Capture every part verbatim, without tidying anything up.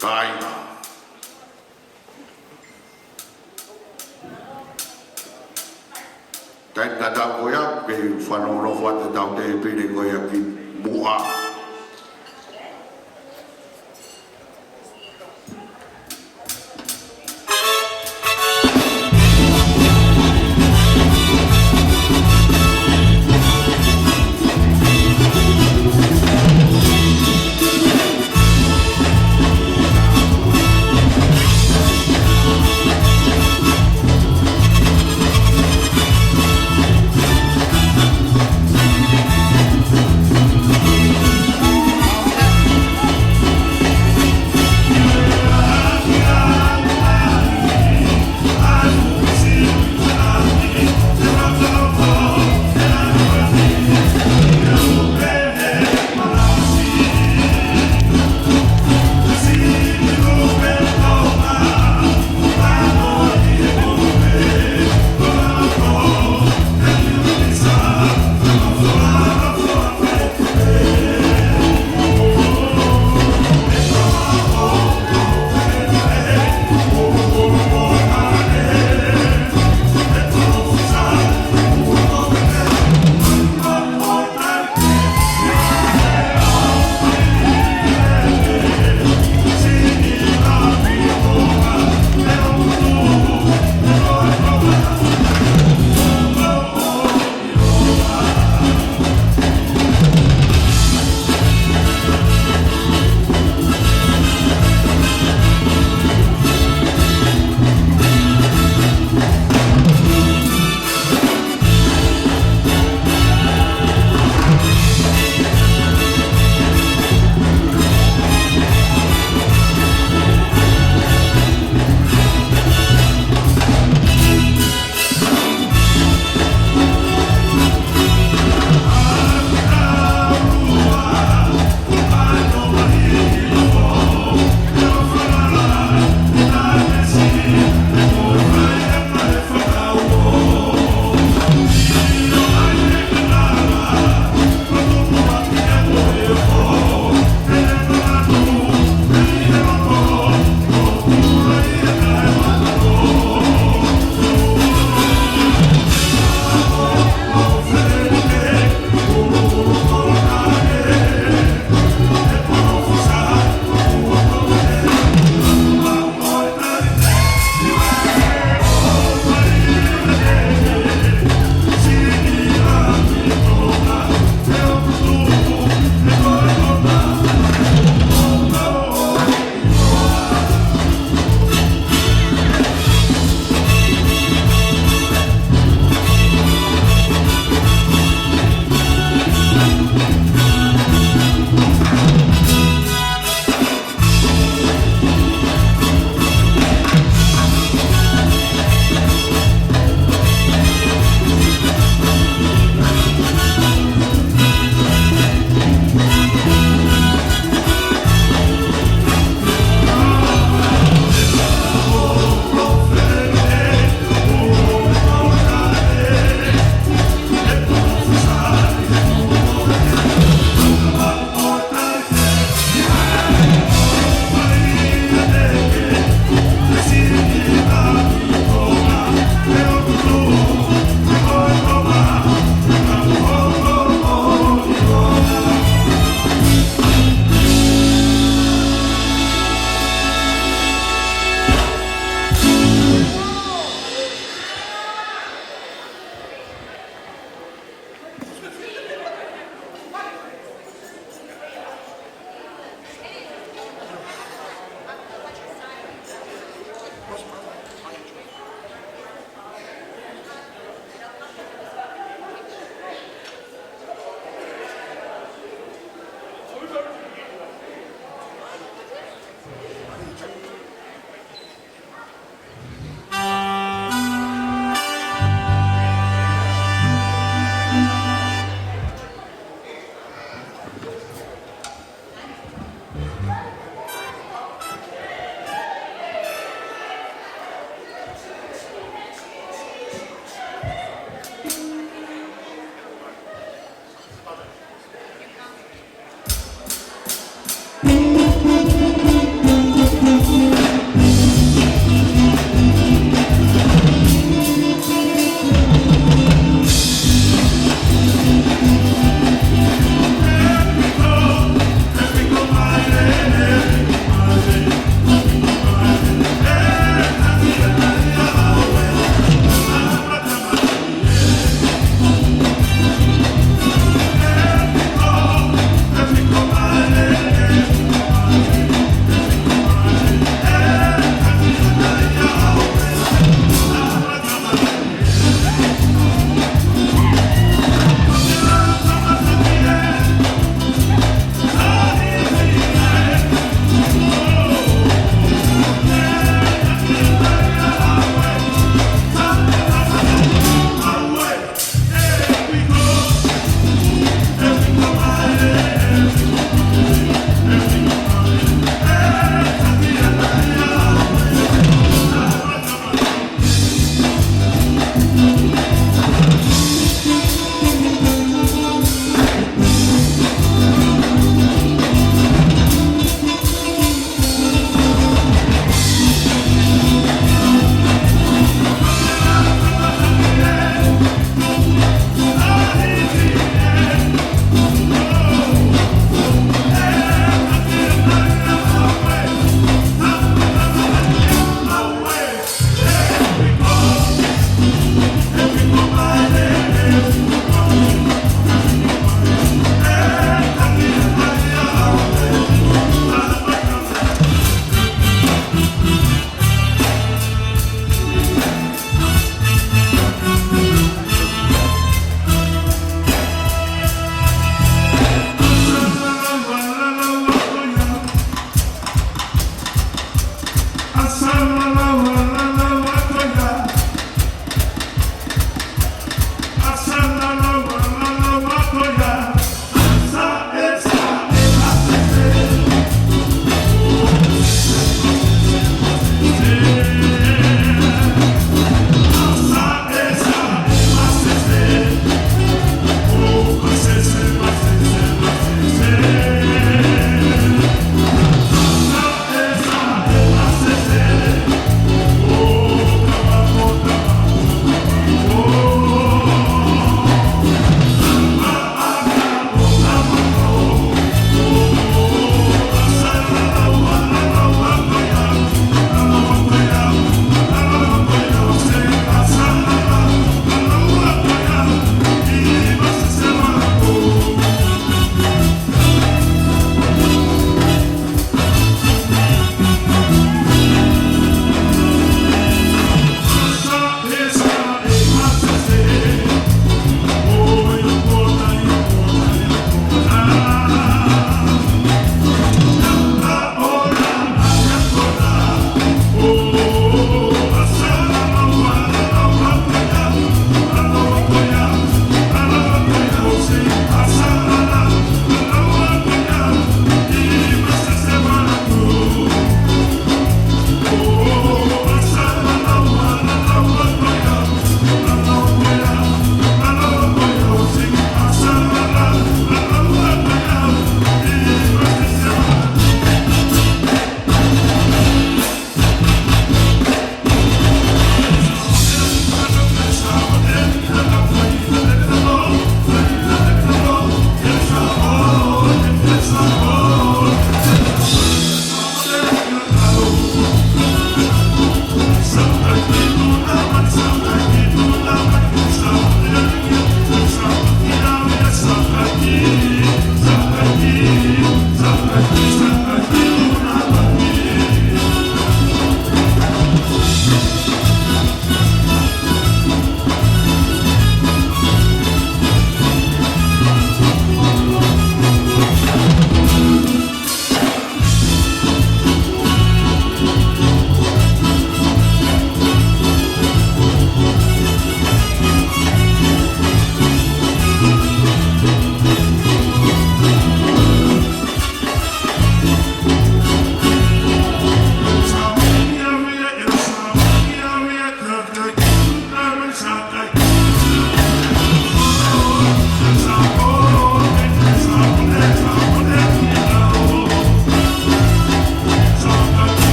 Kāinga. Taimi tatau ko ia, ke fanongonongo atu ʻetau tēpile ko ia ki muʻa.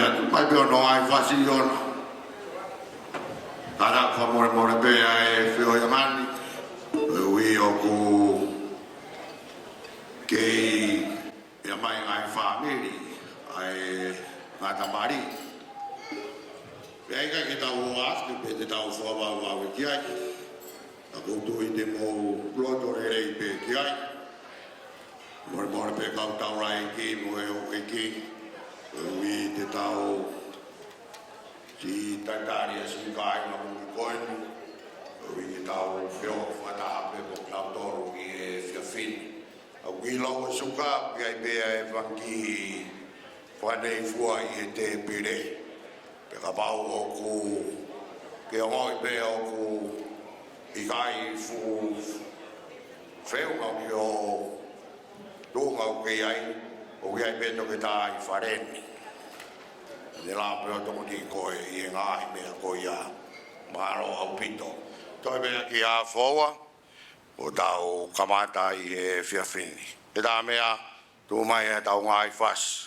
Atu mai pē hono ngaahi fasi ʻoʻona. Kātaki fakamolemole pē ʻa e feohi ʻanga ni, koeʻuhi ʻoku kei ʻi ai mai ngaahi fāmili ʻa e ngaahi tamali. Pea ʻikai ke tau ō atu pē te tau fakavavevave ki ai. Ka ʻoku ou tui te mou loto lelei pē ki ai. Molemole pē kau taulaʻeiki mo e houʻeiki, koeʻuhi te tau siʻi talitali ʻa e siʻi kāinga muli ko eni, koeʻuhi te tau feohi fakataha pē mo kinautolu ʻi he efiafi ni. ʻOku ʻi lau ʻa e suka, ʻoku ʻi ai pē ʻa e fanga kiʻi fakaneifua ʻi he tēpile. Pea kapau ʻoku ke ongoʻi pē ʻoku ʻikai fuʻu feʻunga ki ho tuʻunga ʻoku ke ʻi ai, ʻoku ʻi ai pē toketā ʻi fale ni. Ne lava pē ʻo tokoniʻi koe ʻi he ngaahi meʻa ko ia. Mālō ʻaupito. Toe meʻa ki he ʻaho foʻou, ʻo tau kamata ʻi he efiafi ni. Pea tā meʻa, tuʻu mai ʻetau ngaahi fasi.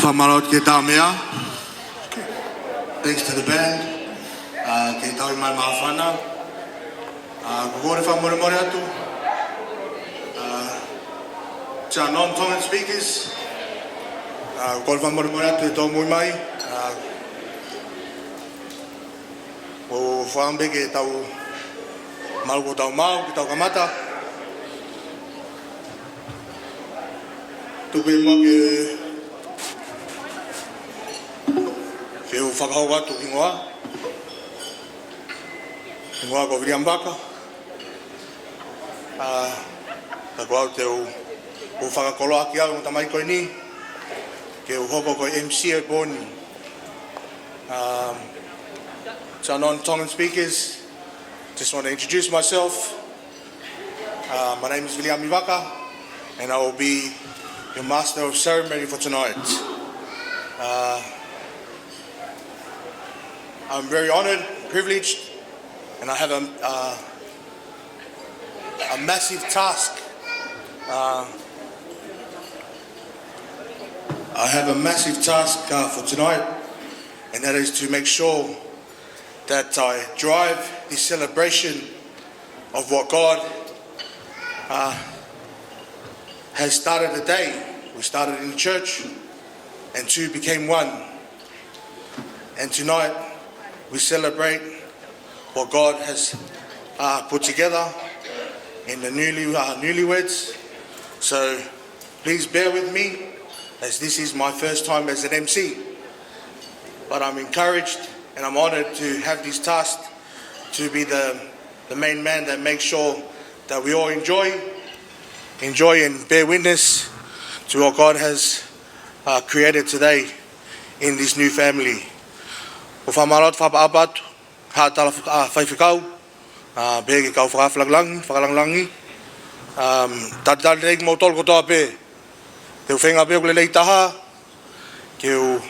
Fakamālō ki he Tāmea. Thanks to the band. Uh, ke tau mai māfana. Uh, ko e kole fakamolemole atu. Uh, to our non-Tongan speakers. Uh, kole fakamolemole atu e tōmui mai. Uh, ʻo fakaʻamu pē ke tau malu ko tau mau, ke tau kamata. Tuku muʻa ke, ke u fakahoko atu hingoa. Hingoa ko Viliami Vaka. Ā, ka ko au te u, u fakakoloa ʻaki au mo e tamai ko eni, ke u hoko ko e M C ʻo e pō ni. Um, to our non-Tongan speakers, just want to introduce myself. Uh, my name is Viliami Vaka, and I will be your master of ceremony for tonight. Uh, I'm very honored, privileged, and I have a, uh, a massive task. Uh, I have a massive task, uh, for tonight, and that is to make sure that I drive the celebration of what God, uh, has started today. We started in the church, and two became one. And tonight, we celebrate what God has, uh, put together in the newly, uh, newlyweds. So please bear with me, as this is my first time as an M C. But I'm encouraged and I'm honored to have this task to be the, the main man that makes sure that we all enjoy, enjoy and bear witness to what God has, uh, created today in this new family. ʻOku fakamālō atu, fakaʻapaʻapa atu, Haʻa Tala Faka-, ʻa, Faifekau, ā, pehē ki he kau fakafakalangilangi, fakalangilangi. Um, talitali lelei kimoutolu kotoa pē. Te u feinga pē ʻoku lelei taha, ke u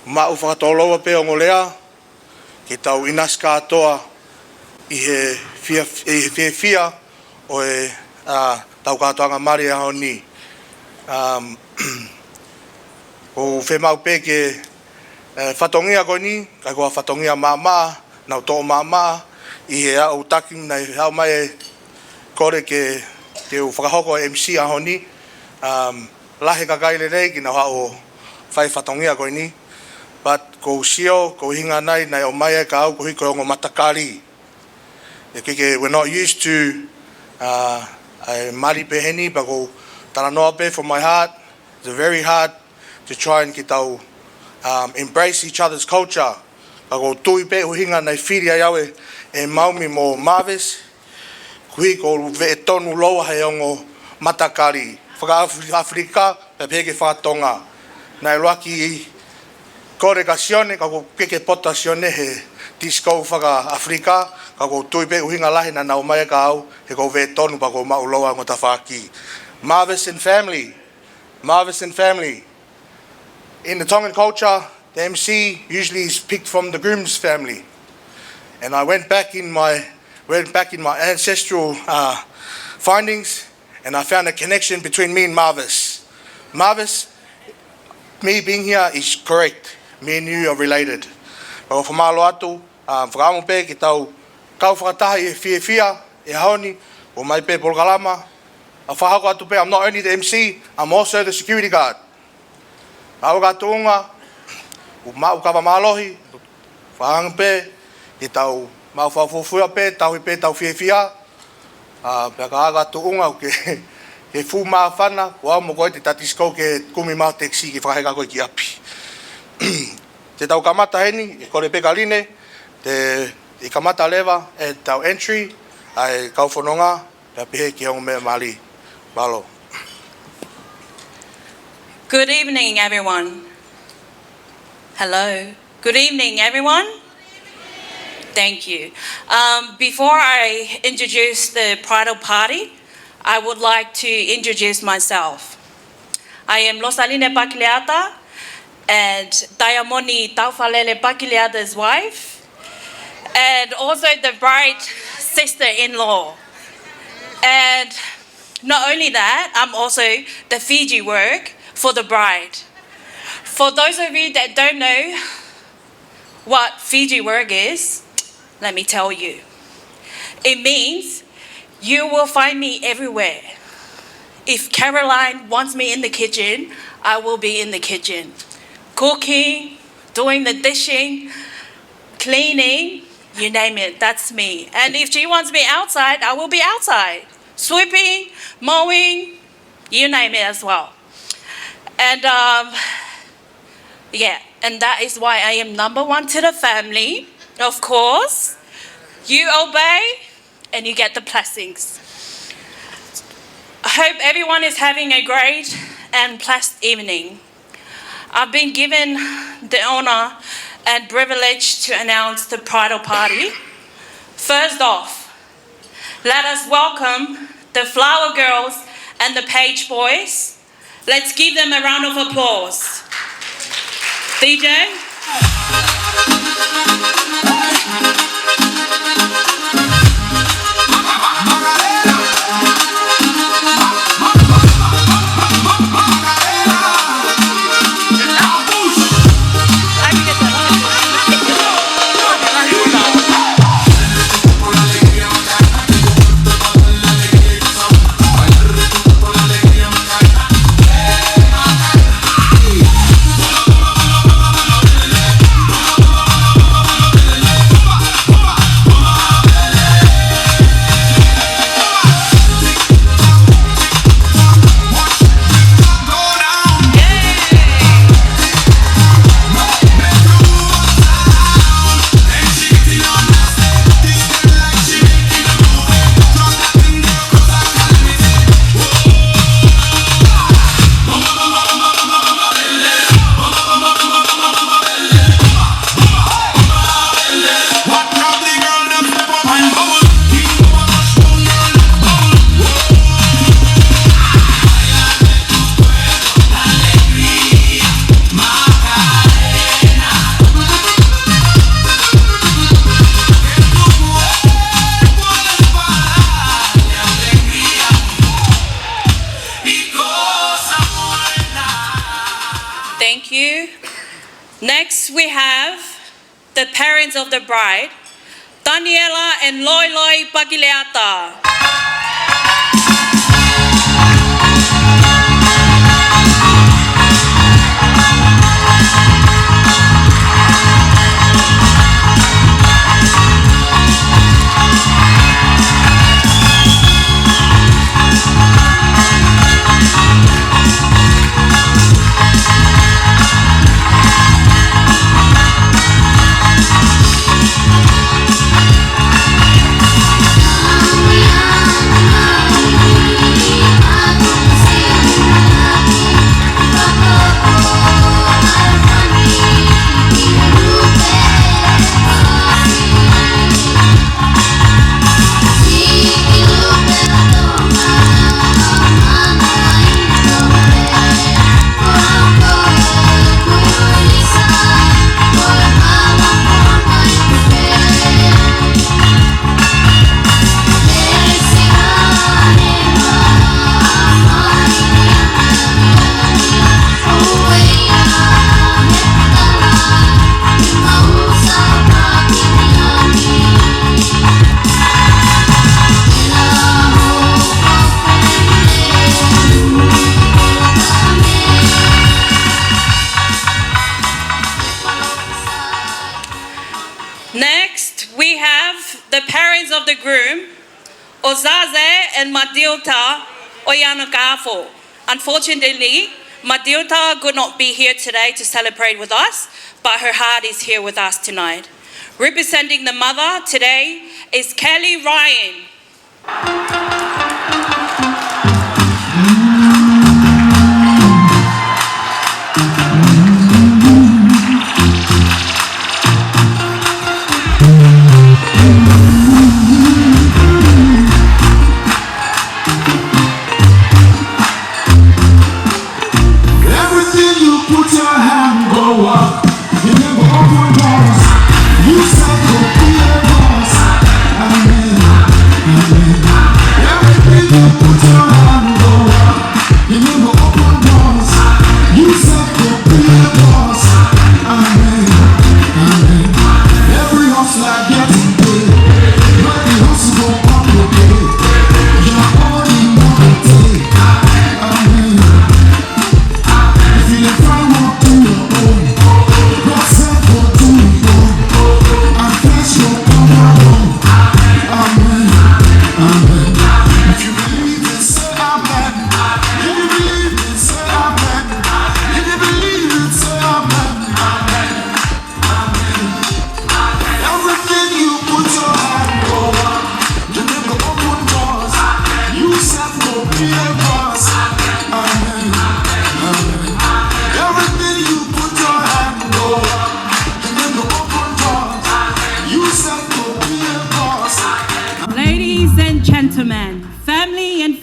maʻu fakatōlua pē ongo lea, ke tau ʻinasi kātoa ʻi he fia-, ʻi he fiefia ʻo e, ā, tau kātoanga mali ʻaho ni. Um, ʻoku fiemaʻu pē ke, ē, fatongia ko eni, ʻikai ko ha fatongia maʻamaʻa, nau toʻo maʻamaʻa, ʻi he ʻaho taki naʻe haʻu mai e kole ke, ke u fakahoko e M C ʻaho ni, um, lahi e kakai lelei ke nau haʻu ʻo fai fatongia ko eni, but ʻoku ou sio, ko e ʻuhinga nai naʻe ʻomai ai kia au, koeʻuhi ko e ongo matakali. ʻIkai ke, we're not used to, uh, ʻa e mali peheni, but ʻoku ou talanoa pē from my heart. It's very hard to try and ke tau, um, embrace each other's culture. Ka ʻoku ou tui pē ʻuhinga naʻe fili ai au ʻe, ʻe Maumi mo Marvis, koeʻuhi ko e veʻe tonu lōua he ongo matakali. Faka-Af-, ʻAfilika, pea pehē ki he faka-Tonga. Naʻe ʻuluaki kole kia Sione, ka ʻoku ʻikai ke poto ʻa Sione he disco faka-ʻAfilika, ka ʻoku ou tui pē ʻuhinga lahi naʻa nau ʻomai kia au, he ʻoku ou veʻe tonu pea ʻoku ou maʻu lōua ongo tafaʻaki. Marvis and family. Marvis and family. In the Tongan culture, the M C usually is picked from the groom's family. And I went back in my, went back in my ancestral, uh, findings, and I found a connection between me and Marvis. Marvis, me being here is correct. Me and you are related. ʻOku ou fakamālō atu, ā, fakaʻamu pē ke tau kau fakataha ʻi he fiefia ʻi he ʻaho ni, ʻomai pē polokalama. ʻA, fakahoko atu pē, I'm not only the M C, I'm also the security guard. Aʻu ki ha tuʻunga, ʻoku maʻu kava mālohi, fakaʻamu pē ke tau maʻu fakafuofua pē, tauhi pē ʻetau fiefia. Ā, pea ka aʻu ki ha tuʻunga ʻoku ke, ke fuʻu māfana, ʻoku ou ʻalu mo koe ʻo ta disco ke kumi mai e taxi ke fakaheka koe ki ʻapi. Te tau kamata heni, ʻe kole pē kia Line, te, ʻe kamata leva ʻetau entry, ʻa e kau fononga, pea pehē ki he ongo meʻa mali. Mālō. Good evening, everyone. Hello. Good evening, everyone. Thank you. Um, before I introduce the bridal party, I would like to introduce myself. I am Losaline Pakileata and Diamoni Taufalele Pakileata's wife, and also the bride's sister-in-law. And not only that, I'm also the Fiji work for the bride. For those of you that don't know what Fiji work is, let me tell you. It means you will find me everywhere. If Caroline wants me in the kitchen, I will be in the kitchen. Cooking, doing the dishing, cleaning, you name it, that's me. And if she wants me outside, I will be outside. Sweeping, mowing, you name it as well. And, um, yeah, and that is why I am number one to the family, of course. You obey and you get the blessings. I hope everyone is having a great and blessed evening. I've been given the honor and privilege to announce the bridal party. First off, let us welcome the flower girls and the page boys. Let's give them a round of applause. D J. Thank you. Next, we have the parents of the bride, Daniela and Loiloi Pakileata. Next, we have the parents of the groom, Ozaze and Matilda Oyanokafo. Unfortunately, Matilda could not be here today to celebrate with us, but her heart is here with us tonight. Representing the mother today is Kelly Ryan. Everything you put your hand go up. Remember, open doors. You said go be a boss. Amen. Amen.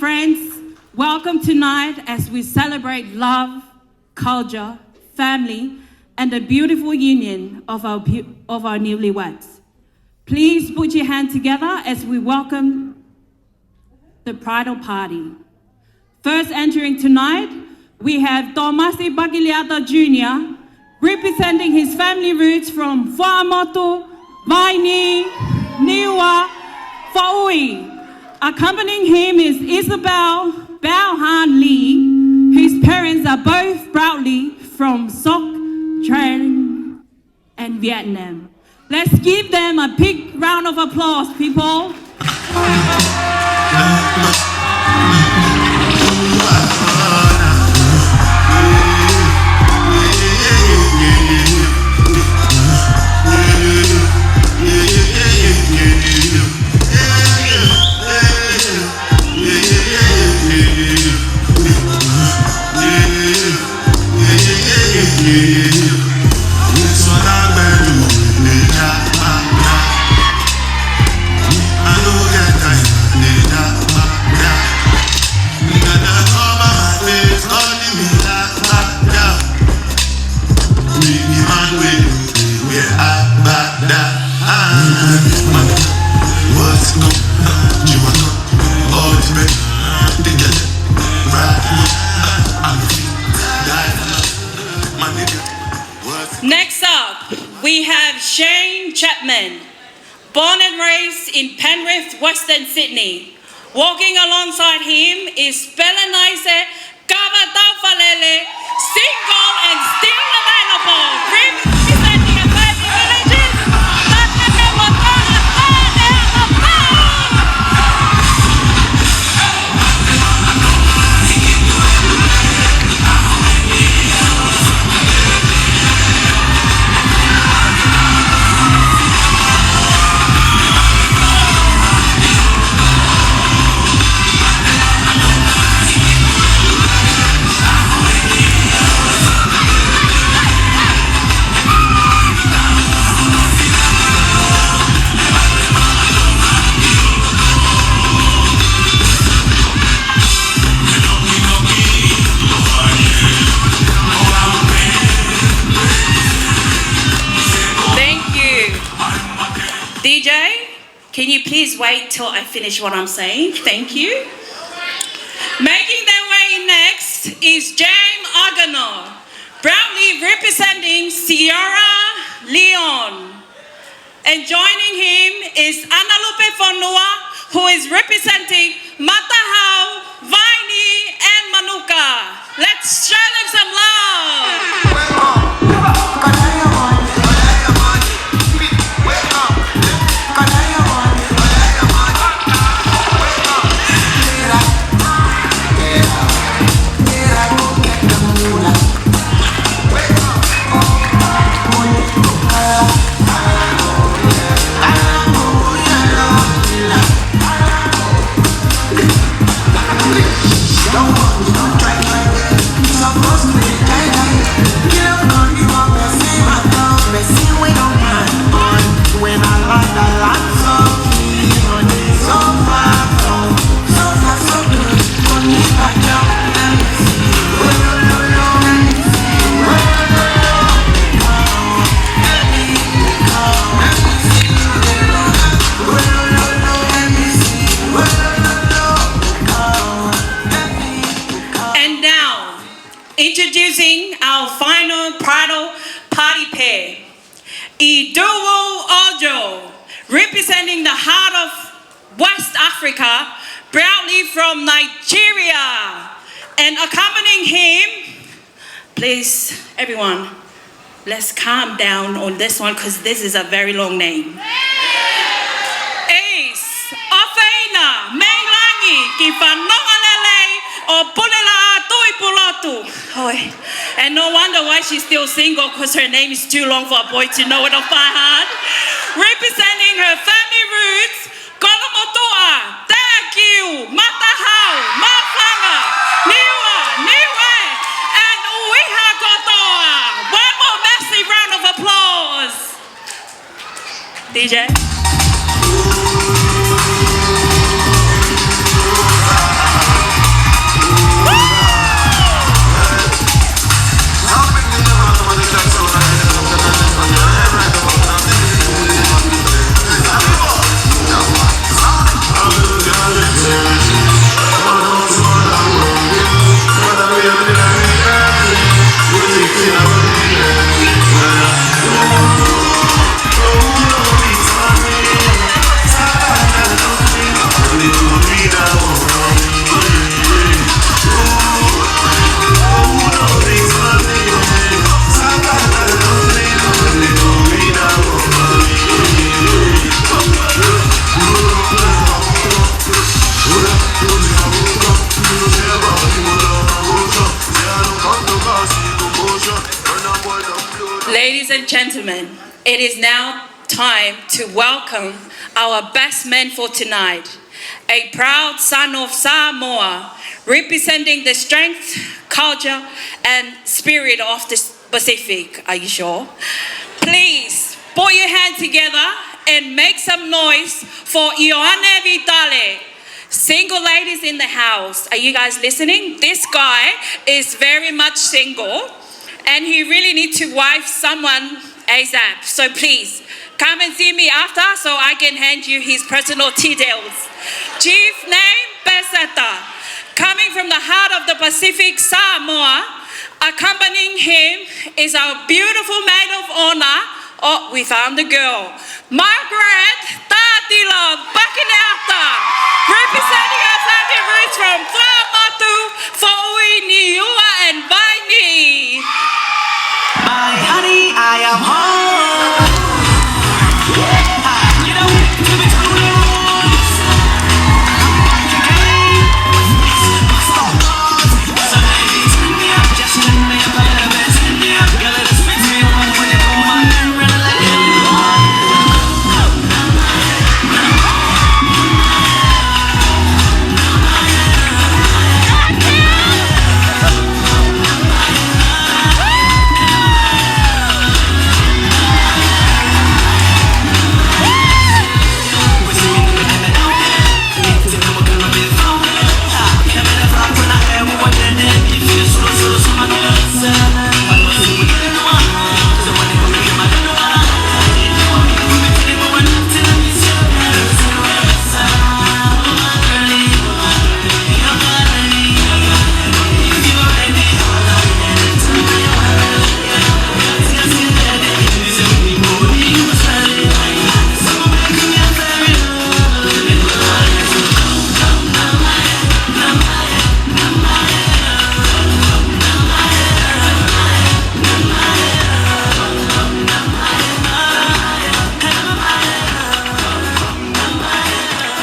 Friends, welcome tonight as we celebrate love, culture, family, and the beautiful union of our, beau- of our newlyweds. Please put your hand together as we welcome the bridal party. First entering tonight, we have Tomasi Bakiliata Junior, representing his family roots from Fuaʻamotu, Vainī, Niua, Faʻui. Accompanying him is Isabel Bao Han Lee, whose parents are both proudly from Soc Trang and Vietnam. Let's give them a big round of applause, people. Next up, we have Shane Chapman, born and raised in Penrith, Western Sydney. Walking alongside him is Pelenaise Kava Taufalele, single and still available. Representing the thirty villages, Tatepe Wataha Tane Apau. Thank you. D J, can you please wait till I finish what I'm saying? Thank you. Making their way next is James Agano, proudly representing Sierra Leone. And joining him is Analupe Fonua, who is representing Matahau, Vainī, and Manuka. Let's show them some love. And now, introducing our final bridal party pair, Iduo Ojo, representing the heart of West Africa, proudly from Nigeria, and accompanying him, please, everyone, let's calm down on this one 'cause this is a very long name. Ace, ʻOfeina Meilangi ki Fanonga Lelei ʻo Pulelaʻa Tuʻipulotu. Hoi. And no wonder why she's still single, 'cause her name is too long for a boy to know it off by heart. Representing her family roots, Kolomotuʻa, Teʻakiu, Matahau, Maʻufanga, Niua, Niue, and ʻUiha kotoa. One more massive round of applause. D J. Gentlemen, it is now time to welcome our best man for tonight, a proud son of Samoa, representing the strength, culture, and spirit of the Pacific. Are you sure? Please put your hand together and make some noise for Ioane Vitale. Single ladies in the house, are you guys listening? This guy is very much single and he really needs to wife someone ASAP. So please, come and see me after so I can hand you his personal details. Chief name, Peseta. Coming from the heart of the Pacific, Samoa, accompanying him is our beautiful maid of honor. Oh, we found the girl. Margaret Tatila, Pakineata, representing our family roots from Vanuatu, Foʻui, Niua, and Vainī. My honey, I am home.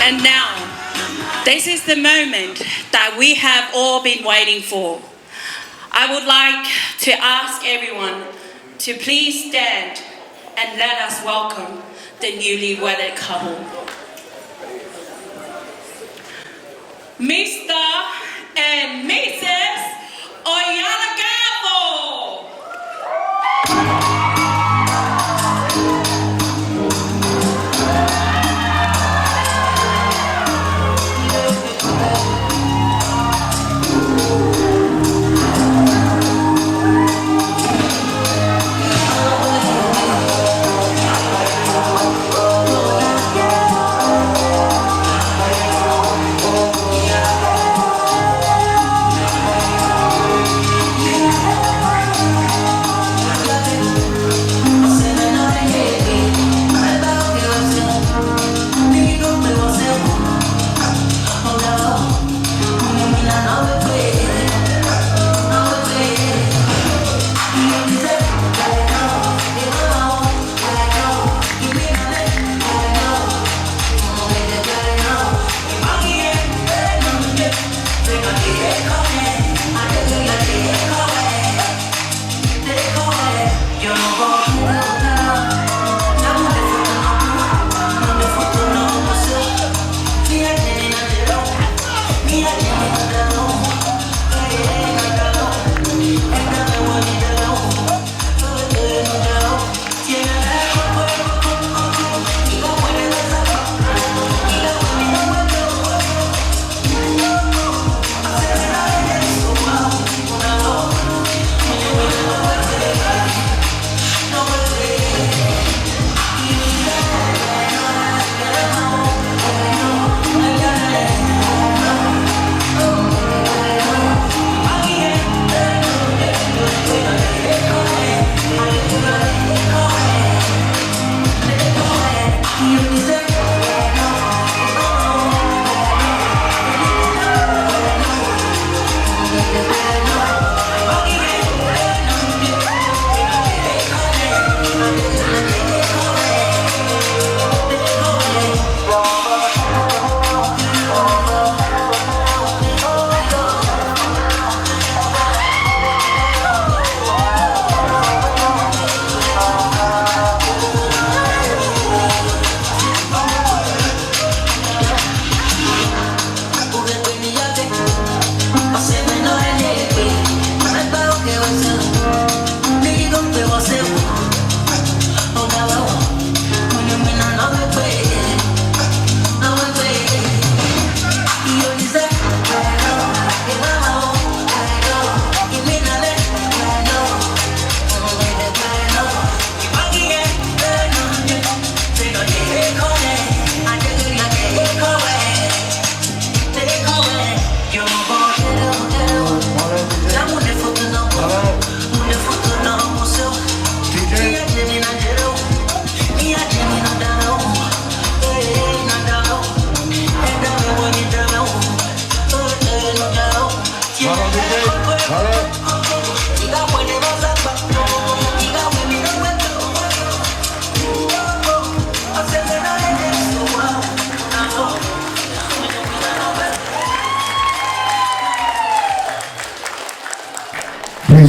And now, this is the moment that we have all been waiting for. I would like to ask everyone to please stand and let us welcome the newly wedded couple. Mister and Missus Oiana Gavo.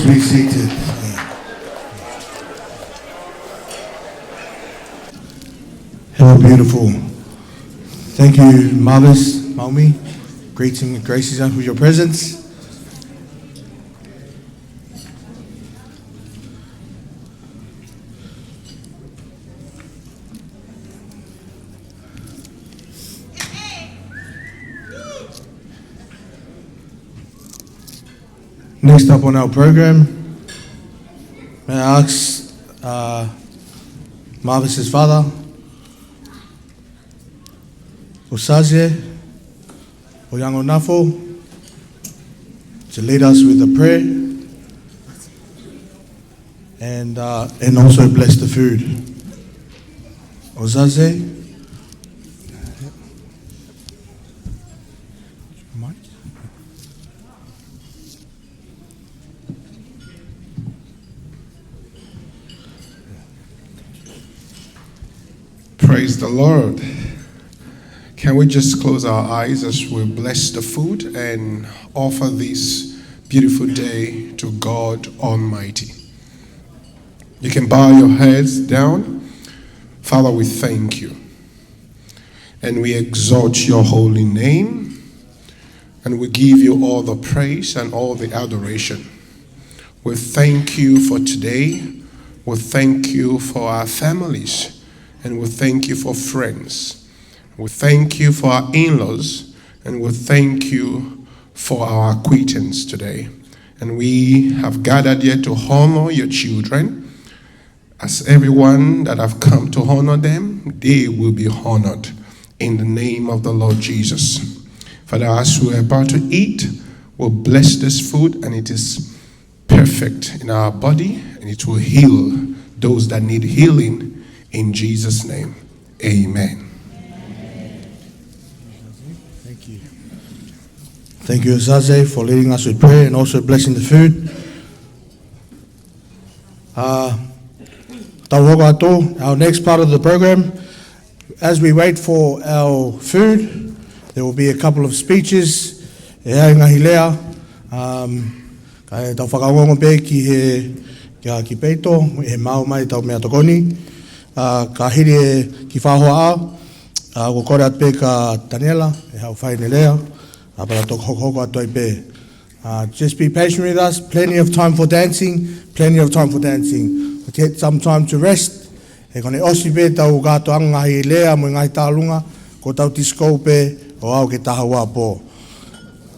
Be seated. Hello, beautiful. Thank you, Marvis, Maumi. Greetings and graces with your presence. Next up on our program, may I ask, uh, Marvis's father, Osaze Oyangonafo, to lead us with a prayer and, uh, and also bless the food. Osaze. Praise the Lord. Can we just close our eyes as we bless the food and offer this beautiful day to God Almighty? You can bow your heads down. Father, we thank you and we exalt your holy name. And we give you all the praise and all the adoration. We thank you for today. We thank you for our families. And we thank you for friends. We thank you for our in-laws. And we thank you for our acquaintance today. And we have gathered here to honor your children. As everyone that have come to honor them, they will be honored in the name of the Lord Jesus. Father, as we're about to eat, we'll bless this food, and it is perfect in our body, and it will heal those that need healing in Jesus' name. Amen. Thank you. Thank you, Osaze, for leading us with prayer and also blessing the food. Uh, tau hoko atu, our next part of the program, as we wait for our food, there will be a couple of speeches. ʻE ʻi ai e ngaahi lea, um, kae tau fakaongoongo pē ki he, kia ki peito, ʻe maʻu mai ʻetau meʻatokoni. Uh, ka hili e kiʻi fakahoa, uh, ʻoku ou kole atu pē kia Taniela, ʻe haʻu ʻo fai ʻene lea, uh, pea tau toki hokohoko atu ai pē. Uh, just be patient with us. Plenty of time for dancing. Plenty of time for dancing. But yet some time to rest. He ko ʻene ʻosi pē ʻetau kātoanga ngaahi lea mo e ngaahi tālunga, ko ʻetau disco pē ʻo aʻu ki he taha ua pō.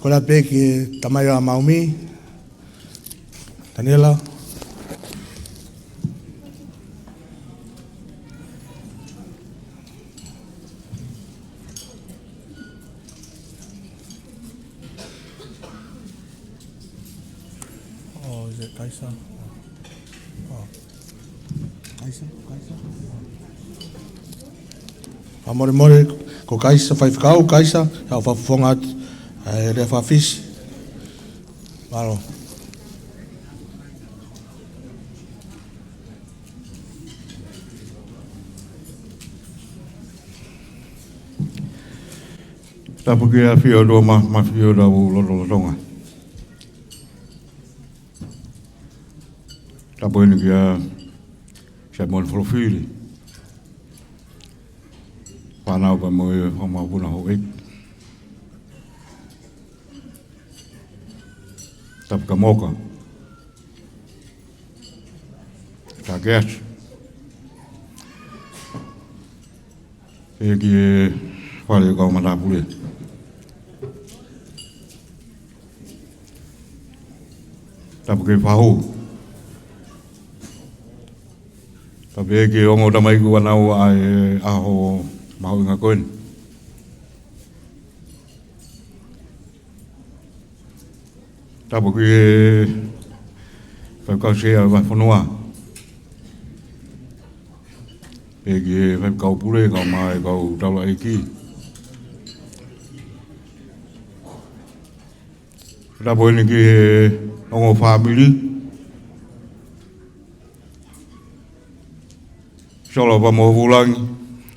Kole atu pē ki he tamai ʻa Maumi. Taniela. Oh, is it Kaisa? Oh. Kaisa, Kaisa. Fakamolemole, ko Kaisa, faifekau Kaisa, ʻe haʻu ʻo fakafofonga atu, ʻe, lea faka-Fisi. Mālō. Tapu ki he ʻafio ʻa e ʻOtua Mā-, Māfimafi ʻo e lotolotonga. Tapu eni kia Saimone Folofili, fānau pea mo e fanga mokopuna houʻeiki. Tapu kia Moka. Takeasu. Pea ki he fale ʻo e kau matāpule. Tapu ki he fahu. Tapu ki he ongo tamaiki ʻoku nau ʻi he ʻaho mahuʻinga ko eni. Tapu ki he faifekau sea ʻo e vahefonua. Pea ki he faifekau pule, kae ʻumaʻā e kau taulaʻeiki. Tapu eni ki he ongo fāmili. Solo pea mo Vulangi,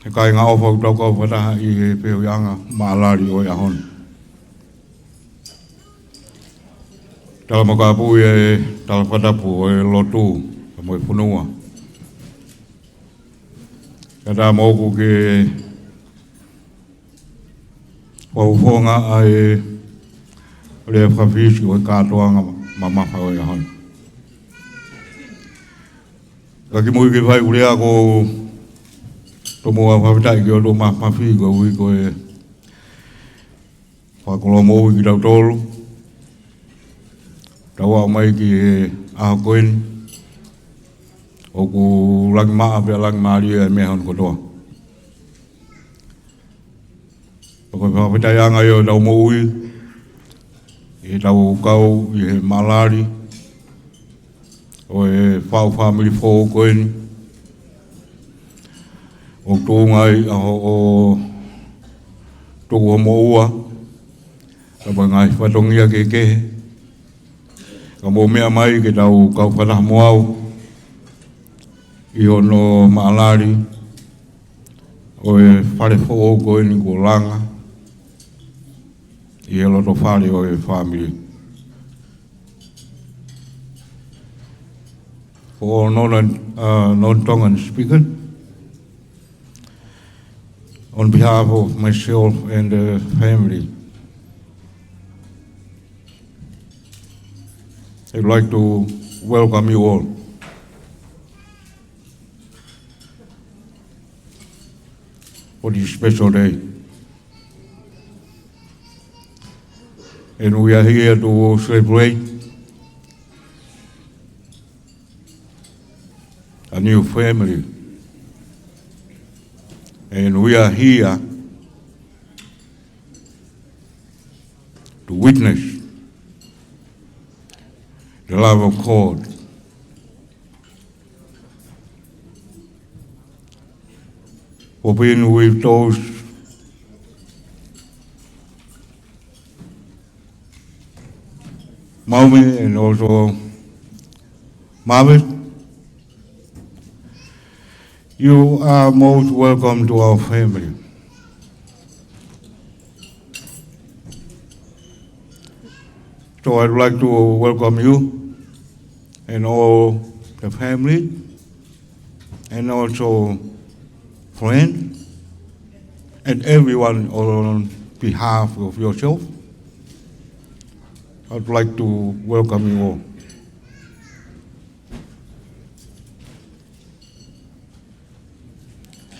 e kāinga ʻofa ʻoku tau kau fakataha ʻi he feohiʻanga maʻalali ʻo e ʻaho ni. Tala makapuʻi e tala fakatapu ʻo e lotu, pea mo e fonua. Kae ʻatā moʻoku ke fakafofonga ʻa e lea fakafisi ʻo e kātoanga mamafa ʻo e ʻaho ni. Ka kimuʻa ke fai ʻeku lea, ʻoku ou tomuʻa fakafetaʻi ki he ʻOtua Mafimafi koeʻuhi ko e fakakoloa moʻui kitautolu. Tau aʻu mai ki he ʻaho ko eni, ʻoku langimaʻa pea langimalie e meʻa hono kotoa. Pea ko e fakafetaʻiʻanga ia ʻo ʻetau moʻui, ʻi heʻetau kau ʻi he maʻalali ʻo e faʻu fāmili foʻou ko eni. ʻOku tuʻunga ai ʻa hoʻo tuku hoʻo moʻua, pea mo e ngaahi fatongia kehekehe, ka mou meʻa mai ke tau kau fakataha mo au ʻi hono maʻalali ʻo e fale foʻou ko eni kuo langa ʻi he loto fale ʻo e fāmili. For all non, uh, non-Tongan speakers, on behalf of myself and the family, I'd like to welcome you all for this special day. And we are here to celebrate a new family. And we are here to witness the love of God. For being with those Maumi and also Mavis, you are most welcome to our family. So I'd like to welcome you and all the family and also friends and everyone on behalf of yourself. I'd like to welcome you all.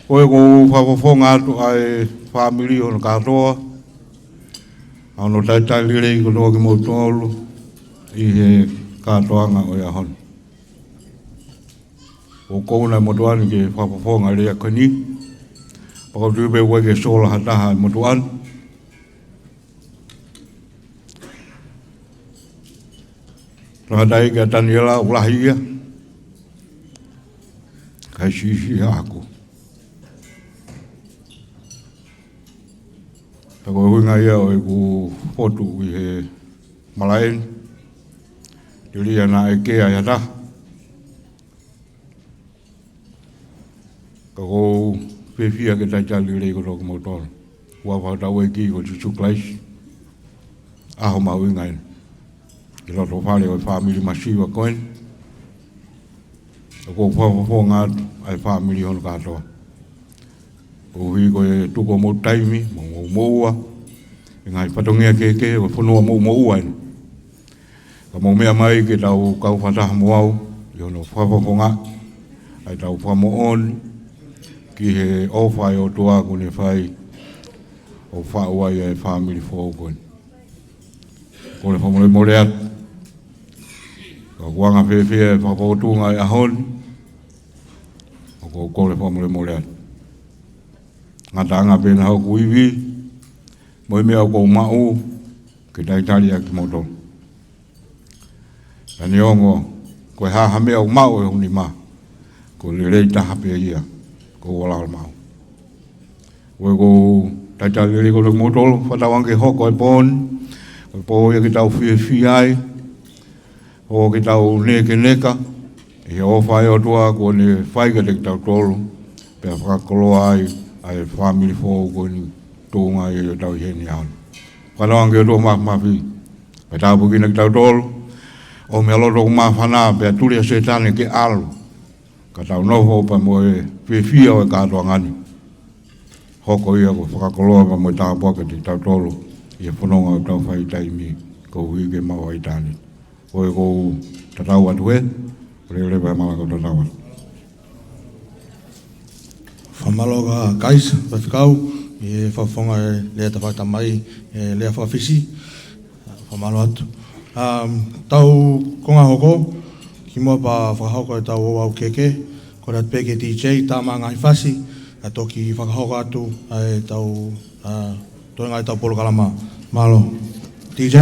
Ko e ʻoku ou fakafofonga atu ʻa e fāmili hono kātoa, ʻa hono talitali lelei kotoa kimoutolu ʻi he kātoanga ʻo e ʻaho ni. ʻOku ou kole ʻe he motuʻa ni ke fakafofonga e lea ko eni. Pea ʻoku ou tui pē ʻoku ʻikai ke sola ha taha ʻi he motuʻa ni. Tangataʻeiki ʻa Taniela ʻoku lahi ia, kae siʻisiʻi haʻaku. Pea ko e ʻuhinga ia ʻo ʻeku potu ʻi he malaʻe ni, telia naʻe ʻikai ha taha. Ka ʻoku ou fiefia ke talitali lelei kotoa kimoutolu. Huafa hotau ʻEiki ko Sīsū Kalaisi, ʻaho mahuʻinga eni ʻi he loto fale ʻo e fāmili masiva ko eni. ʻOku ou fakafofonga atu ʻa e fāmili hono kātoa, koeʻuhi ko e tuku hoʻomou taimi mo hoʻomou moʻua ʻi he ngaahi fatongia kehekehe ʻo e fonua moʻumoʻua eni. Ka mou meʻa mai ke tau kau fakataha mo au ʻi hono fakafofonga ʻa ʻetau fakamoʻoni ki he ʻofa ʻa e ʻOtua kuo ne fai ʻo faʻu ai ʻa e fāmili foʻou ko eni. Kole fakamolemole atu. Ka ʻoku anga fēfē e fakapōtunga ʻo e ʻaho ni, ʻoku ou kole fakamolemole atu. Ngataʻanga pē ʻena hoku ivi mo e meʻa ʻoku ou maʻu ke talitali ʻaki kimoutolu. Ka neongo ko e hā ha meʻa ʻoku maʻu ʻe hoku nima, ko e lelei taha pē ia kuo u ala maʻu. Ko e ʻoku ou talitali lelei kotoa kimoutolu, fakatauange ke hoko e pō ni ko e pō ia ke tau fiefia ai, ʻo ke tau nekeneka ʻi he ʻofa ʻa e ʻOtua kuo ne fai kiate kitautolu, pea fakakoloa ai ʻa e fāmili foʻou ko eni, tuʻunga ai ʻetau ʻi heni ʻaho ni. Fakatauange ke ʻOtua Mafimafi ke tāpuekina kitautolu, ʻOmi ʻa loto ʻoku māfana pea tuli ʻa Sētane ke ʻalu. Ka tau nofo pea mo e fiefia ʻo e kātoanga ni. Hoko ia ko e fakakoloa pea mo e tāpuaki kiate kitautolu ʻi he fononga ʻoku tau fai he taimi ni koeʻuhi ke maʻu ʻa ʻitāniti. Ko ia ʻoku ou tatau atu he, ko e lelei pea malanga ʻo tatau atu. Fakamālō kia Kaisa, Faifekau, ʻi he fakafofonga e lea tafaʻaki tamai, e lea faka-Fisi. Fakamālō atu. Um, tau konga hoko, kimuʻa pea fakahoko ʻetau ouau kehekehe, kole atu pē ki he D J, tā mai e ngaahi fasi, kae toki fakahoko atu ʻa ʻetau, uh, toenga ʻetau polokalama. Mālō. D J?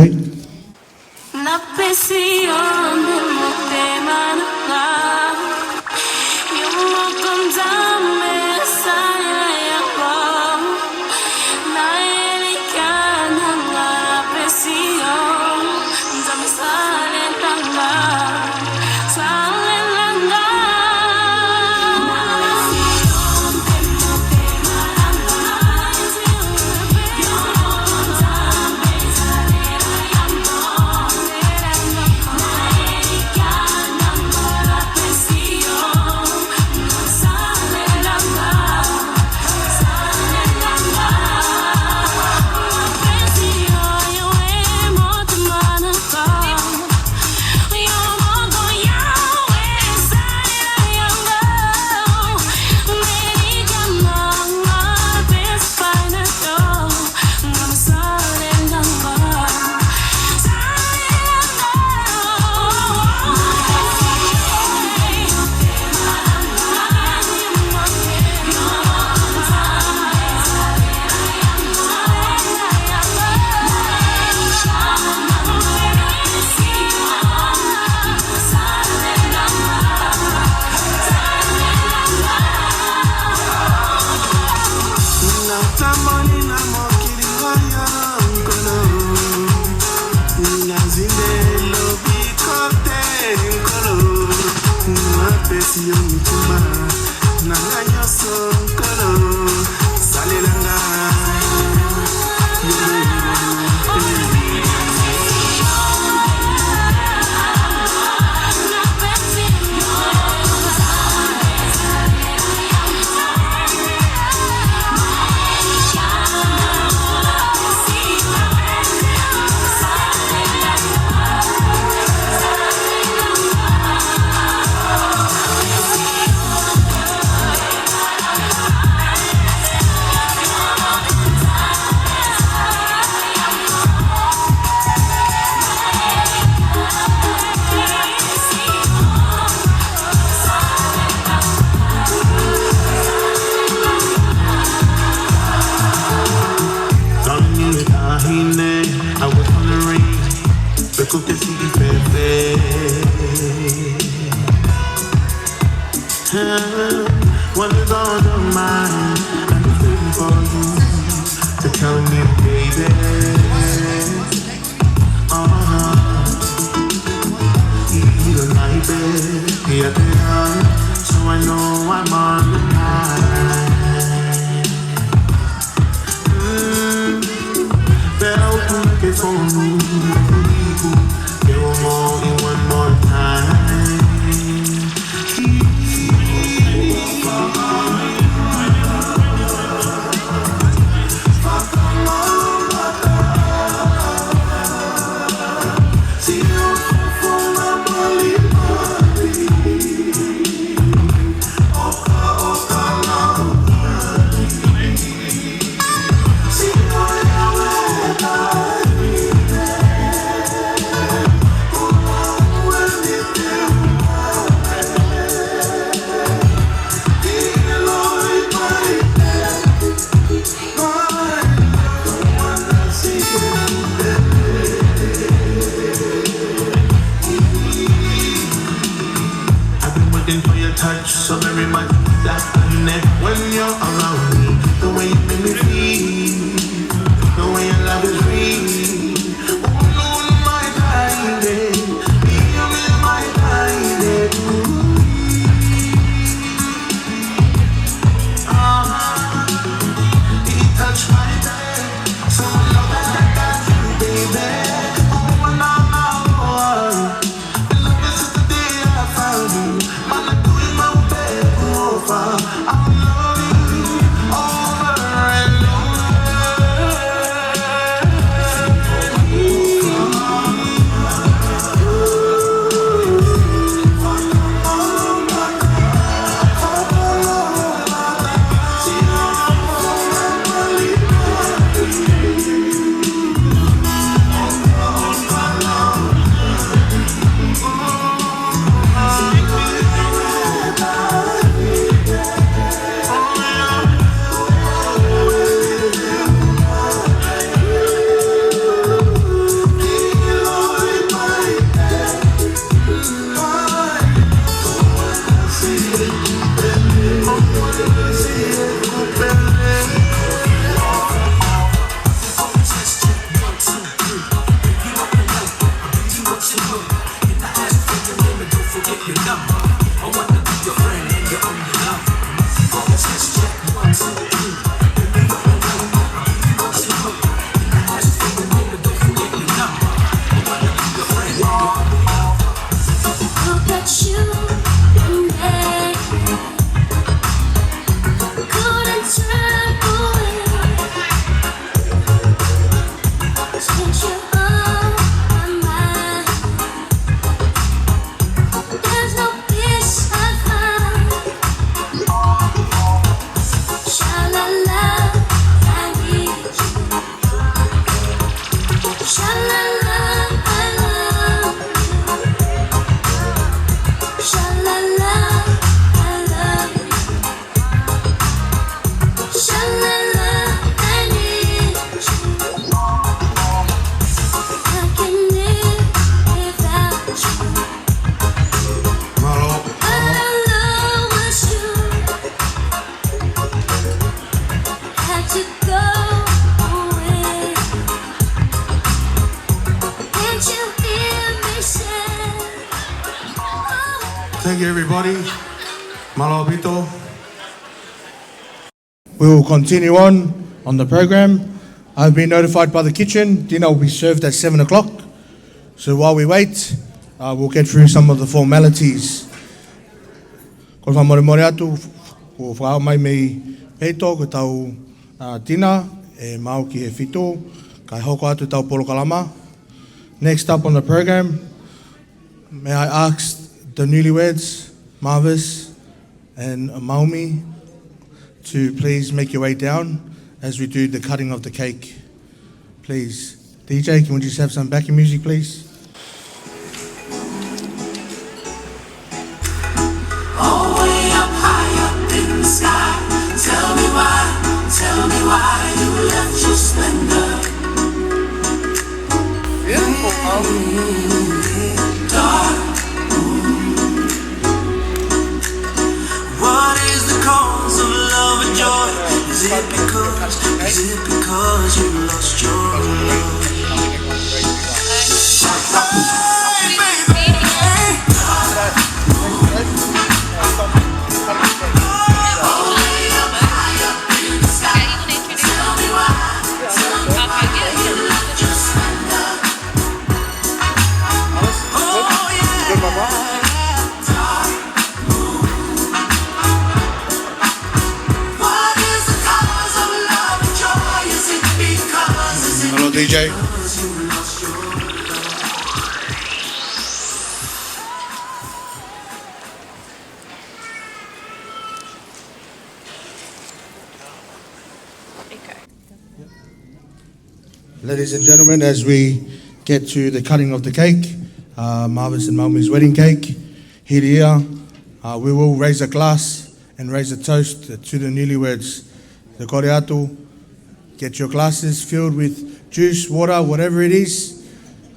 Tanu e taʻahine, I was wondering, pe ko ke siʻi fēfē. What is on your mind? I'm just waiting for you to tell me, baby. Uh-huh. Even my bed, yeah, yeah. So I know I'm on the line. Mm, pero tú me que son, que vamos in one more time. To go away. Can't you hear me say, oh. Thank you, everybody. Mālō ʻaupito. We will continue on, on the program. I've been notified by the kitchen, dinner will be served at seven o'clock. So while we wait, uh, we'll get through some of the formalities. Kole fakamolemole atu, kuo fakahoko mai mei Peito ko ʻetau, uh, dinner, ʻe maʻu ki he fitu, kae hoko atu ʻetau polokalama. Next up on the program, may I ask the newlyweds, Marvis and Maumi, to please make your way down as we do the cutting of the cake. Please. D J, can we just have some backing music, please? Oh, way up high up in the sky. Tell me why, tell me why you left your splendor. Beautiful, Maumi. Dark. What is the cause of love and joy? Is it because, is it because you lost your love? Hey, baby. Tell me why, tell me why you left your splendor. Oh, yeah. Hello, D J. Ladies and gentlemen, as we get to the cutting of the cake, uh, Marvis and Maumi's wedding cake, here, uh, we will raise a glass and raise a toast to the newlyweds. Te kole atu, get your glasses filled with juice, water, whatever it is,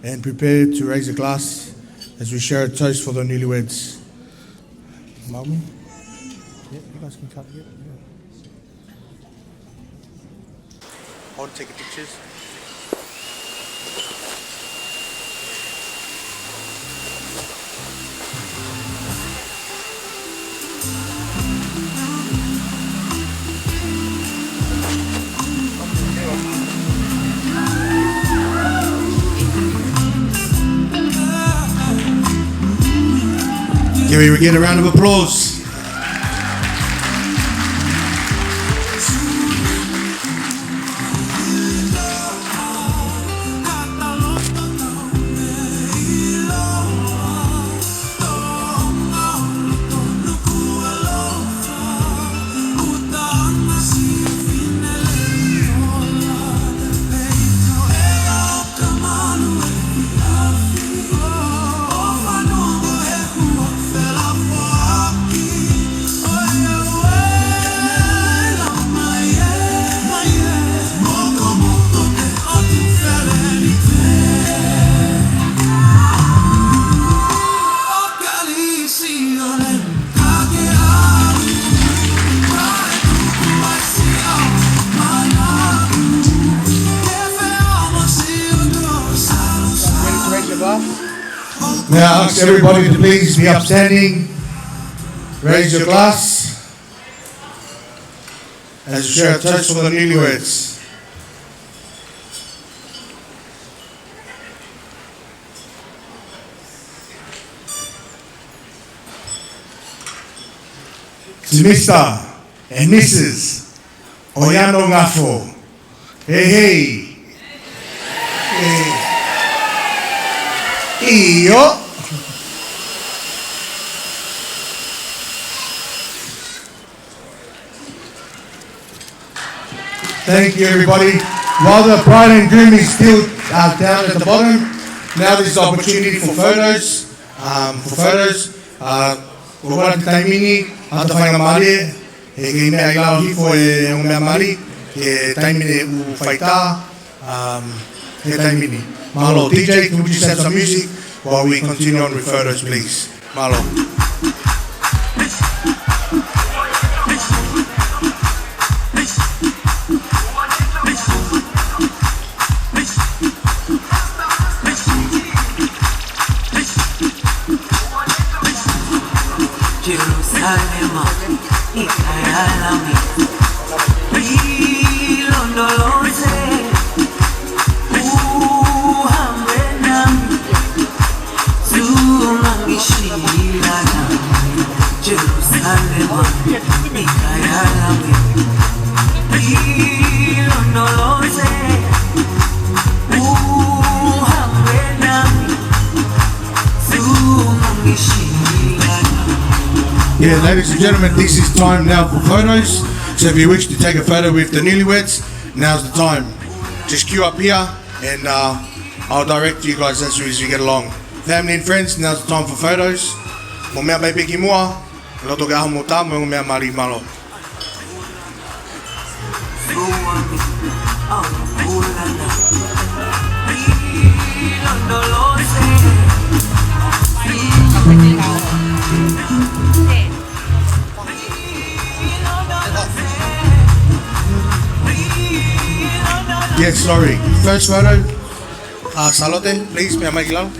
and prepare to raise a glass as we share a toast for the newlyweds. Maumi? Yeah, you guys can cut it. Yeah. Hold, take your pictures. Can we get a round of applause? May I ask everybody to please be upstanding, raise your glass, as we share a toast for the newlyweds. To Mister and Missus Oiano Ngafo. Hei, hei. ʻIo. Thank you, everybody. While the bride and groom is still, uh, down at the bottom, now there's the opportunity for photos. Um, for photos, uh, ʻoku ʻi ai e taimi ni ʻa e faingamālie, ʻe kei meʻa ʻi lalo hifo e ongo meʻa mali, ki he taimi ni ʻoku fai tā, um, he taimi ni. Mālō, D J, can we just have some music while we continue on with photos, please? Mālō. Kalema, i Kaealami, i Londoloze, uhambe nami, Sumangishilana, Jerusalema, i Kaealami, i Londoloze, uhambe nami, Yeah, ladies and gentlemen, this is time now for photos. So if you wish to take a photo with the newlyweds, now's the time. Just queue up here and uh, I'll direct you guys as we, as we get along. Family and friends, now's the time for photos. Mo meʻa mai pē ki muʻa, loto ke ʻaho mo tā mo e ongo meʻa mali, mālō. Yes, sorry. First photo. Uh, Salote, please, meʻa mai ki lalo.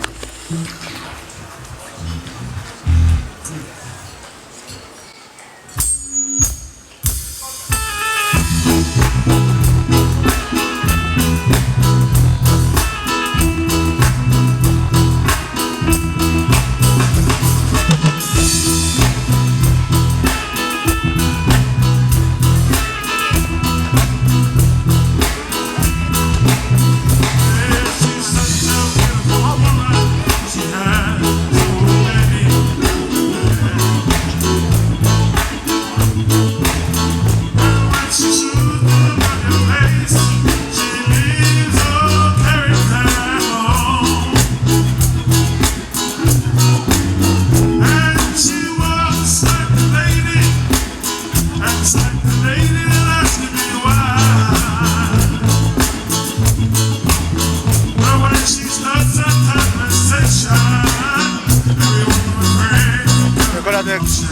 Got that next.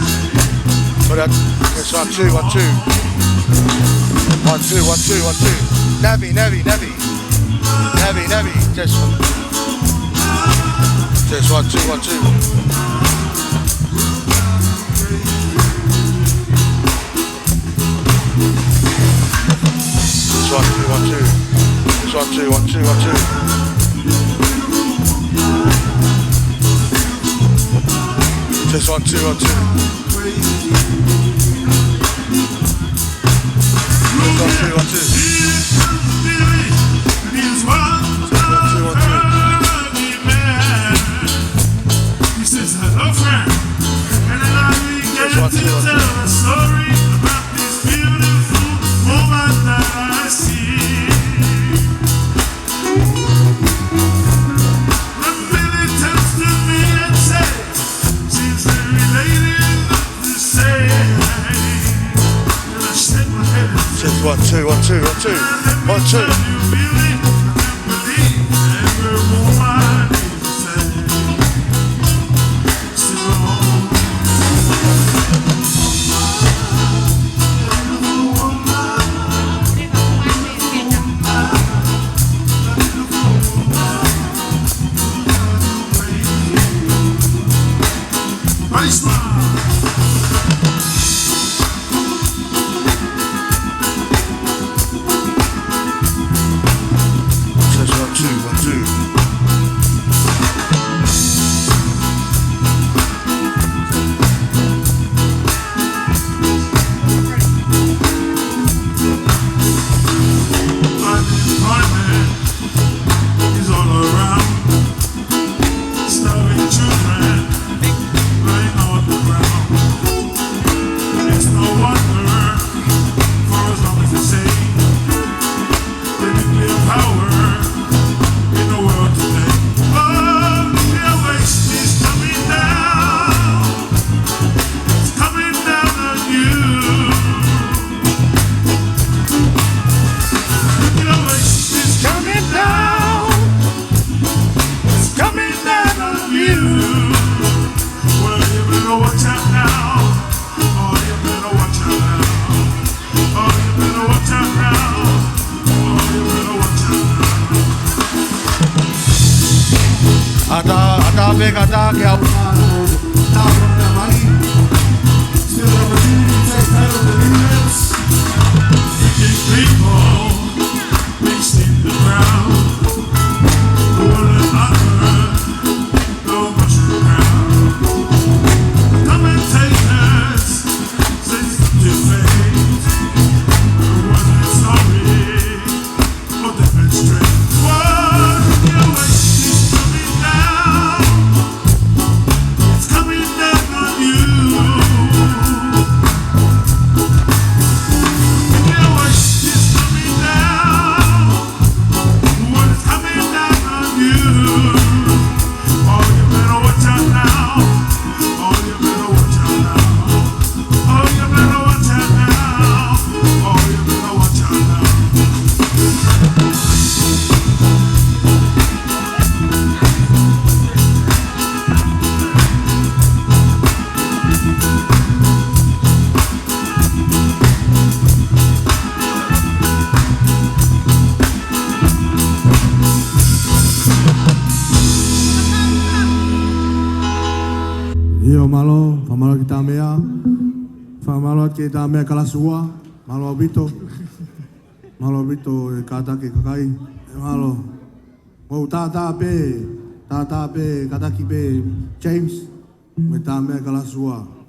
Got that. Yes, one, two, one, two. One, two, one, two, one, two. Navi, Navi, Navi. Navi, Navi. Just one. Just one, two, one, two. Just one, two, one, two. Just one, two, one, two, one, two. Just one, two, one, two. Just one, two, one, two. One, two, one, two. He says, "Hello, friend." And then I began to tell a story about this beautiful woman that I see. The village turns to me and says, "She's a related to say." And I shake my head and say, just one, two, one, two, one, two. One, two. Test one, two, one, two. Unemployment is all around. Starving children lying on the ground. It's no wonder, for as long as they say the nuclear power in the world today. Oh, nuclear waste is coming down. It's coming down on you. Nuclear waste is coming down. It's coming down on you. Well, you better watch out now. Oh, you better watch out now. Oh, you better watch out now. Oh, you better watch out now. ʻAtā, ʻatā pē ka tā ke au. Tā pē ka mali. Mālō, fakamālō ki Tamea. Fakamālō ki Tamea Kalasuā. Mālō ʻaupito. Mālō ʻaupito e kātaki kakai. Mālō. ʻOku tātā pē, tātā pē, kātaki pē James, mo Tamea Kalasuā.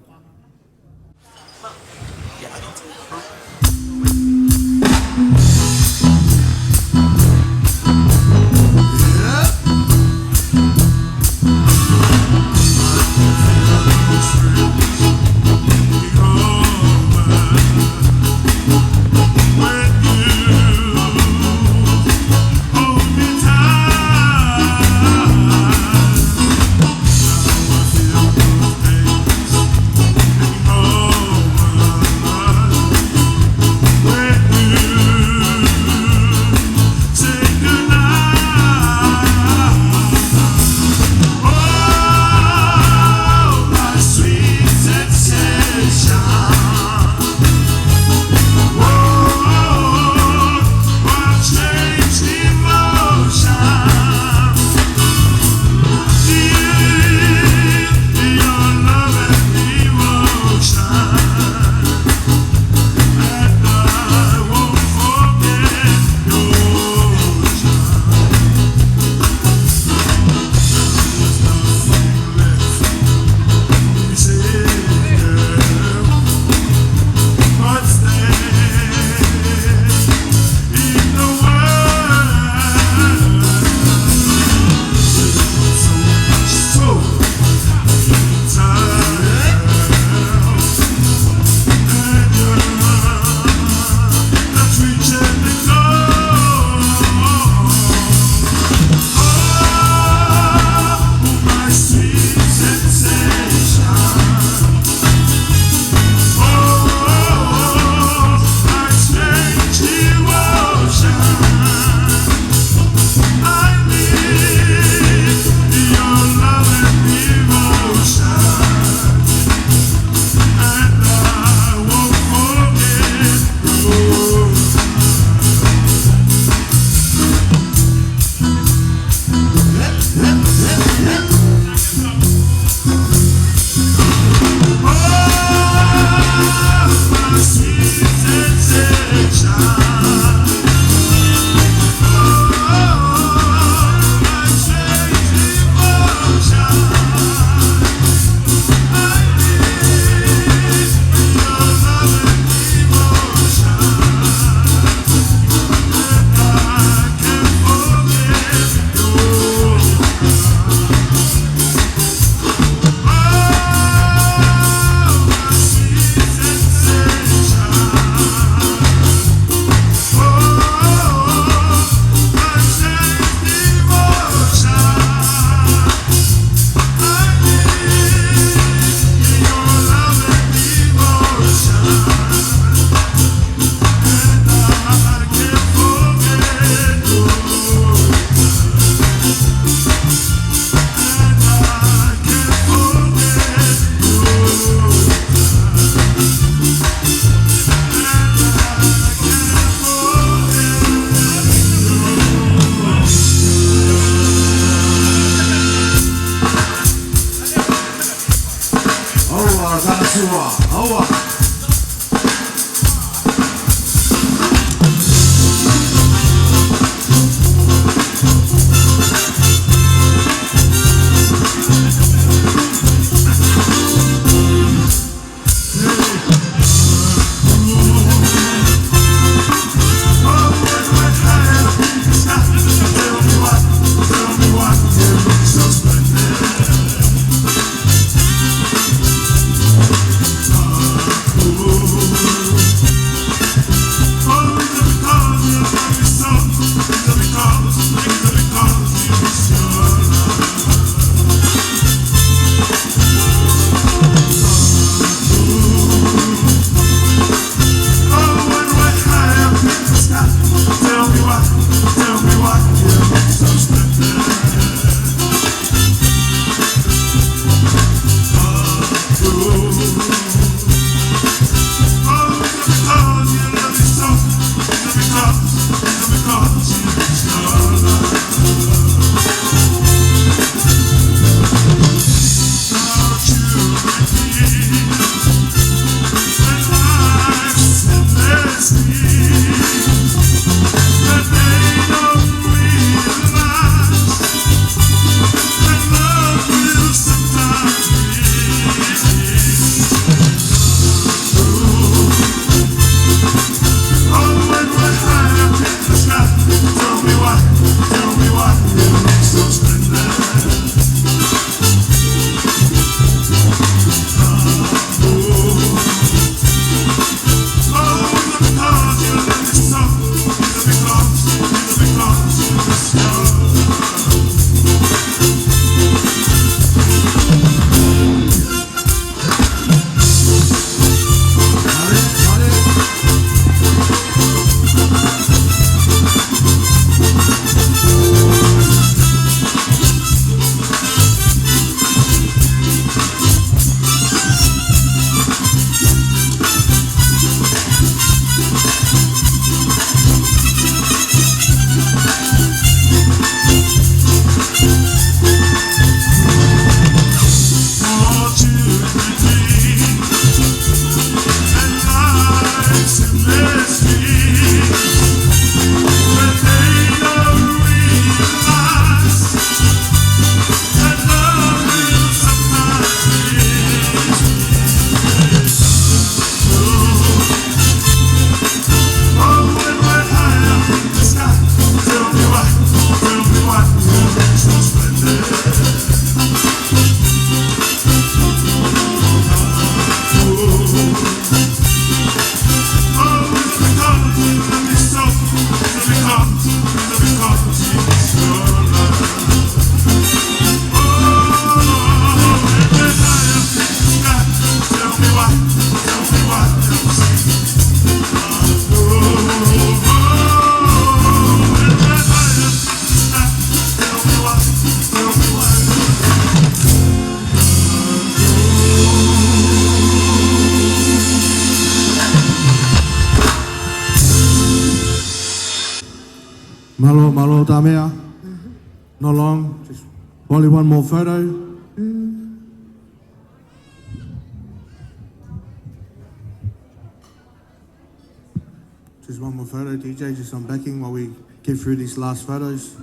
ʻOua, Kalasuā, ʻoua. Mālō, mālō, Tamea. Not long. Just probably one more photo. Just one more photo, D J, just some backing while we get through these last photos.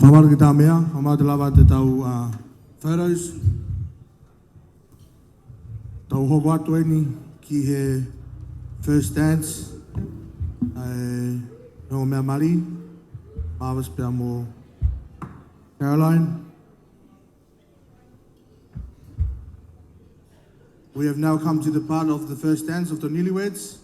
Mālō e kiʻi meʻa, ʻoku mau lava ʻetau, uh, photos. Tau hoko atu eni ki he first dance. ʻA e ongo meʻa mali, Marvis pea mo Caroline. We have now come to the part of the first dance of the newlyweds.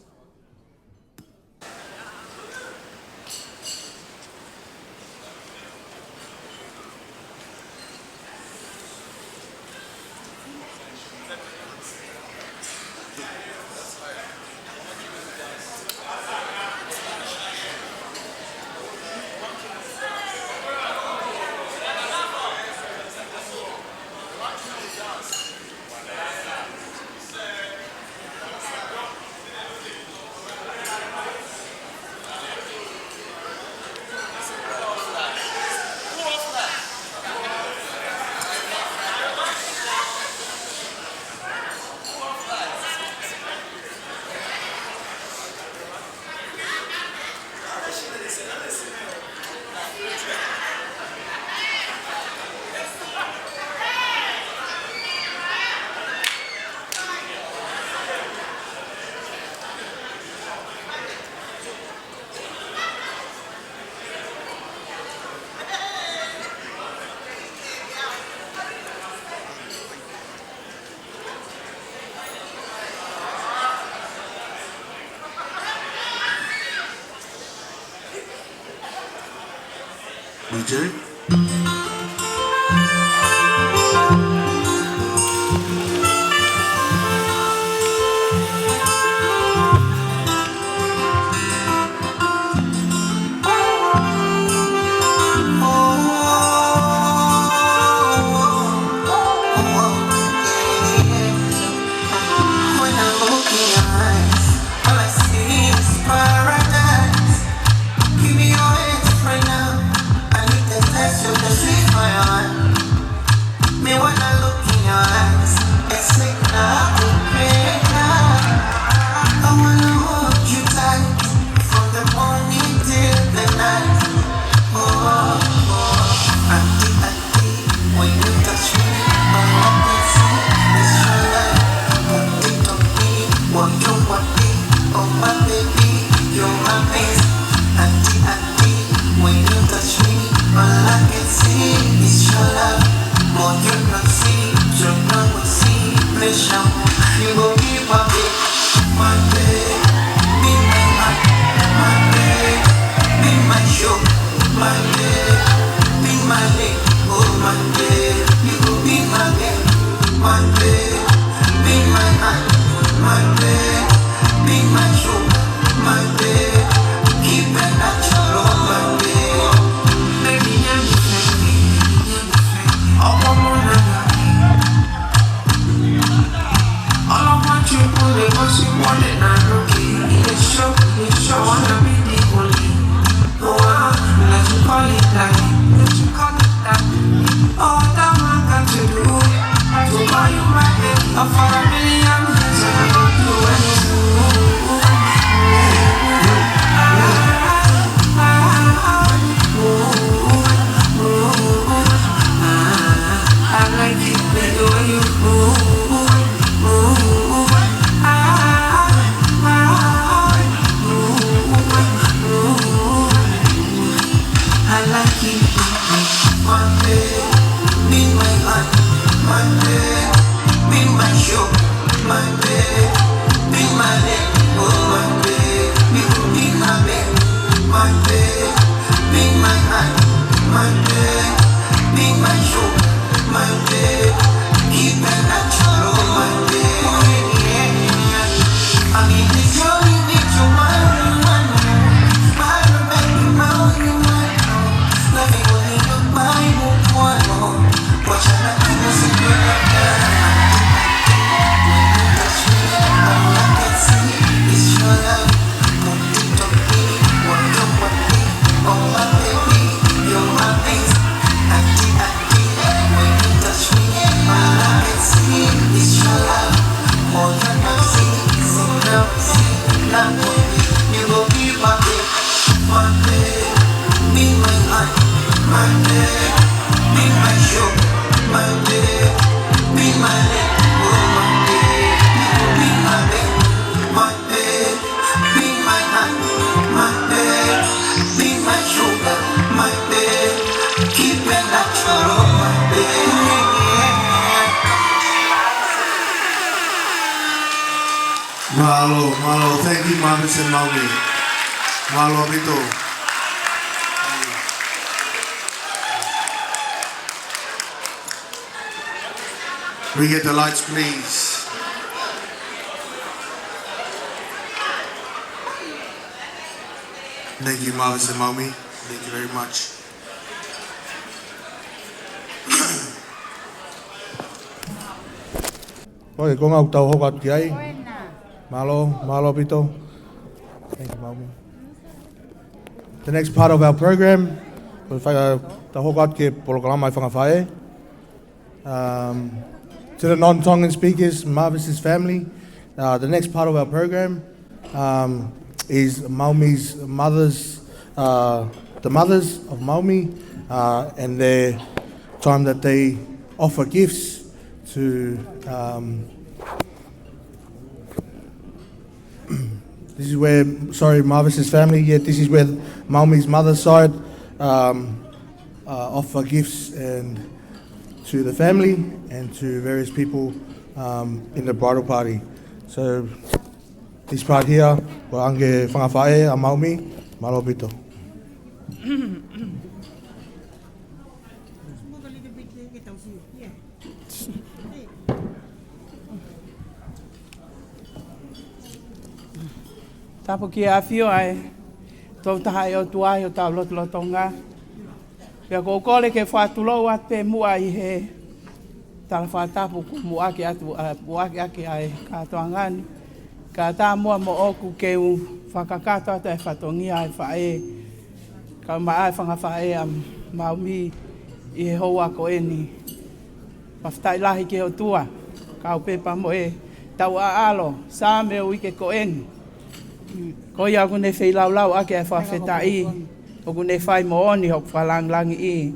D J. When I look in your eyes, all I see is paradise. Give me your hands right now. I need to taste of the sweet fire. Me when I look in your eyes, it's like nothing better. I wanna hold you tight from the morning till the night. Oh, oh, oh. Auntie, auntie, when you touch me, all I can see is your love. Put it on me, what you want me, oh my baby, you're my best. Auntie, auntie, when you touch me, all I can see is your love. More you not see, you know we see, pleasure. You go be my baby, my baby, be my heart, my baby, be my show, my baby, be my leg, oh my baby, you go be my baby, my baby, be my heart, my baby, be my show, my baby, keep it natural, my baby. Baby, I'm all I want you for the most you want it, I'm looking. It's show, it's show, I wanna be the only one that you call it like, that you call it that. All that I got to do to buy you my love for a million years, I will do anything. I like it the way you move, move. I, I, I, move, move. I like it. My baby, be my heart. My baby, be my show. My baby, be my leg. Oh, my baby, you could be my baby. My baby, be my heart. My baby, be my show. My baby, keep it natural, my baby. I mean, it's your image, your mind, your mind. My baby, my, your mind. Love it when you look my, your mind. Mālō, mālō. Thank you, Mavis and Maui. Mālō ʻaupito. We get the lights, please. Thank you, Mavis and Maui. Thank you very much. Ko e konga ʻoku tau hoko atu ki ai. Mālō, mālō ʻaupito. Thank you, Maui. The next part of our program, ko e fai, uh, tau hoko atu ki he polokalama ʻa e fanga faʻē. Um, to the non-Tongan speakers, Mavis's family, uh, the next part of our program, um, is Maumi's mother's, uh, the mothers of Maumi, uh, and their time that they offer gifts to, um, this is where, sorry, Mavis's family, yeah, this is where Maumi's mother's side, um, uh, offer gifts and to the family and to various people, um, in the bridal party. So this part here, ʻoku ʻange fanga faʻē ʻa Maumi, mālō ʻaupito. Tapu ki he ʻafio ʻa e Tokotaha ʻo e ʻOtua ʻi hotau lotolotonga. Pea ʻoku ou kole ke fakatulou atu pē muʻa ʻi he tala fakatapu kuo muʻaki atu, ʻa, muʻaki ʻaki ʻa e kātoanga ni. Kae ʻatā muʻa moʻoku ke u fakakakato atu ʻa e fatongia ʻa e faʻē kae ʻumaʻā e fanga faʻē ʻa Maumi ʻi he houa ko eni. Fakafetaʻi lahi ki he ʻOtua, kau pē pea mo e tau ʻaʻalo, Saame ʻo e uike ko eni. Ko ia ʻoku ne feilaulau ʻaki ʻa e fakafetaʻi, ʻoku ne fai moʻoni hoku fakalāngilangiʻi.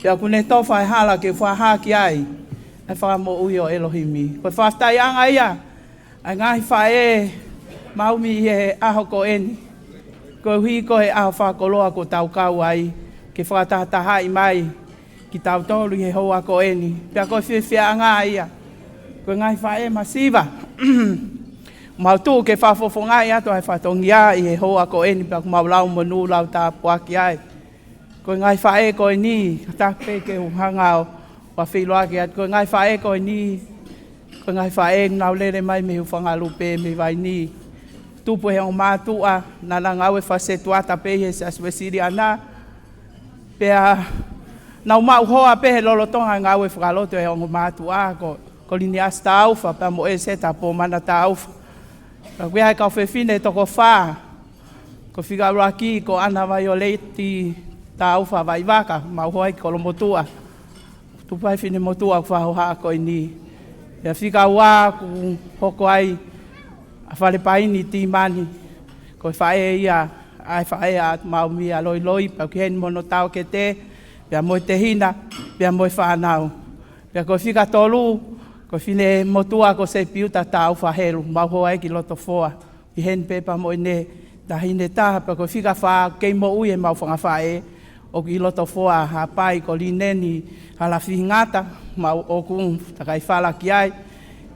Pea ʻoku ne tofa e hala ke fakahā ki ai ʻa e fakamoʻui ʻo ʻElohimi. Ko e fakafetaʻiʻanga ia ʻa e ngaahi faʻē Maumi ʻi he ʻaho ko eni. Koeʻuhi ko e ʻaho fakakoloa kuo tau kau ai ke fakatahatahaʻi mai kitautolu ʻi he houa ko eni. Pea ko e fiefiaʻanga ia. Ko e ngaahi faʻē masiva. Mau tuʻu ke fakafofongaʻi atu ʻa e fatongia ʻi he houa ko eni pea ʻoku mau lau monū lau tāpuaki ai. Ko e ngaahi faʻē ko eni, ka taku pē ke u hanga ʻo ʻo feʻiloaki atu. Ko e ngaahi faʻē ko eni, ko e ngaahi faʻē naʻa nau lele mai mei Hufangalupe mei Vainī. Tupu he ongo mātuʻa, naʻa nau ngāue fakasetuata pē ʻi he Siasi Uēsiliana. Pea nau maʻu hoa pē he lolotonga ngāue fakalotu ʻa e ongo mātuʻa ko, ko Liniasi Taufa, pea mo ʻEseta Pomana Taufa. Pea ʻoku ʻi ai e kau fefine toko fā, ko e fika ʻuluaki ko ʻAna Vaioleti Taufa Vaivaka, maʻu hoa ʻi Kolomotuʻa. Tupu ai e finemotuʻa ʻoku fakahohaʻa ko eni. Pea fika ua ʻoku hoko ai ʻa Falepaini Timani. Ko e faʻē ia, ʻa e faʻē ʻa Maumi ʻa Loiloi, pea ʻoku ʻi heni mo hono taʻokete, pea mo e tehina, pea mo e fānau. Pea ko e fika tolu, ko e finemotuʻa ko Sepiuta Taufa Helu, maʻu hoa ʻi Lotofoa. ʻI heni pē pea mo ʻene taʻahine taha, pea ko e fika fā kei moʻui ʻemau fanga faʻē ʻoku ʻi Lotofoa, Haʻapai, ko Lineni Halafihingata, maʻu ʻoku takai fala ki ai.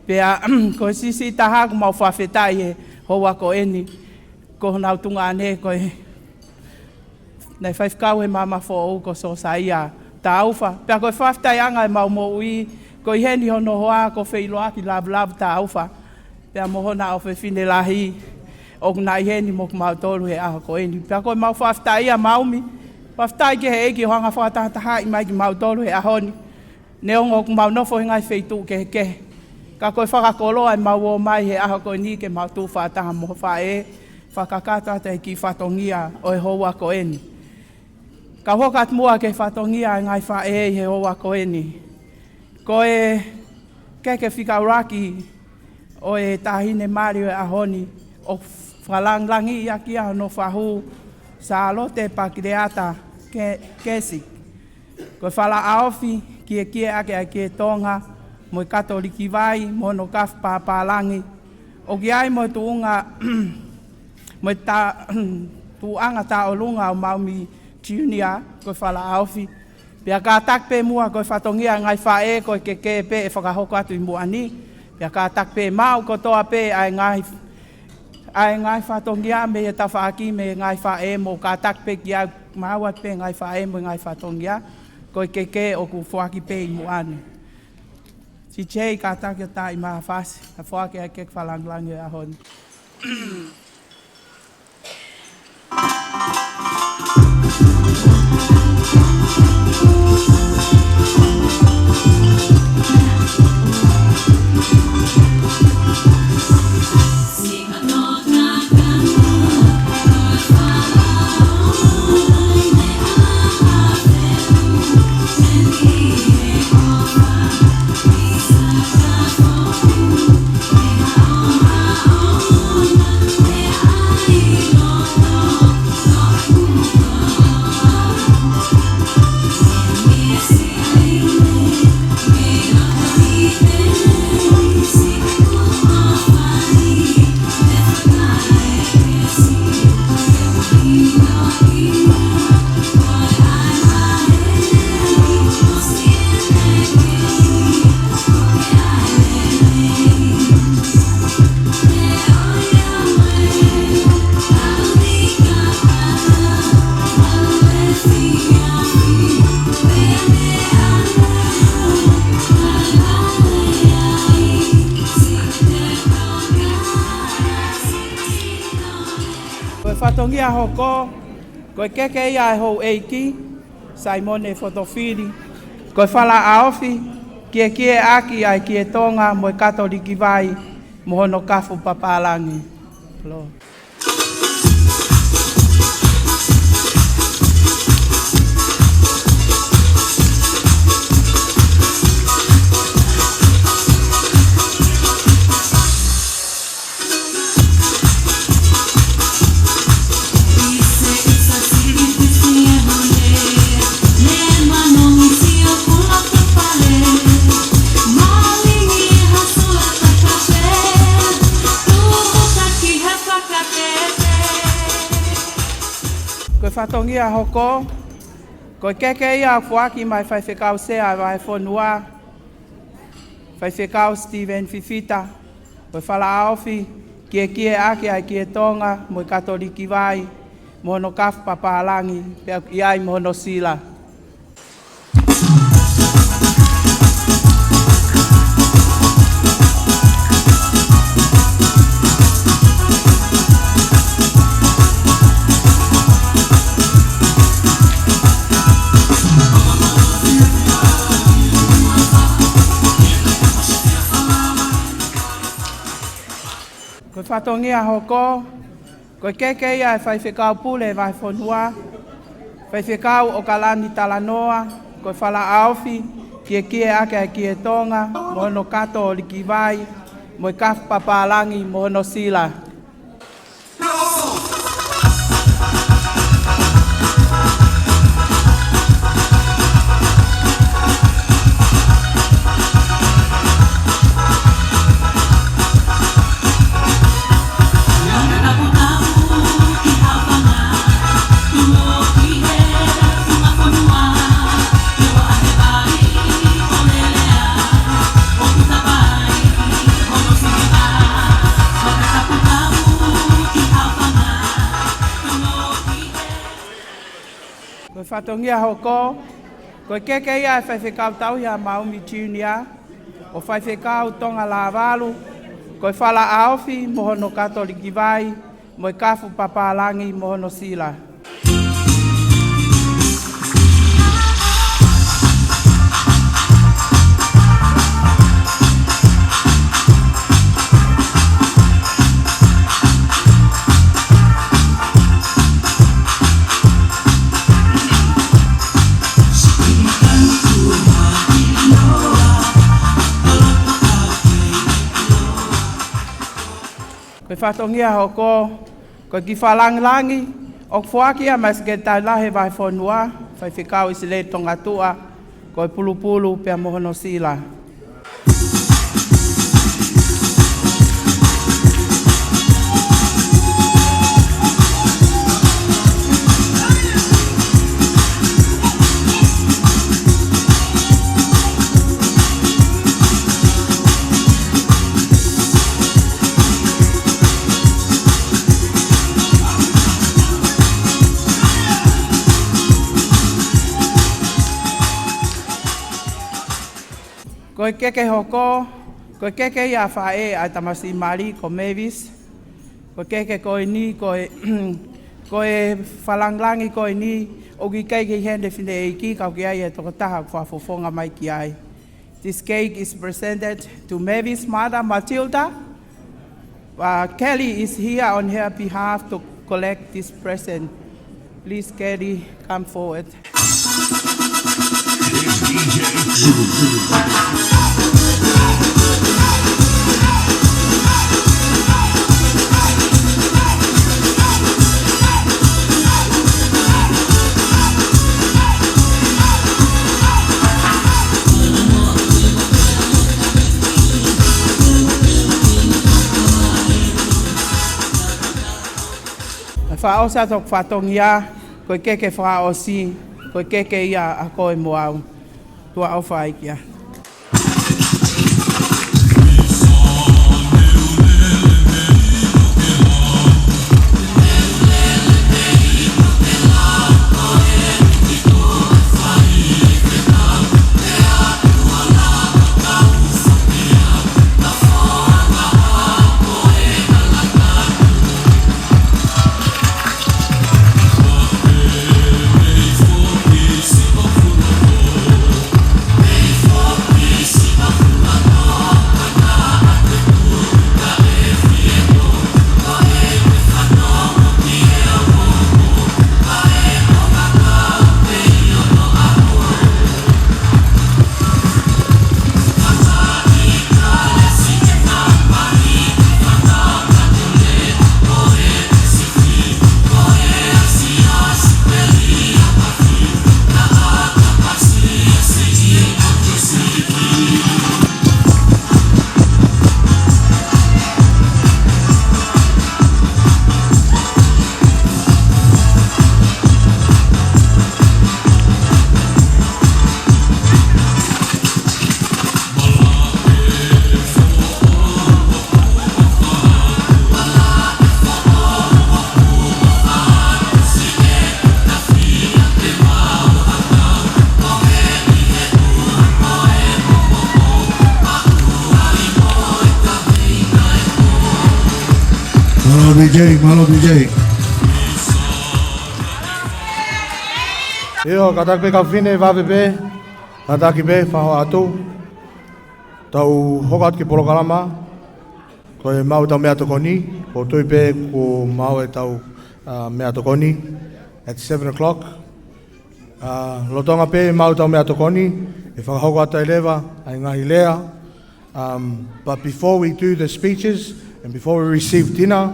Pea ko e siʻisiʻi taha ʻoku mau fakafetaʻi he houa ko eni, ko honau tuongaʻane ko e naʻe faifekau he maama foʻou ko Sosaia Taufa. Pea ko e fakafetaʻiʻanga ʻemau moʻui, ko ʻi heni hono hoa ko Feiloaki Lavulavu Taufa. Pea mo hona ʻofefine lahi, ʻoku na ʻi heni mo kimautolu he ʻaho ko eni. Pea ko ʻemau fakafetaʻi ʻa Maumi, fakafetaʻi ki he ʻEiki ʻo hanga fakatahatahaʻi mai kimautolu he ʻaho ni. Neongo ʻoku mau nofo he ngaahi feituʻu kehekehe. Ka ko e fakakoloa ʻemau ō mai he ʻaho ko eni ke mau tuʻu fakataha mo e faʻē, fakakakato atu e kiʻi fatongia ʻo e houa ko eni. Ka hoko atu muʻa ki he fatongia ʻa e ngaahi faʻē ʻi he houa ko eni. Ko e keke fika ʻuluaki ʻo e taʻahine mali ʻo e ʻaho ni ʻoku fakalāngilangiʻi ʻaki ia hono fahu, Sālote Pakileata Ke-, Kesi. Ko e fala ʻaofi, kiekie ʻaki ʻa e kie Tonga, mo e Katoliki vai, mo hono kafu pāpālangi. ʻOku ʻi ai mo e tuʻunga, mo e ta-, tuʻunga tauʻolunga ʻo Maumi Junior, ko e fala ʻaofi. Pea kātaki pē muʻa ko e fatongia ʻa e ngaahi faʻē ko e keke pē ʻe fakahoko atu ʻi muʻa ni. Pea kātaki pē maʻu kotoa pē ʻa e ngaahi, ʻa e ngaahi fatongia mei he tafaʻaki, mei he ngaahi faʻē mo kātaki pē ki ai, maʻu atu pē ngaahi faʻē mo e ngaahi fatongia, ko e keke ʻoku foaki pē ʻi muʻa ni. Siʻi Jay, kātaki ʻo taaʻi mai ha fasi, ʻa e foaki ʻa e keke fakalangilangi ʻo e ʻaho ni. Ko e fatongia hoko, ko e keke ia ʻa e houʻeiki, Saimone Fotofili. Ko e fala ʻaofi, Kiekieʻaki ʻa e Kie Tonga mo e Katoliki Vai, mo hono kafu papālangi. Lō. Ko e fatongia hoko, ko e keke ia ʻoku foaki mai Faifekau Sea ʻa e Vahefonua, Faifekau Steven Fifita, ko e fala ʻaofi, Kiekieʻaki ʻa e Kie Tonga mo e Katoliki Vai, mo hono kafu papālangi, pea ʻi ai mo hono sila. Ko e fatongia hoko, ko e keke ia ʻa e Faifekau Pule Vahefonua, Faifekau ʻOkalani Talanoa, ko e fala ʻaofi, Kiekieʻaki ʻa e Kie Tonga mo hono Katoliki Vai, mo e kafu papālangi mo hono sila. Ko e fatongia hoko, ko e keke ia ʻa e Faifekau Tauhi ʻa Maumi Junior, ʻo Faifekau Tonga Lavalu, ko e fala ʻaofi mo hono Katoliki Vai, mo e kafu papālangi mo hono sila. Ko e fatongia hoko, ko e kiʻi fakalangilangi ʻoku foaki ia mei he Sekelitali Lahi ʻo e Vahefonua, Faifekau ʻIsileli Tongatuʻa, ko e pulupulu pea mo hono sila. Ko e keke hoko, ko e keke ia ʻa e faʻē ʻa e tamasiʻi mali ko Mavis. Ko e keke ko eni, ko e, ko e fakalāngilangi ko eni, ʻoku ʻikai ke ʻi heni e fineʻeiki, ka ʻoku ʻi ai e tokotaha ʻoku fakafofonga mai ki ai. This cake is presented to Mavis' mother, Matilda. Uh, Kelly is here on her behalf to collect this present. Please, Kelly, come forward. ʻE fakaʻosi atu hoku fatongia, ko e keke fakaʻosi, ko e keke ia ʻa koe mo au. Tuʻa ʻofa ai kia. Mālō B J, mālō B J. ʻIo, kātaki pē kau fefine, vave pē, kātaki pē, fakahoa atu. Tau hoko atu ki he polokalama, ko e maʻu ʻetau meʻatokoni, ʻoku ou tui pē kuo maʻu ʻetau, uh, meʻatokoni at seven o'clock. Uh, lolotonga pē maʻu ʻetau meʻatokoni, ʻe fakahoko atu ai leva ʻa e ngaahi lea. Um, but before we do the speeches and before we receive dinner,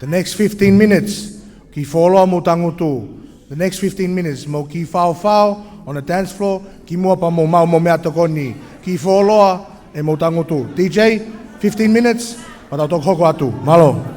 the next fifteen minutes, kiʻi fuoloa mou tangutu. The next fifteen minutes, mou kiʻi faofao on the dance floor, kimuʻa pea mou maʻu homou meʻatokoni. Kiʻi fuoloa ʻo mou tangutu. D J, fifteen minutes, pea tau toki hoko atu. Mālō.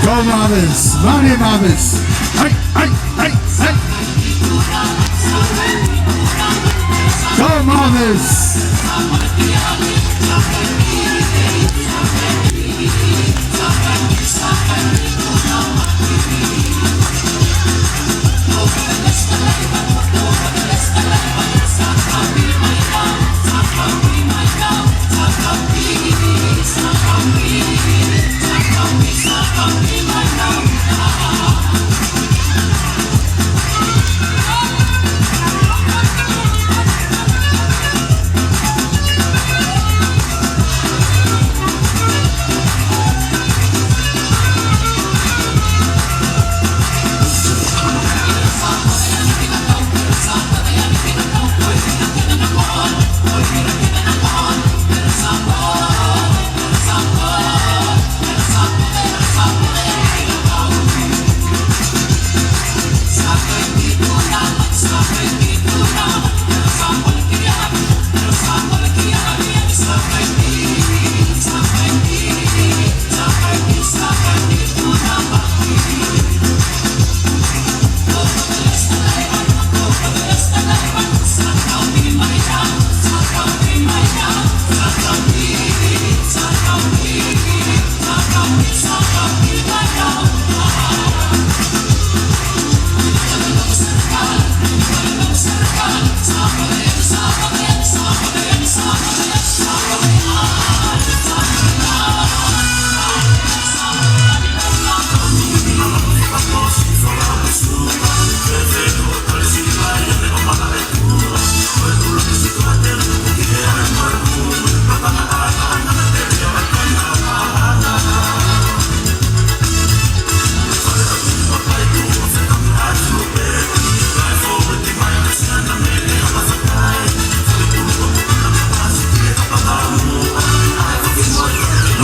Go Marvis, Mane Marvis. Ai, ai, ai, ai. Go Marvis.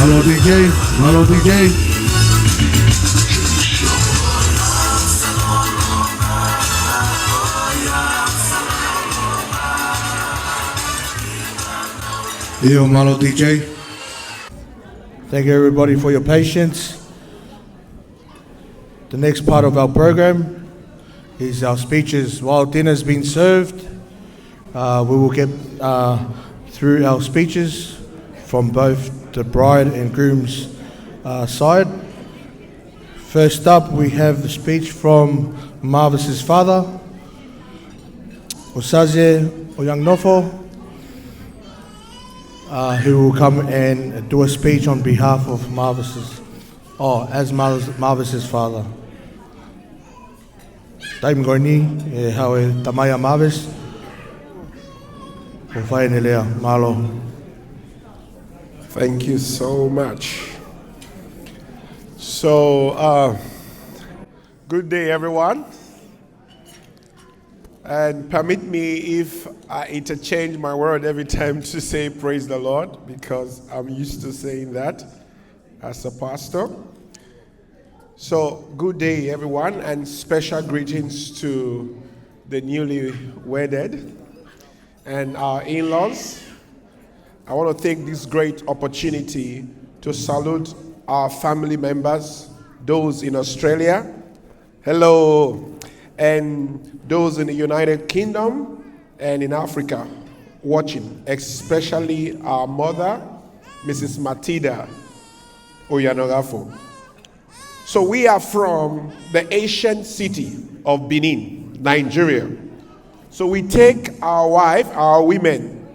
Mālō D J, mālō D J. ʻIo, mālō D J. Thank you everybody for your patience. The next part of our program is our speeches. While dinner's been served, uh, we will get, uh, through our speeches from both the bride and groom's, uh, side. First up, we have the speech from Marvis's father, Osaze Oyangnofo, uh, who will come and do a speech on behalf of Marvis's, oh, as Marvis, Marvis's father. Taimi ko eni, ʻe haʻu e tamai ʻa Marvis ʻo fai ʻene lea. Mālō. Thank you so much. So, uh, good day, everyone. And permit me if I interchange my word every time to say praise the Lord, because I'm used to saying that as a pastor. So, good day, everyone, and special greetings to the newly wedded and our in-laws. I want to take this great opportunity to salute our family members, those in Australia, hello, and those in the United Kingdom and in Africa watching, especially our mother, Missus Matilda Oyanogafo. So we are from the ancient city of Benin, Nigeria. So we take our wife, our women,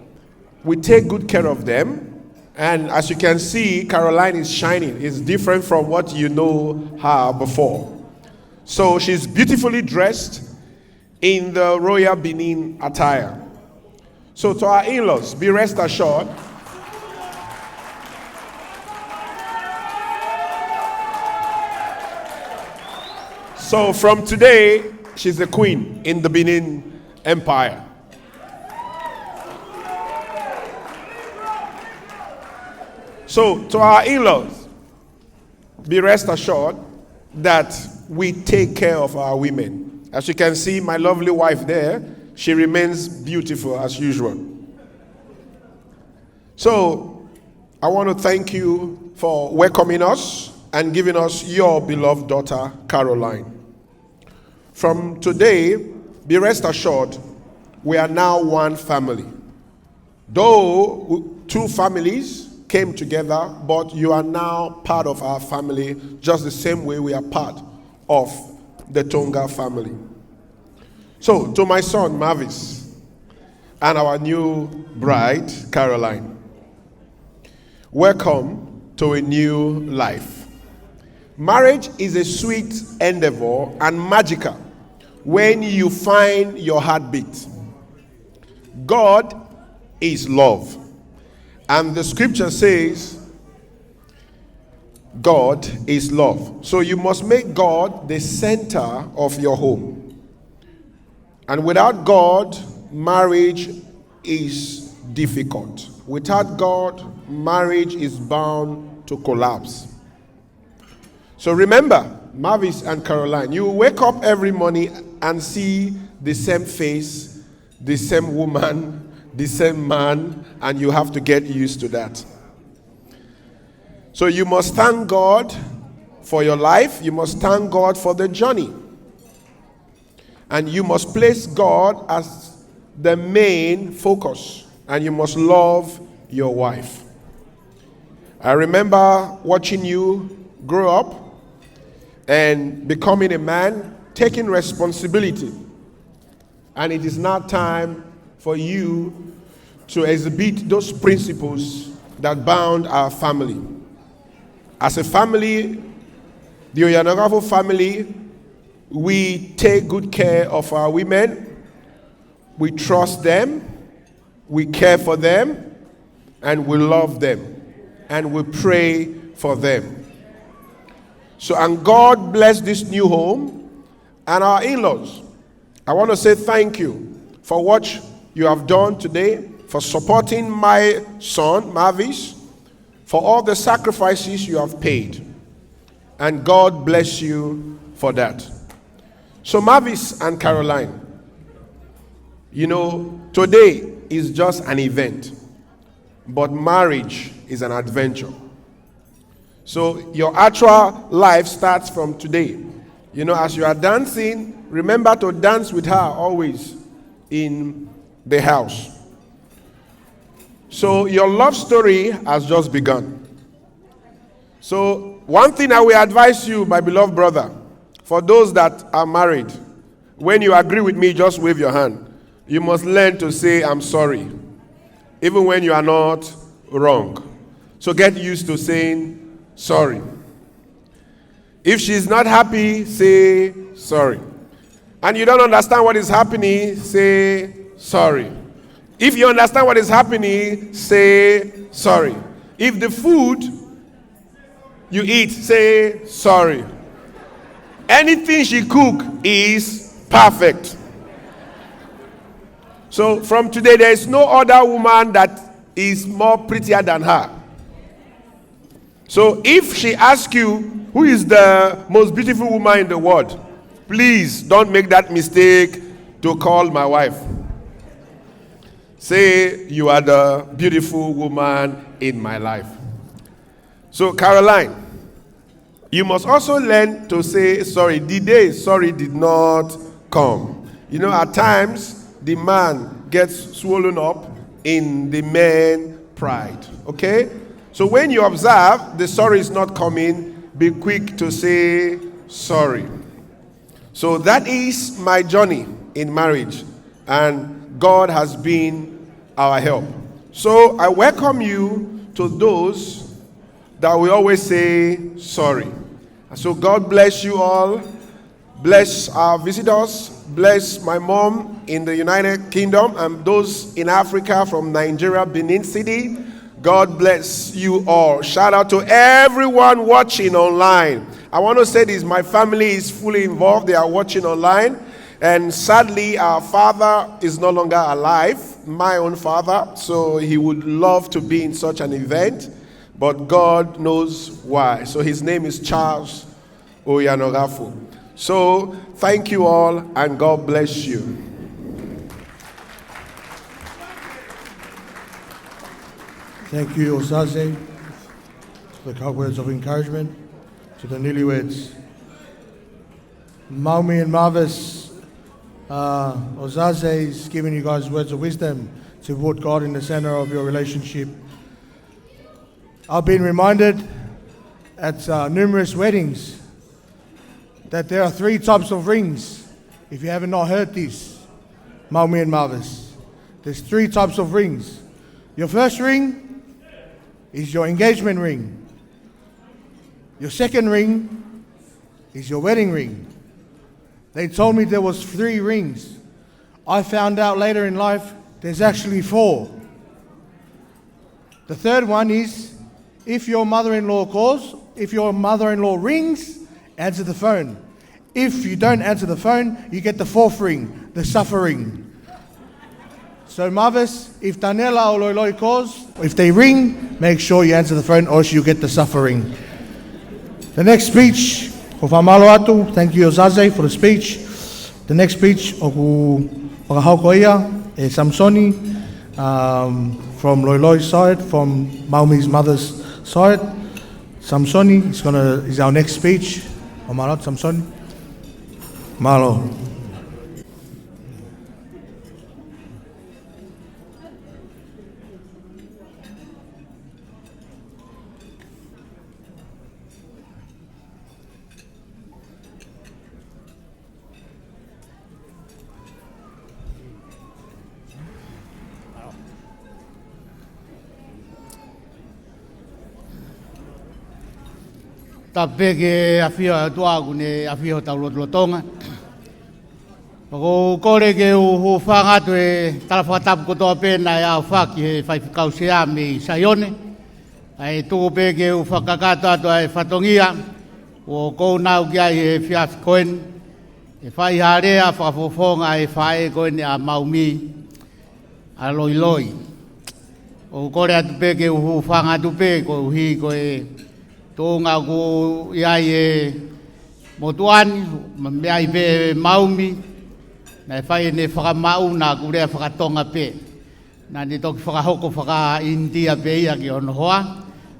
we take good care of them. And as you can see, Caroline is shining. It's different from what you know her before. So she's beautifully dressed in the royal Benin attire. So to our in-laws, be rest assured. So from today, she's the queen in the Benin Empire. So to our in-laws, be rest assured that we take care of our women. As you can see, my lovely wife there, she remains beautiful as usual. So, I want to thank you for welcoming us and giving us your beloved daughter, Caroline. From today, be rest assured, we are now one family. Though two families came together, but you are now part of our family, just the same way we are part of the Tonga family. So, to my son, Mavis, and our new bride, Caroline, welcome to a new life. Marriage is a sweet endeavor and magical when you find your heartbeat. God is love. And the scripture says, God is love. So you must make God the center of your home. And without God, marriage is difficult. Without God, marriage is bound to collapse. So remember, Mavis and Caroline, you wake up every morning and see the same face, the same woman, the same man, and you have to get used to that. So you must thank God for your life. You must thank God for the journey. And you must place God as the main focus. And you must love your wife. I remember watching you grow up and becoming a man, taking responsibility. And it is now time for you to exhibit those principles that bound our family. As a family, the Oyanogafo family, we take good care of our women, we trust them, we care for them, and we love them, and we pray for them. So, and God bless this new home and our in-laws. I want to say thank you for what you have done today, for supporting my son, Mavis, for all the sacrifices you have paid. And God bless you for that. So Mavis and Caroline, you know, today is just an event, but marriage is an adventure. So your actual life starts from today. You know, as you are dancing, remember to dance with her always in the house. So your love story has just begun. So one thing I will advise you, my beloved brother, for those that are married, when you agree with me, just wave your hand. You must learn to say, "I'm sorry," even when you are not wrong. So get used to saying sorry. If she's not happy, say sorry. And you don't understand what is happening, say sorry. If you understand what is happening, say sorry. If the food you eat, say sorry. Anything she cook is perfect. So from today, there is no other woman that is more prettier than her. So if she asks you, "Who is the most beautiful woman in the world?" please don't make that mistake to call my wife. Say, "You are the beautiful woman in my life." So, Caroline, you must also learn to say sorry the day sorry did not come. You know, at times, the man gets swollen up in the man pride. Okay? So when you observe the sorry is not coming, be quick to say sorry. So that is my journey in marriage, and God has been our help. So I welcome you to those that we always say sorry. So God bless you all. Bless our visitors. Bless my mom in the United Kingdom and those in Africa from Nigeria, Benin City. God bless you all. Shout out to everyone watching online. I want to say this, my family is fully involved. They are watching online. And sadly, our father is no longer alive, my own father. So he would love to be in such an event, but God knows why. So his name is Charles Oyanogafo. So thank you all and God bless you. Thank you, Ozaze, for the kind words of encouragement to the newlyweds. Maumi and Mavis, uh, Ozaze is giving you guys words of wisdom to put God in the center of your relationship. I've been reminded at uh, numerous weddings that there are three types of rings. If you haven't not heard this, Maumi and Mavis, there's three types of rings. Your first ring is your engagement ring. Your second ring is your wedding ring. They told me there was three rings. I found out later in life there's actually four. The third one is if your mother-in-law calls, if your mother-in-law rings, answer the phone. If you don't answer the phone, you get the fourth ring, the suffering. So Mavis, if Tanela or Loiloi calls, if they ring, make sure you answer the phone or else you get the suffering. The next speech, ko e fakamālō atu, thank you Ozaze for the speech. The next speech, ʻoku fakahoko ia ʻe Samisoni, um, from Loiloi's side, from Maumi's mother's side. Samisoni is gonna, is our next speech. Fakamālō atu Samisoni. Mālō. Tapu pē ki he ʻafio ʻa e ʻOtua ʻoku ne ʻafio ʻi hotau lotolotonga. ʻOku ou kole ke u hūfanga atu he tala fakatapu kotoa pē naʻe ʻaofaki ʻe he faifekau sea mei Saione. ʻA ia tuku pē ke u fakakakato atu ʻa e fatongia ʻoku ou nau ki ai he efiafi ko eni. ʻE fai ha lea fakafofonga ʻa e faʻē ko eni ʻa Maumi, ʻa Loiloi. ʻOku ou kole atu pē ke u hūfanga atu pē koeʻuhi ko e tuʻunga ʻoku ʻi ai e motuʻa ni, ma-, meʻa ai pē ʻe Maumi, naʻe fai ʻene fakamaʻu naʻa ku lea fakatonga pē. Naʻa ne toki fakahoko fakaʻinitia pē ia ki hono hoa,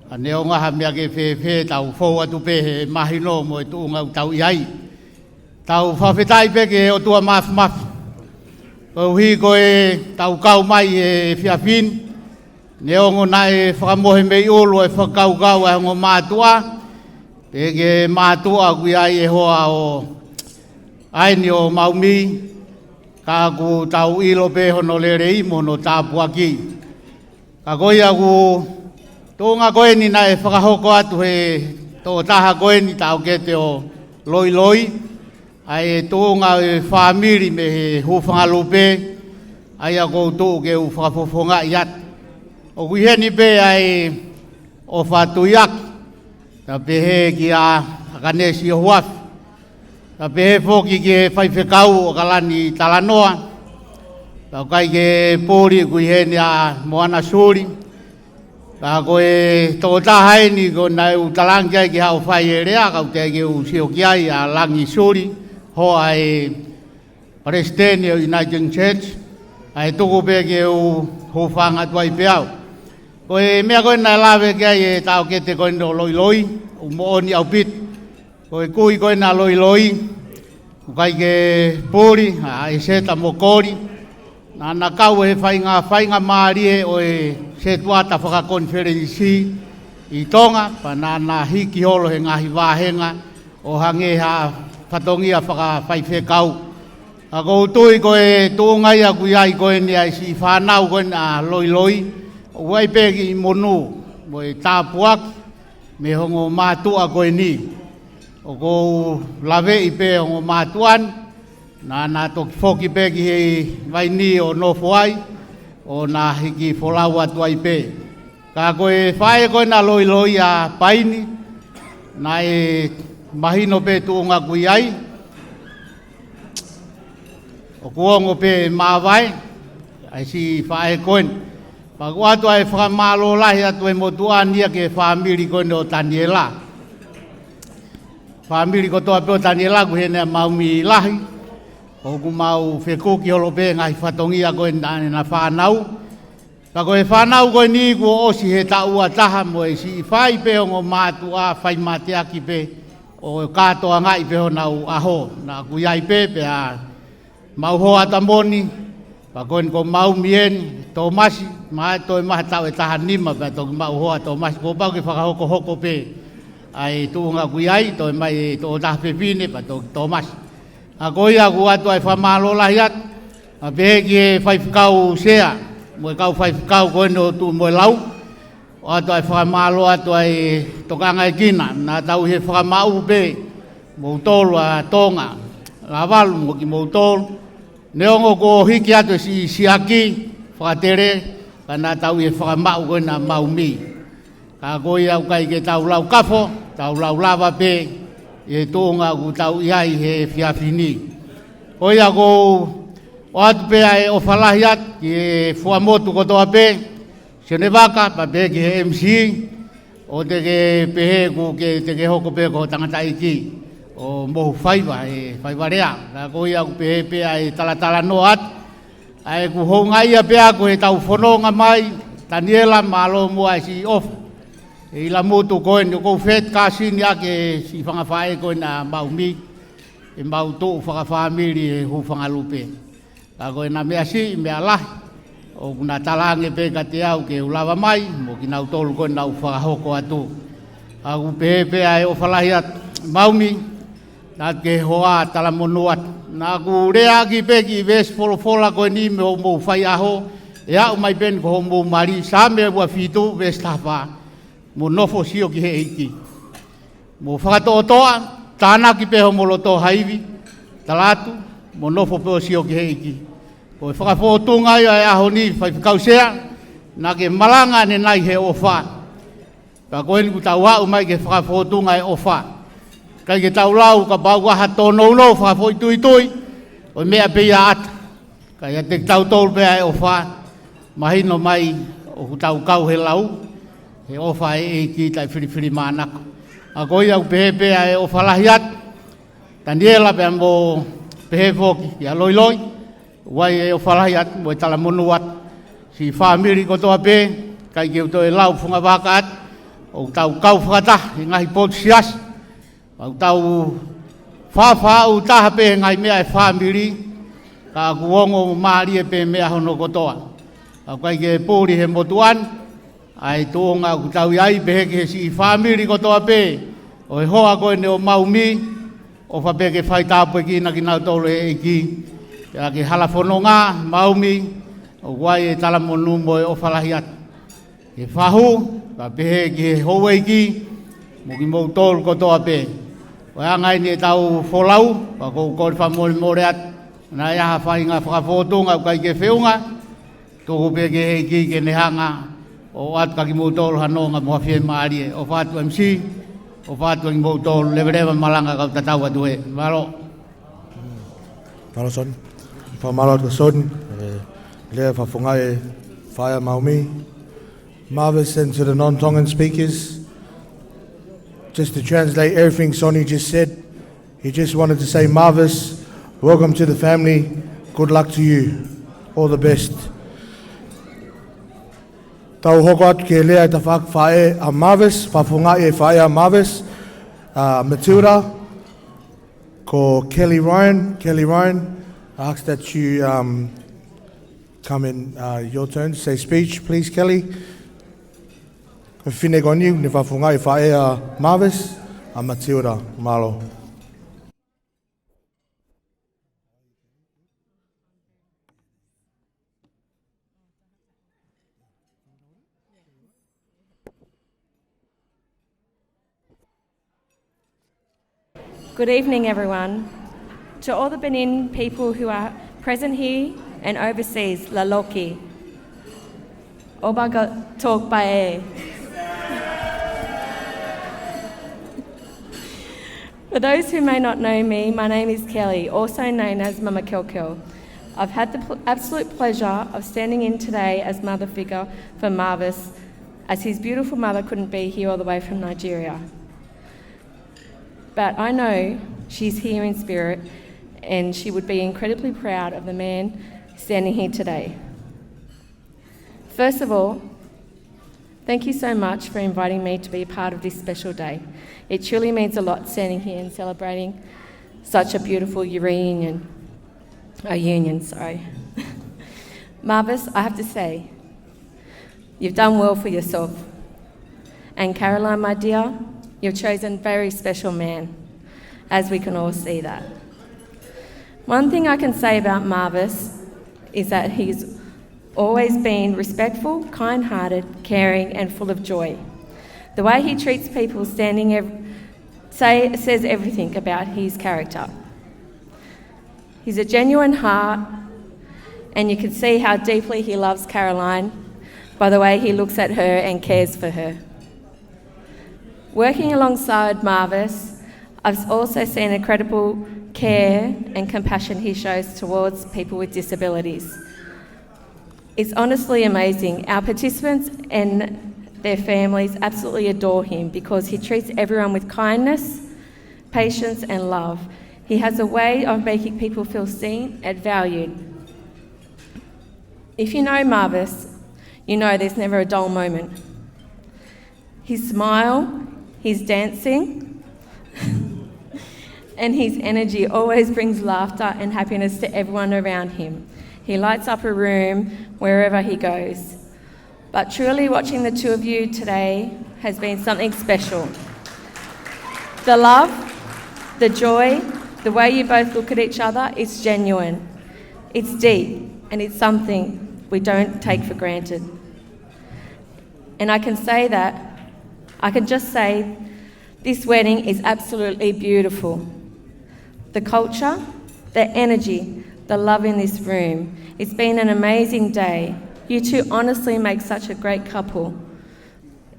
ka neongo ha meʻa ke fēfē tau fou atu pē he mahino mo e tuʻunga ʻoku tau ʻi ai. Tau fakafetaʻi pē ki he ʻOtua Māfimafi. Koeʻuhi ko e tau kau mai he efiafi ni, neongo naʻe fakamohe mei ʻulu e fakakaukau ʻa e ongo mātuʻa, pe ki he mātuʻa ʻoku ʻi ai e hoa ʻo ʻaeni ʻo Maumi, ka ʻoku tau ʻilo pē hono lelei mo hono tāpuaki. Ka ko ia ʻoku tuʻunga ko eni naʻe fakahoko atu he tokotaha ko eni taʻokete ʻo Loiloi, ʻa e tuʻunga ʻo e fāmili mei he hūfanga lupe, ʻa ia ʻoku ou tuʻu ke u fakafofongaʻi atu. ʻOku ʻi heni pē ʻa e ʻofa tuiaki, ta pehē kia ʻAkanesi ʻOhuafi, ta pehē foki ki he faifekau ʻo Kalani Talanoa, Ka ʻoku ʻikai ke puli, ʻoku ʻi heni ʻa Moana Suli. Ka ko e tokotaha eni ko ē naʻe u talaange ki ai ke haʻu ʻo fai e lea, ka ʻoku teʻeki ke u sio ki ai, ʻa Langi Suli, hoa e palesiteni ʻo e Uniting Church, ʻa e tuku pē ke u hūfanga atu ai pē au. Ko e meʻa ko ē naʻe lave ki ai e taʻokete ko eni ʻo Loiloi, ʻoku moʻoni ʻaupito. Ko e kui ko ena ʻa Loiloi, ʻoku ʻikai ke puli, ʻa ʻEseta mo Koli. Naʻa na kau he fainga, faingamālie ʻo e setuata fakakonifelenisi ʻi Tonga, pea naʻa na hiki holo he ngaahi vāhenga ʻo hangē ha fatongia fakafaifekau. Ka ʻoku ou tui ko e tuʻunga ia ʻoku ʻi ai ko eni ʻa e siʻi fānau ko ena ʻa Loiloi, ʻoku ʻi ai pē kiʻi monū mo e tāpuaki mei he ongo mātuʻa ko eni. ʻOku ou laveʻi pē ongo mātuʻa ni, naʻa na toki foki pē ki he vaini ʻo nofo ai, ʻo na hiki folau atu ai pē. Ka ko e faʻē ko ena ʻa Loiloi, ʻa Paini, naʻe mahino pē tuʻunga ʻoku ʻi ai. ʻOku ongo pē māvae ʻa e siʻi faʻē ko eni. Pea ʻoku ʻoatu ʻa e fakamālō lahi atu e motuʻa ni ia ki he fāmili ko eni ʻo Taniela. Fāmili kotoa pē ʻo Taniela, ʻoku ʻi heni ʻa Maumi Lahi, ʻoku mau fekuki holo pē ngaahi fatongia ko ena ʻa ʻena fānau. Pea ko e fānau ko eni kuo ʻosi he taʻu ʻe taha mo e siʻi fai pē ongo mātuʻa fai mateaki pē ʻo kātoangaʻi pē honau ʻaho. Naʻa ku ʻi ai pē, pea maʻu hoa ʻa Tamoni, pea ko eni ko Maumi eni, Tōmasi, ma toe maha taʻu ʻe taha nima pea toki maʻu hoa ʻa Tōmasi, kuo pau ke fakahokohoko pē ʻa e tuʻunga ʻoku ʻi ai, toe mai e tokotaha fefine pea toki Tōmasi. Ka ko ia ʻoku ʻoatu ʻa e fakamālō lahi atu, pea pehē ki he faifekau sea, mo e kau faifekau ko eni ʻo Tuʻi mo e Lau, ʻoatu ʻa e fakamālō atu ʻa e tokangaekina, naʻa tau ʻi he fakamaʻu pē, moutolu ʻa Tonga, Lavalu mo kimoutolu, neongo kuo hiki atu e siʻi siaki fakatele, ka naʻa tau ʻi he fakamaʻu ko ena ʻa Maumi. Ka ko ia ʻoku ʻikai ke tau lau kafo, tau lau lava pē ʻi he tuʻunga ʻoku tau ʻi ai he efiafi ni. Ko ia ʻoku ou ʻoatu pē ʻa e ʻofa lahi atu ki he fua motu kotoa pē, Sione Vaka, pea pehē ki he M C, ʻoua te ke pehē ʻoku ke, te ke hoko pē ko e tangataʻeiki ʻo mohu faiva, e faiva lea. Ka ko ia ʻoku pehē pē ʻa e talatalanoa atu, ʻa ʻeku houngaʻia pē ʻaku heʻetau fononga mai, Taniela, mālō muʻa e siʻi ʻofa. ʻE ʻi Lamutu ko eni, ʻoku ou fetokāsini ʻaki e siʻi fanga faʻē ko ena ʻa Maumi, ʻemau tuʻu fakafāmili he hūfanga lupe. Ka ko ʻena meʻa siʻi, meʻa lahi, ʻoku na talaange pē kiate au ke u lava mai, mo kinautolu ko ena ʻoku fakahoko atu. Ka ʻoku pehē pē ʻa e ʻofa lahi atu, Maumi, naʻa ke hoa talamonū atu. Naʻa ku leaʻaki pē kiʻi veesi folofola ko eni mei hoʻomou faiʻaho, ʻe aʻu mai pē eni ki hoʻomou mali, Saame ua fitu, veesi taha fā, mo nofo sio ki he ʻEiki. Mo fakatoʻotoʻa, tānaki pē homo loto ha ivi, tala atu, mo nofo pē ʻo sio ki he ʻEiki. Ko e fakafōtunga ia ʻo e ʻaho ni, faifekau sea, naʻa ke malanga ʻanenai he ʻofa. Pea ko eni kuo tau aʻu mai ki he fakafōtunga e ʻofa. ʻIkai ke tau lau kapau ʻoku ʻi ai ha tōnounou fakafoʻituitui, ʻo e meʻa pē ia ʻata. Ka ʻiate kitautolu pē ʻa e ʻofa, mahino mai ʻoku tau kau he lau, he ʻofa ʻa e ʻEiki taʻefilifilimānako. Ka ko ia ʻoku pehē pē ʻa e ʻofa lahi atu, Taniela, pea mo pehē foki kia Loiloi, ʻoatu e ʻofa lahi atu mo e talamonū atu. Siʻi fāmili kotoa pē, ʻikai ke u toe lau fungavaka atu, ʻoku tau kau fakataha he ngaahi potu siasi, ʻoku tau faʻufaʻu taha pē he ngaahi meʻa ʻa e fāmili, ka ʻoku ongo mālie pē meʻa hono kotoa. Ka ʻoku ʻikai ke puli he motuʻa ni ʻa e tuʻunga ʻoku tau ʻi ai, pehē ki he siʻi fāmili kotoa pē ʻo e hoa ko eni ʻo Maumi, ʻofa pē ke fai tāpuekina kinautolu ʻe he ʻEiki. Pea ki he hala fononga, Maumi, ʻoku ʻi ai e talamonū mo e ʻofa lahi atu. Ki he fahu, pea pehē ki he houʻeiki, mo kimoutolu kotoa pē. Ko e anga eni ʻetau folau, pea ʻoku ou kole fakamolemole atu. Naʻe ʻi ai ha faʻahinga fakafōtunga ʻoku ʻikai ke feʻunga, tuku pē ki he ʻEiki ke ne hanga ʻo ʻoatu kia kimoutolu ha nonga mo ha fiemālie. ʻOfa atu M C, ʻofa atu kia kimoutolu, leveleva malanga kau tatau atu ē. Mālō. Mālō Soni. Fakamālō atu Soni. ʻE, Lea fakafofonga ʻa e faʻē ʻa Maumi. Marvis, and to the non-Tongan speakers, just to translate everything Sonny just said, he just wanted to say, Marvis, welcome to the family. Good luck to you. All the best. Tau hoko atu ki he lea ʻa e tafaʻaki faʻē ʻa Marvis, fakafofonga ʻa e faʻē ʻa Marvis, ʻa Matilda, ko Kelly Ryan. Kelly Ryan, I ask that you, um, come in, uh, your turn to say speech, please, Kelly. Ko e fefine ko eni, ne fakafofonga ʻa e faʻē ʻa Marvis, ʻa Matilda. Mālō. Good evening, everyone. To all the Benin people who are present here and overseas, Laloki. ʻOba ka tō paʻē. For those who may not know me, my name is Kelly, also known as Mama Kelkel. I've had the pl-, absolute pleasure of standing in today as mother figure for Marvis, as his beautiful mother couldn't be here all the way from Nigeria. But I know she's here in spirit, and she would be incredibly proud of the man standing here today. First of all, thank you so much for inviting me to be a part of this special day. It truly means a lot standing here and celebrating such a beautiful reunion. A union, sorry. Marvis, I have to say, you've done well for yourself. And Caroline, my dear, you've chosen a very special man, as we can all see that. One thing I can say about Marvis is that he's always been respectful, kind-hearted, caring, and full of joy. The way he treats people standing ev-, say, says everything about his character. He's a genuine heart, and you can see how deeply he loves Caroline by the way he looks at her and cares for her. Working alongside Marvis, I've also seen incredible care and compassion he shows towards people with disabilities. It's honestly amazing. Our participants and their families absolutely adore him because he treats everyone with kindness, patience, and love. He has a way of making people feel seen and valued. If you know Marvis, you know there's never a dull moment. His smile, his dancing, and his energy always brings laughter and happiness to everyone around him. He lights up a room wherever he goes. But truly, watching the two of you today has been something special. The love, the joy, the way you both look at each other, it's genuine. It's deep, and it's something we don't take for granted. And I can say that, I can just say, this wedding is absolutely beautiful. The culture, the energy, the love in this room. It's been an amazing day. You two honestly make such a great couple.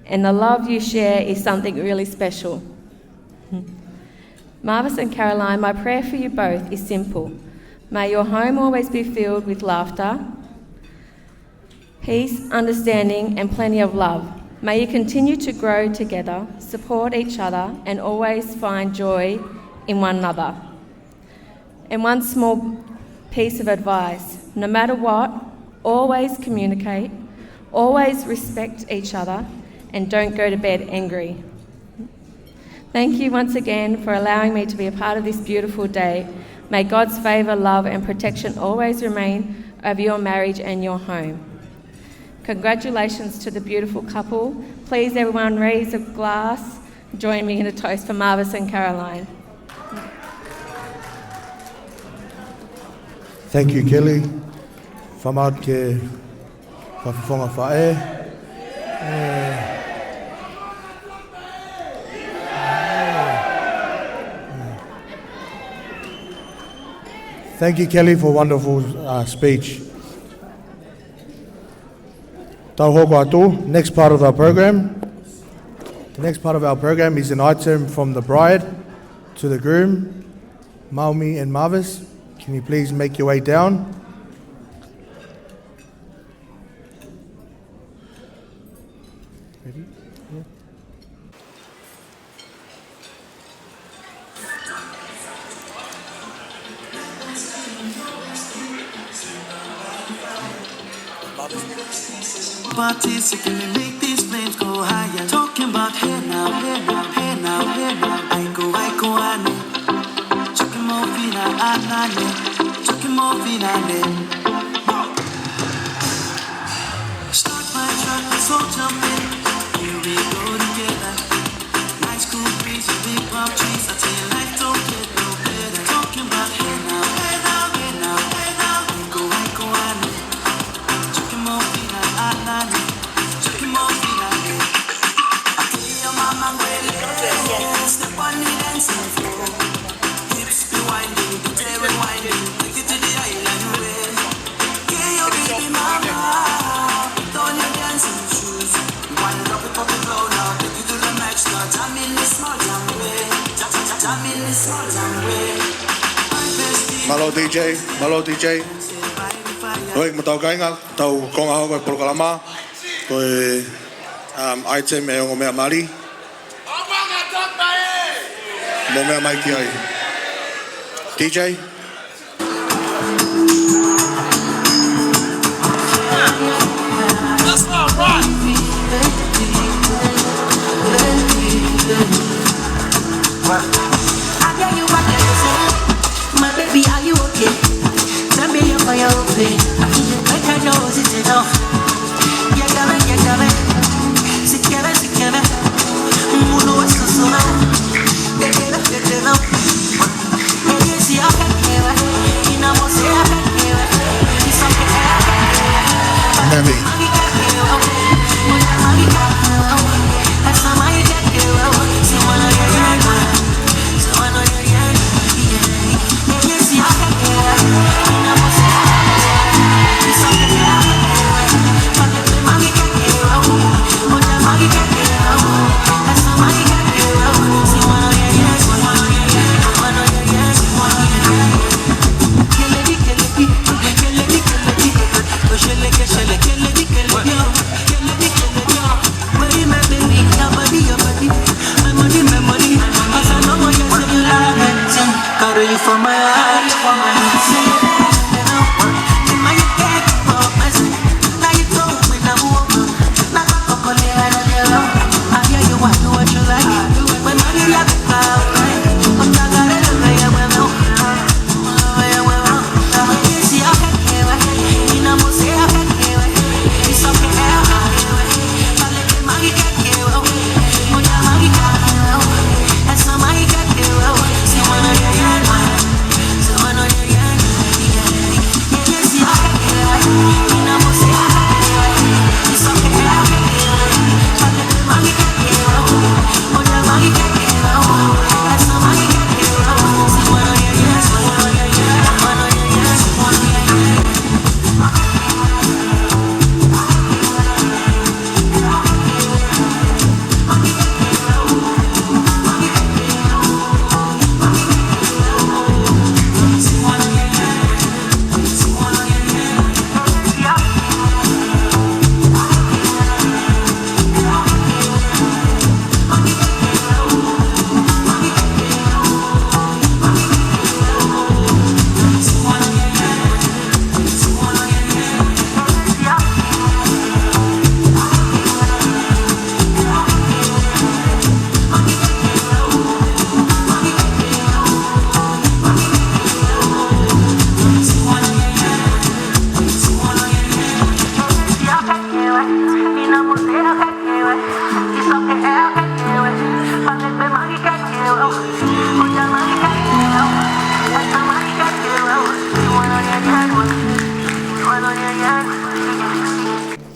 And the love you share is something really special. Marvis and Caroline, my prayer for you both is simple. May your home always be filled with laughter, peace, understanding, and plenty of love. May you continue to grow together, support each other, and always find joy in one another. And one small piece of advice, no matter what, always communicate, always respect each other, and don't go to bed angry. Thank you once again for allowing me to be a part of this beautiful day. May God's favour, love and protection always remain over your marriage and your home. Congratulations to the beautiful couple. Please everyone raise a glass. Join me in a toast for Marvis and Caroline. Thank you, Kelly. Fakamolemole, fakafofonga faʻē. Thank you, Kelly, for a wonderful, uh, speech. Tau hoko atu, next part of our program. The next part of our program is an item from the bride to the groom. Maumi and Marvis, can you please make your way down? Parties, you can make these flames go higher. Talking about hey now, hey now, hey now, hey now. Aiko, aiko, ane. Chuck him off in a anane. Chuck him off in a name. Start my truck, let's all jump in. Here we go together. Nice cool breeze and big palm trees. I tell you, life don't get no better. Talking about hey now, hey now, hey now, hey now. Aiko, aiko, ane. Chuck him off in a anane. Chuck him off in a name. I tell you, mama, step on the dancing floor. Hips be winding, body rewinding, take it to the island way. Yeah, your baby mama, put on your dancing shoes. You wanna drop it, drop it low now, take it to the max now. Jam in the small jam way, jam, jam, jam in the small jam way. My bestie. Mālō D J, mālō D J. Hoi, mo tau kāinga, tau konga hoko e polokalama. Ko e, um, item ʻe ongo meʻa mali. Mo meʻa mai ki ai. D J. My baby, are you okay? Tell me you're fire open. Make I know is it enough? Yeah, come on, yeah, come on. Si quiere, si quiere. Mundo es su zona. Te quiero, te quiero. Ella sí, acá quiero. Y no vos, acá quiero. Y son que acá quiero. Mami. Carry you for my heart.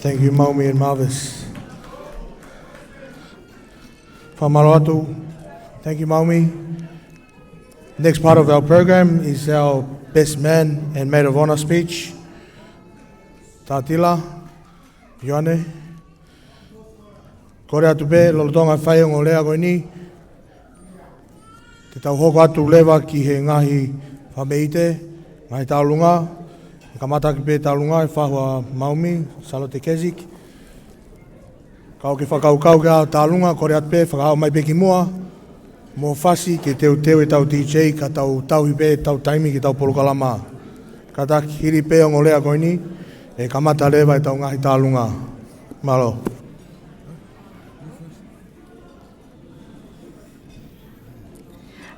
Thank you, Maumi and Marvis. Fakamālō atu. Thank you, Maumi. Next part of our program is our best man and maid of honor speech. Tatila, Ioane. Kole atu pē, lolotonga e fai ongo lea ko eni, te tau hoko atu leva ki he ngaahi fakameʻite, ngaahi tauʻolunga, ʻe kamata ʻaki pē tauʻolunga ʻe he fahu ʻa Maumi, Salote Kesik. Kau ke fakakaukau ki he tālunga, kole atu pē, fakaaʻu mai pē ki muʻa, mo fasi ke teuteu ʻetau D J, ka tau tauhi pē ʻetau taimi ki heʻetau polokalama. Kātaki hili pē ongo lea ko eni, ʻe kamata leva ʻetau ngaahi tālunga. Mālō.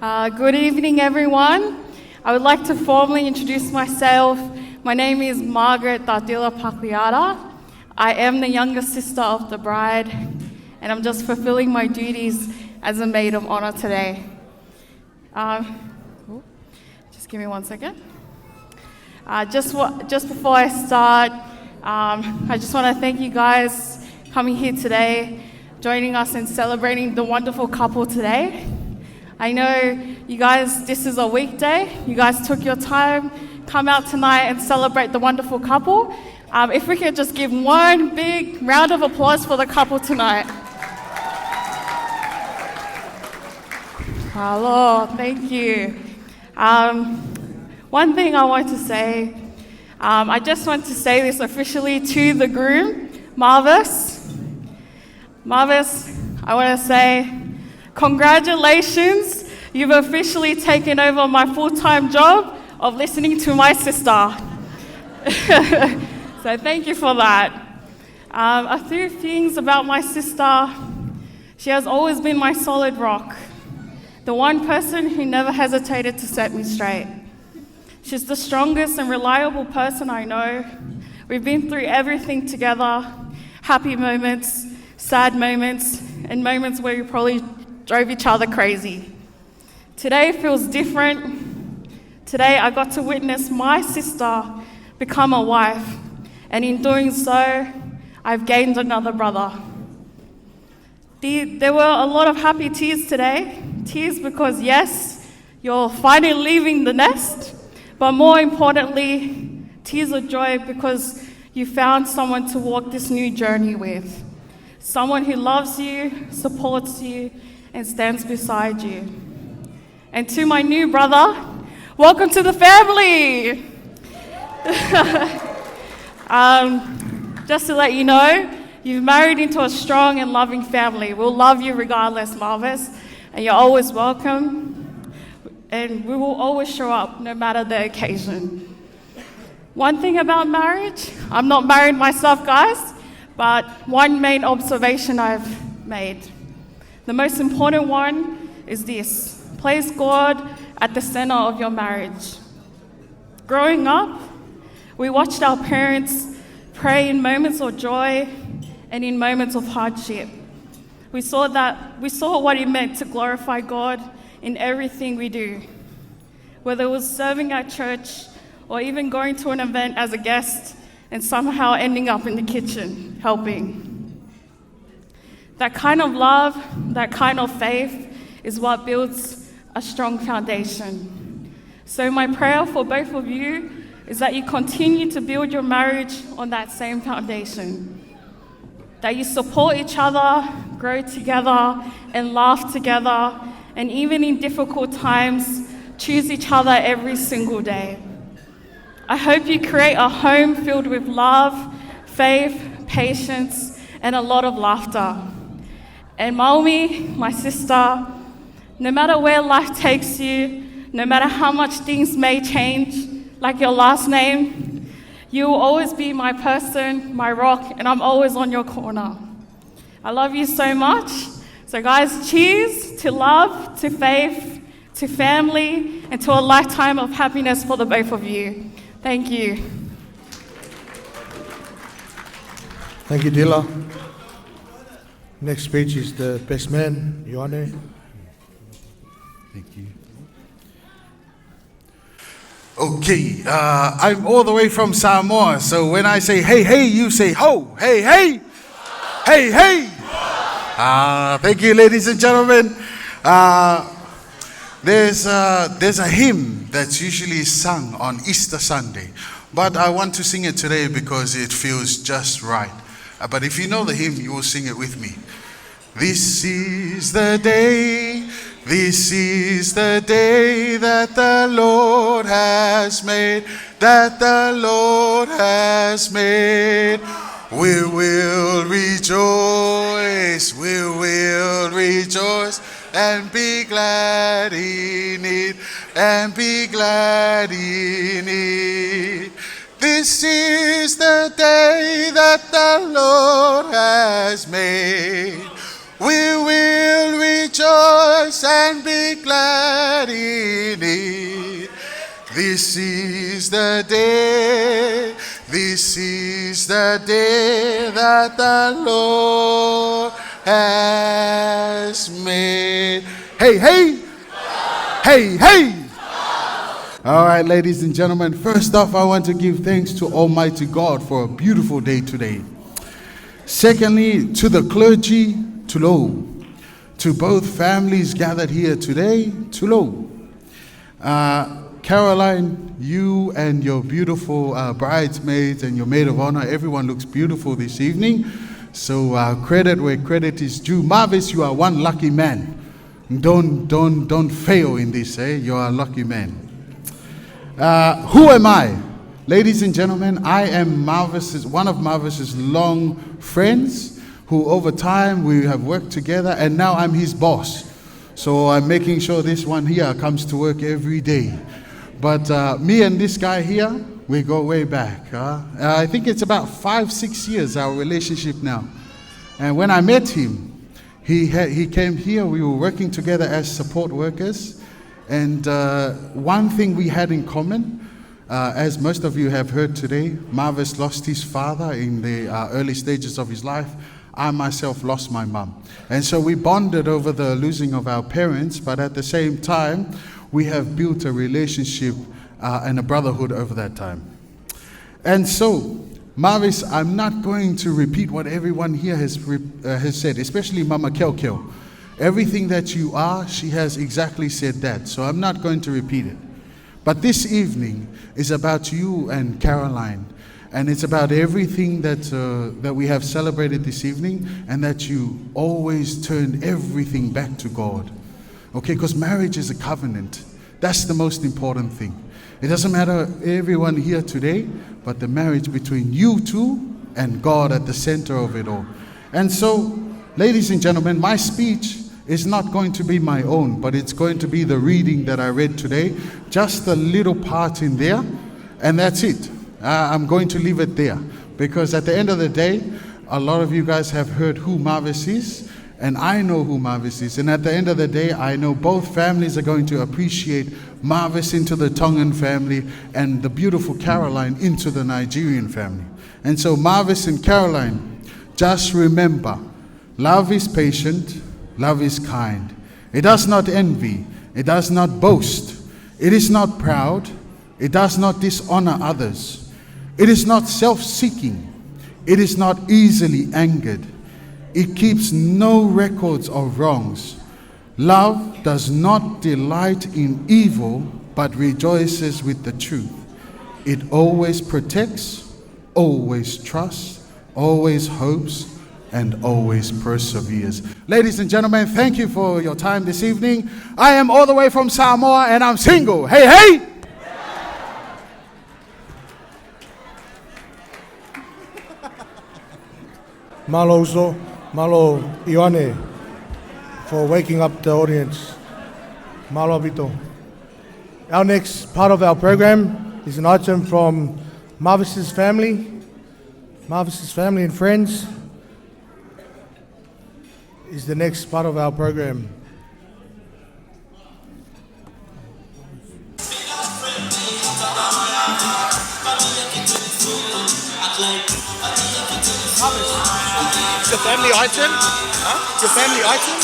Uh, good evening, everyone. I would like to formally introduce myself. My name is Margaret Tadila Pagliara. I am the younger sister of the bride, and I'm just fulfilling my duties as a maid of honor today. Um, ooh, just give me one second. Uh, just wa-, just before I start, um, I just wanna thank you guys coming here today, joining us in celebrating the wonderful couple today. I know you guys, this is a weekday. You guys took your time, come out tonight and celebrate the wonderful couple. Um, if we could just give one big round of applause for the couple tonight. Hello, thank you. Um, one thing I want to say, um, I just want to say this officially to the groom, Marvis. Marvis, I wanna say, congratulations. You've officially taken over my full-time job of listening to my sister. So thank you for that. Um, a few things about my sister. She has always been my solid rock, the one person who never hesitated to set me straight. She's the strongest and reliable person I know. We've been through everything together, happy moments, sad moments, and moments where we probably drove each other crazy. Today feels different. Today I got to witness my sister become a wife, and in doing so, I've gained another brother. The, there were a lot of happy tears today. Tears because, yes, you're finally leaving the nest, but more importantly, tears of joy because you found someone to walk this new journey with. Someone who loves you, supports you, and stands beside you. And to my new brother, welcome to the family. Um, just to let you know, you've married into a strong and loving family. We'll love you regardless, Marvis, and you're always welcome. And we will always show up, no matter the occasion. One thing about marriage, I'm not married myself, guys, but one main observation I've made. The most important one is this. Place God at the center of your marriage. Growing up, we watched our parents pray in moments of joy and in moments of hardship. We saw that, we saw what it meant to glorify God in everything we do, whether it was serving at church or even going to an event as a guest and somehow ending up in the kitchen helping. That kind of love, that kind of faith is what builds a strong foundation. So my prayer for both of you is that you continue to build your marriage on that same foundation. That you support each other, grow together, and laugh together, and even in difficult times, choose each other every single day. I hope you create a home filled with love, faith, patience, and a lot of laughter. And Maumi, my sister, no matter where life takes you, no matter how much things may change, like your last name, you will always be my person, my rock, and I'm always on your corner. I love you so much. So guys, cheers to love, to faith, to family, and to a lifetime of happiness for the both of you. Thank you. Thank you, Dila. Next speech is the best man, Ioane. Thank you. Okay, uh, I'm all the way from Samoa, so when I say hey, hey, you say ho, hey, hey, hey, hey. Uh, thank you, ladies and gentlemen. Uh, there's, uh, there's a hymn that's usually sung on Easter Sunday, but I want to sing it today because it feels just right. Uh, but if you know the hymn, you will sing it with me. This is the day, this is the day that the Lord has made, that the Lord has made. We will rejoice. We will rejoice and be glad in it, and be glad in it. This is the day that the Lord has made. We will rejoice and be glad in it. This is the day, this is the day that the Lord has made. Hey, hey! Hey, hey! All right, ladies and gentlemen, first off, I want to give thanks to Almighty God for a beautiful day today. Secondly, to the clergy, tulou. To both families gathered here today, tulou. Uh, Caroline, you and your beautiful, uh, bridesmaids and your maid of honor, everyone looks beautiful this evening. So, uh, credit where credit is due. Marvis, you are one lucky man. Don't, don't, don't fail in this, eh? You are a lucky man. Uh, who am I? Ladies and gentlemen, I am Marvis's, one of Marvis's long friends who over time we have worked together, and now I'm his boss. So I'm making sure this one here comes to work every day. But, uh, me and this guy here, we go way back, huh? Uh, I think it's about five, six years, our relationship now. And when I met him, he ha-, he came here, we were working together as support workers. And, uh, one thing we had in common, uh, as most of you have heard today, Marvis lost his father in the, uh, early stages of his life. I myself lost my mum. And so we bonded over the losing of our parents, but at the same time, we have built a relationship, uh, and a brotherhood over that time. And so, Marvis, I'm not going to repeat what everyone here has re-, uh, has said, especially Mama Kelkel. Everything that you are, she has exactly said that. So I'm not going to repeat it. But this evening is about you and Caroline. And it's about everything that, uh, that we have celebrated this evening, and that you always turn everything back to God. Okay, 'cause marriage is a covenant. That's the most important thing. It doesn't matter everyone here today, but the marriage between you two and God at the center of it all. And so, ladies and gentlemen, my speech is not going to be my own, but it's going to be the reading that I read today, just a little part in there, and that's it. Uh, I'm going to leave it there, because at the end of the day, a lot of you guys have heard who Marvis is, and I know who Marvis is. And at the end of the day, I know both families are going to appreciate Marvis into the Tongan family and the beautiful Caroline into the Nigerian family. And so, Marvis and Caroline, just remember, love is patient, love is kind. It does not envy, it does not boast, it is not proud, it does not dishonor others. It is not self-seeking. It is not easily angered. It keeps no records of wrongs. Love does not delight in evil, but rejoices with the truth. It always protects, always trusts, always hopes, and always perseveres. Ladies and gentlemen, thank you for your time this evening. I am all the way from Samoa and I'm single. Hey, hey! Mālō Uso, mālō Ioane for waking up the audience. Mālō ʻaupito. Our next part of our program is an item from Marvis's family. Marvis's family and friends is the next part of our program. Your family item? Huh? Your family item?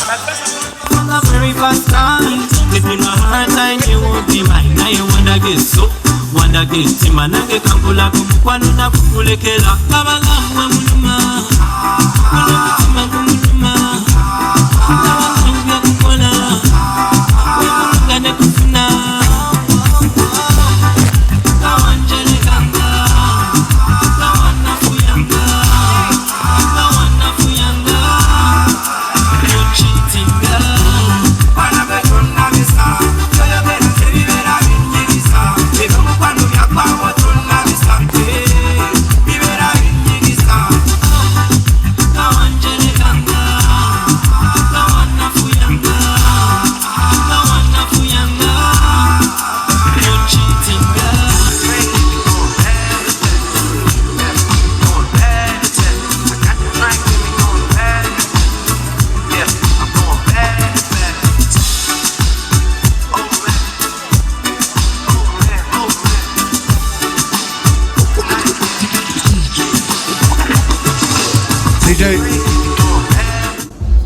For the very first time, it's been a hard time, you won't be mine. Now you wanna get so, wanna get him, and I get come pull up, one on a pull a killer. Baba, love, one, one, one. One, one, one, one, one.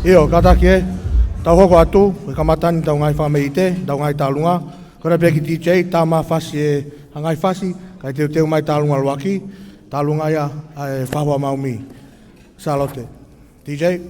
ʻIo, kātaki ē, tau hoko atu, ʻe kamata eni ʻetau ngaahi fakameʻite, ʻetau ngaahi tālunga. Ko ena pē ki he D J, tā mai e fasi ʻe he ngaahi fasi, kae teuteu mai e tālunga ʻuluaki, tālunga ia ʻa e Fafua Maumi. Sālote. D J.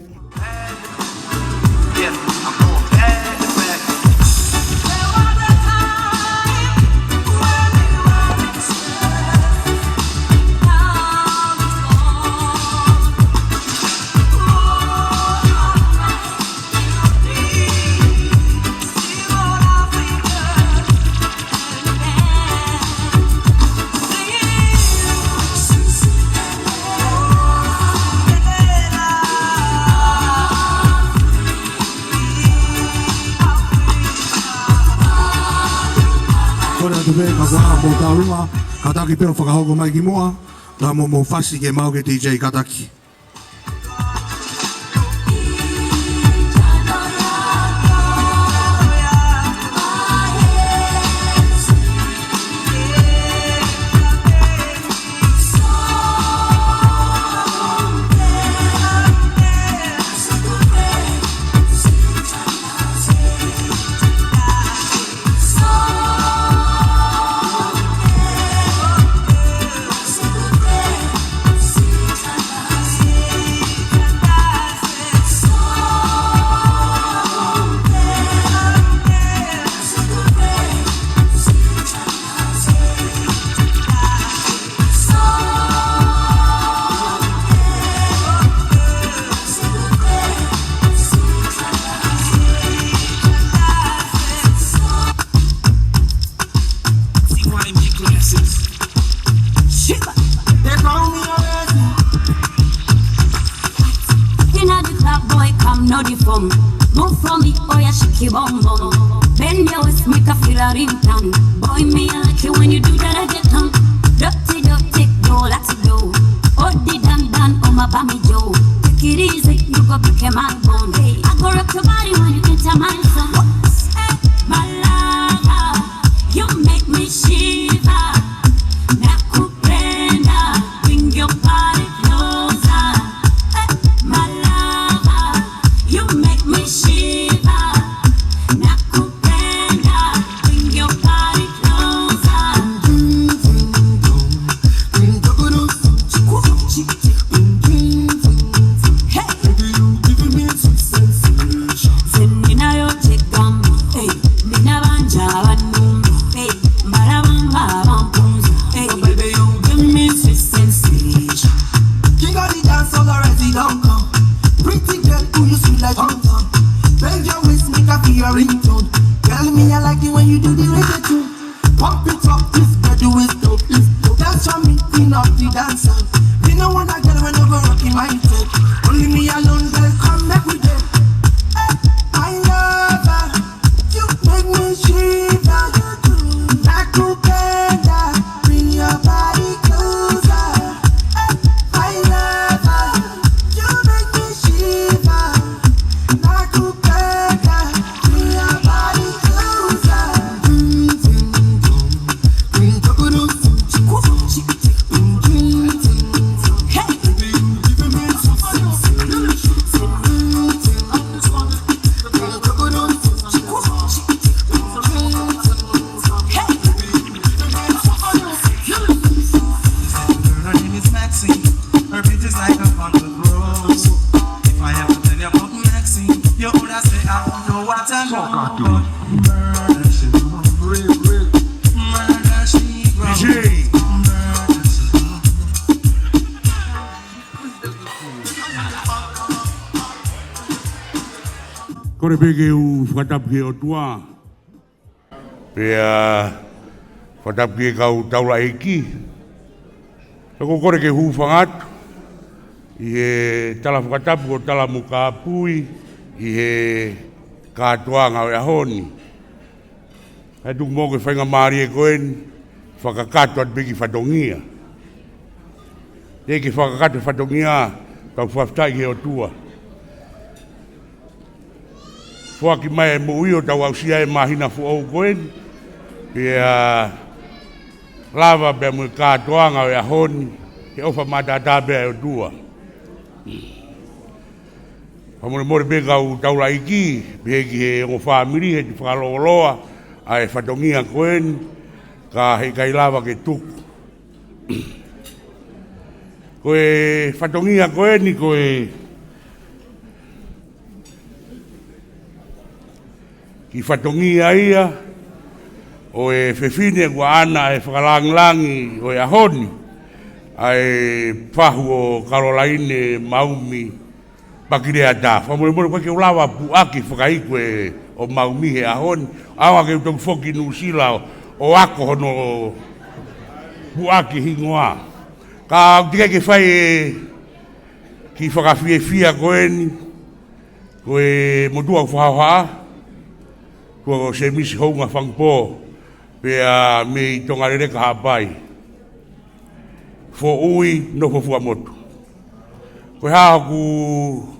Kole atu pē, ka ko e hā hoʻomou tālunga, kātaki pē ʻo fakahoko mai ki muʻa, tā mo hoʻomou fasi ke maʻu ki he D J, kātaki. Inna the club, boy, come, no deform. Move for me, oh yeah, shake your bum bum. Bend your waist, make a feel a ring tongue. Boy, me, I like it when you do that, I get tongue. Dirty, dirty, go, let's go. Oh, the dan dan, oh, my bammy Joe. Take it easy, you go pick my bone. Hey, I go rock your body when you enter my zone. Hey, my lover, you make me shiver. Nakupenda, bring your body closer. Eh, my lover, you make me shiver. Nakupenda, bring your body closer. Hey. Baby, you giving me sweet sensation. Sending out your chick, um, hey. Mina banja banumba, eh, barabamba bampunza, eh. Oh, baby, you give me sweet sensation. King of the dance, all already don't come. Pretty girl, who you sweet like tongue tongue. Bend your waist, make a feel your ringtone. Tell me I like it when you do the reggaeton. Pump it up, this bedroom is dope, it's dope. Dance for me, queen of the dancer. Me no want a girl when over rocking my tape. Only me alone, girl, come back with them. Hey, my lover. You make me shiver. Nakupenda, bring your body closer. Eh, my lover, you make me shiver. Nakupenda, bring your body closer. Her name is Maxine. Her beauty is like a hundred rose. If I ever tell you about Maxine, you woulda say, "I don't know what I know." Murder she wrote. Murder she wrote. D J. Murder she wrote. Kole pē ke u fakatapu ki he ʻOtua. Pea fakatapu ki he kau taulaʻeiki. Pea ʻoku ou kole ke u hūfanga atu ʻi he tala fakatapu ʻoku ou tala mo Kapui ʻi he kātoanga ʻo e ʻaho ni. Kae tuku muʻa ke faingamālie ko eni, fakakakato atu pē ki he fatongia. Teʻeki ke fakakakato e fatongia, kau fakafetaʻi ki he ʻOtua. Foaki mai e moʻui ʻo tau aʻusia e māhina foʻou ko eni. Pea lava pea mo e kātoanga ʻo e ʻaho ni, he ʻofa mātātā pē ʻa e ʻOtua. Fakamolemole pē kau taulaʻeiki, pehē ki he ongo fāmili, he ʻikai fakalōloa ʻa e fatongia ko eni, ka heʻikai lava ke tuku. Ko e fatongia ko eni, ko e kiʻi fatongia ia ʻo e fefine kuo ʻaʻana ʻa e fakalāngilangi ʻo e ʻaho ni, ʻa e fahu ʻo Kalolaine Maumi Pakileata. Fakamolemole, ʻoku ʻikai ke u lava puʻaki fakaiku ʻo Maumi he ʻaho ni. ʻAonga ke u toki foki ki Nuʻusila ʻo, ʻo ako hono puʻaki hingoa. Ka ʻoku teʻeki ke fai e kiʻi fakafiefia ko eni, ko e motuʻa ʻoku fakahohaʻa, ko Semisi Hounga Fangupō, pea mei Tongaleleka Haʻapai. Foʻui, nofo Fuaʻamotu. Ko e hā hoku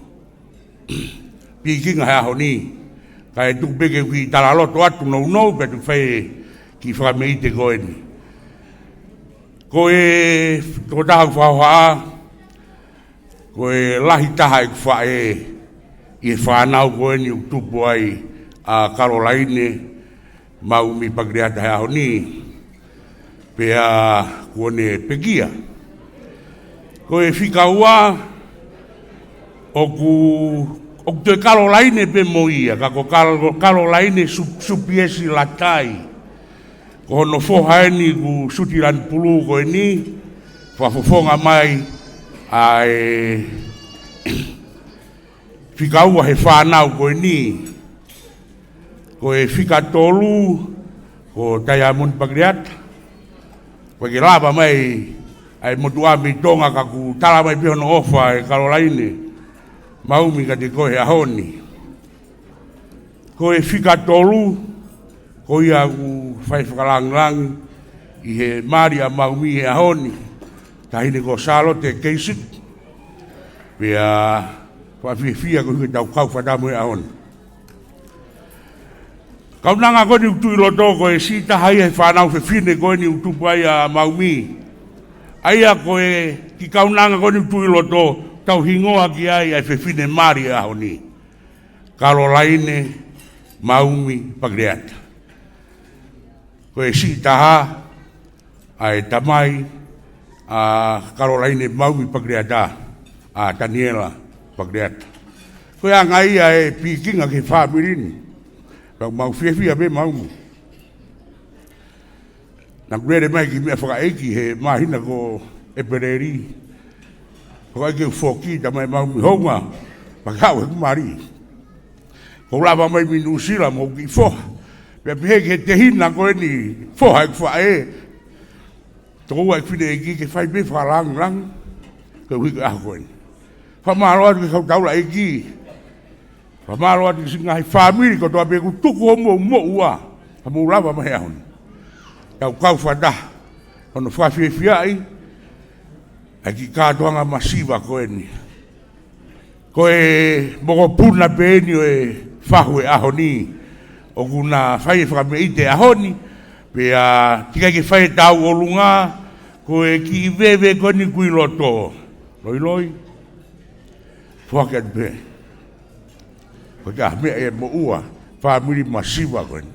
pikinga he ʻaho ni, kae tuku pē ke u kiʻi talaloto atu nounou, pea tuku fai e kiʻi fakameʻite ko eni. Ko e tokotaha ʻoku fakahohaʻa, ko e lahi taha ʻeku faʻē ʻi he fānau ko eni ʻoku tupu ai ʻa Kalolaine Maumi Pakileata he ʻaho ni, pea kuo ne pekia. Ko e fika ua, ʻoku, ʻoku toe Kalolaine pē mo ia, ka ko Kalo-, Kalolaine Su-, Supiesi Latai. Ko hono foha eni ʻoku suti lanu pulū ko eni, fakafofonga mai ʻa e fika ua he fānau ko eni. Ko e fika tolu, ko Taiamoni Pakileata. ʻOku ʻikai ke lava mai ʻa e motuʻa mei Tonga, ka ʻoku tala mai pē hono ʻofa ʻe Kalolaine Maumi kiate koe he ʻaho ni. Ko e fika tolu, ko ia ʻoku fai fakalāngilangi ʻi he mali ʻa Maumi he ʻaho ni, taʻahine ko Sālote Keisiki. Pea fakafiefia koeʻuhi ko ʻetau kau fakataha mo ia he ʻaho ni. Kaunanga ko eni ʻoku tuʻu ʻi loto, ko e siʻi taha ia he fānau fefine ko eni ʻoku tupu ai ʻa Maumi. ʻA ia ko e kiʻi kaunanga ko eni ʻoku tuʻu ʻi loto, tau hingoa ki ai ʻa e fefine mali he ʻaho ni, Kalolaine Maumi Pakileata. Ko e siʻi taha ʻa e tamai ʻa Kalolaine Maumi Pakileata, ʻa Taniela Pakileata. Ko e anga ia e pikinga ki he fāmili ni. Ka ʻoku mau fiefia pē Maumi. Naʻa ku lele mai ki meʻa fakaʻeiki he māhina ko ʻEpeleli. Ko ai ke u foki, tamai Maumi, Hounga, pea ke haʻu heʻeku mali. Kuo u lava mai mei Nuʻusila mo hoku kiʻi foha. Pea pehē ki he tehina ko eni, foha ʻeku faʻē, tokoua ʻeku fineʻeiki, ke fai pē fakalāngilangi koeʻuhi ko e ʻaho ko eni. Fakamālō atu ki he kau taulaʻeiki. Fakamālō atu ki he siʻi ngaahi fāmili kotoa pē kuo tuku homou moʻua, ka mou lava mai he ʻaho ni. Tau kau fakataha, hono fakafiefiaʻi ʻa e kiʻi kātoanga masiva ko eni. Ko e mokopuna pē eni ʻo e fahu he ʻaho ni, ʻoku na fai e fakameʻite he ʻaho ni, pea teʻeki ai ke fai e tauʻolunga, ko e kiʻi veve ko eni ʻoku ʻi loto. Loiloi. Foaki atu pē. Ko e kiʻi meʻa ia moʻua, fāmili masiva ko eni.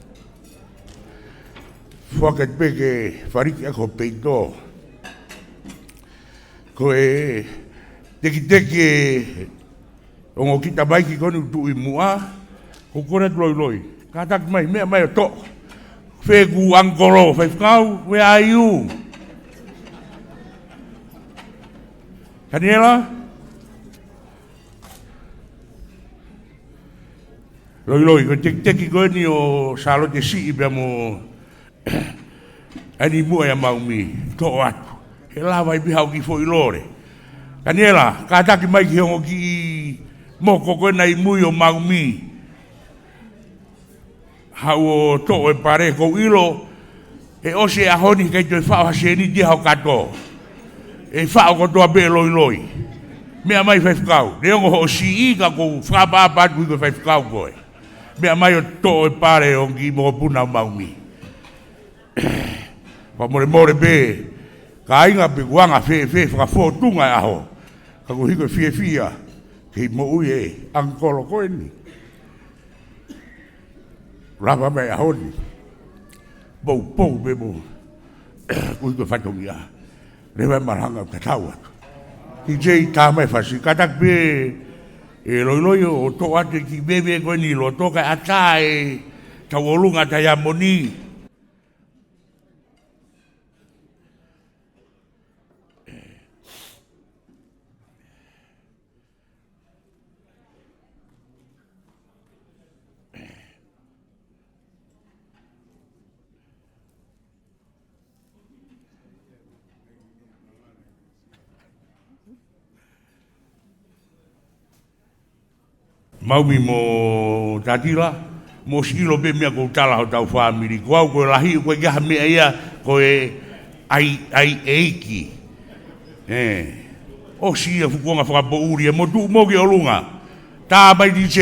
Foaki atu pē ke faliki ʻaki ho peito. Ko e tekiteki e ongo kiʻi tamaiki ko eni ʻoku tuʻu ʻi muʻa, ko e kole atu Loiloi. Kātaki mai, meʻa mai ʻo toʻo. Fē ʻeku ʻangikolo, faifekau, where are you? Taniela? Loiloi, ko e tekiteki ko eni ʻo Sālote Siʻi pea mo ʻeni muʻa ia Maumi, toʻo atu. He lava ai pē haʻo kiʻi foʻi lole. Taniela, kātaki mai ki he ongo kiʻi moko ko ena ʻi mui ʻo Maumi. Haʻu ʻo toʻo e pale, ʻoku ou ʻilo, ʻe ʻosi e ʻaho ni heʻikai toe faʻo ha sēniti ia hoʻo kato. ʻE faʻo kotoa pē ʻe Loiloi. Meʻa mai faifekau. Neongo hoʻo siʻi ka ʻoku ou fakaʻapaʻapa atu ʻoku ʻikai ko e faifekau koe. Meʻa mai ʻo toʻo e pale ʻo e ongo kiʻi mokopuna ʻo Maumi. Fakamolemole pē, kāinga, pe ʻoku anga fēfē fakafōtunga e ʻaho, ka ʻoku ou hiko fiefia Kei moʻui e ʻangikolo ko eni. Lava mai ʻaho ni. Poupou pē mo. Kui ko e fatongia. Leva e malanga ka tau atu. Ki Jay tā mai fasi. Kātaki pē ʻe loiloi ʻo toʻo atu e kiʻi veve ko eni loto kae ʻatā e tauʻolunga taiamoni. Maumi mo Tatila, mou ʻosi ʻilo pē meʻa ʻoku ou tala hotau fāmili. Ko au ko e lahi, ʻoku ʻikai ha meʻa ia ko e ʻai, ʻai ʻeiki. ʻE, ʻosi ia fukuonga fakapoʻuli, ʻe mo tuʻu mo ki ʻolunga. Tā mai D J.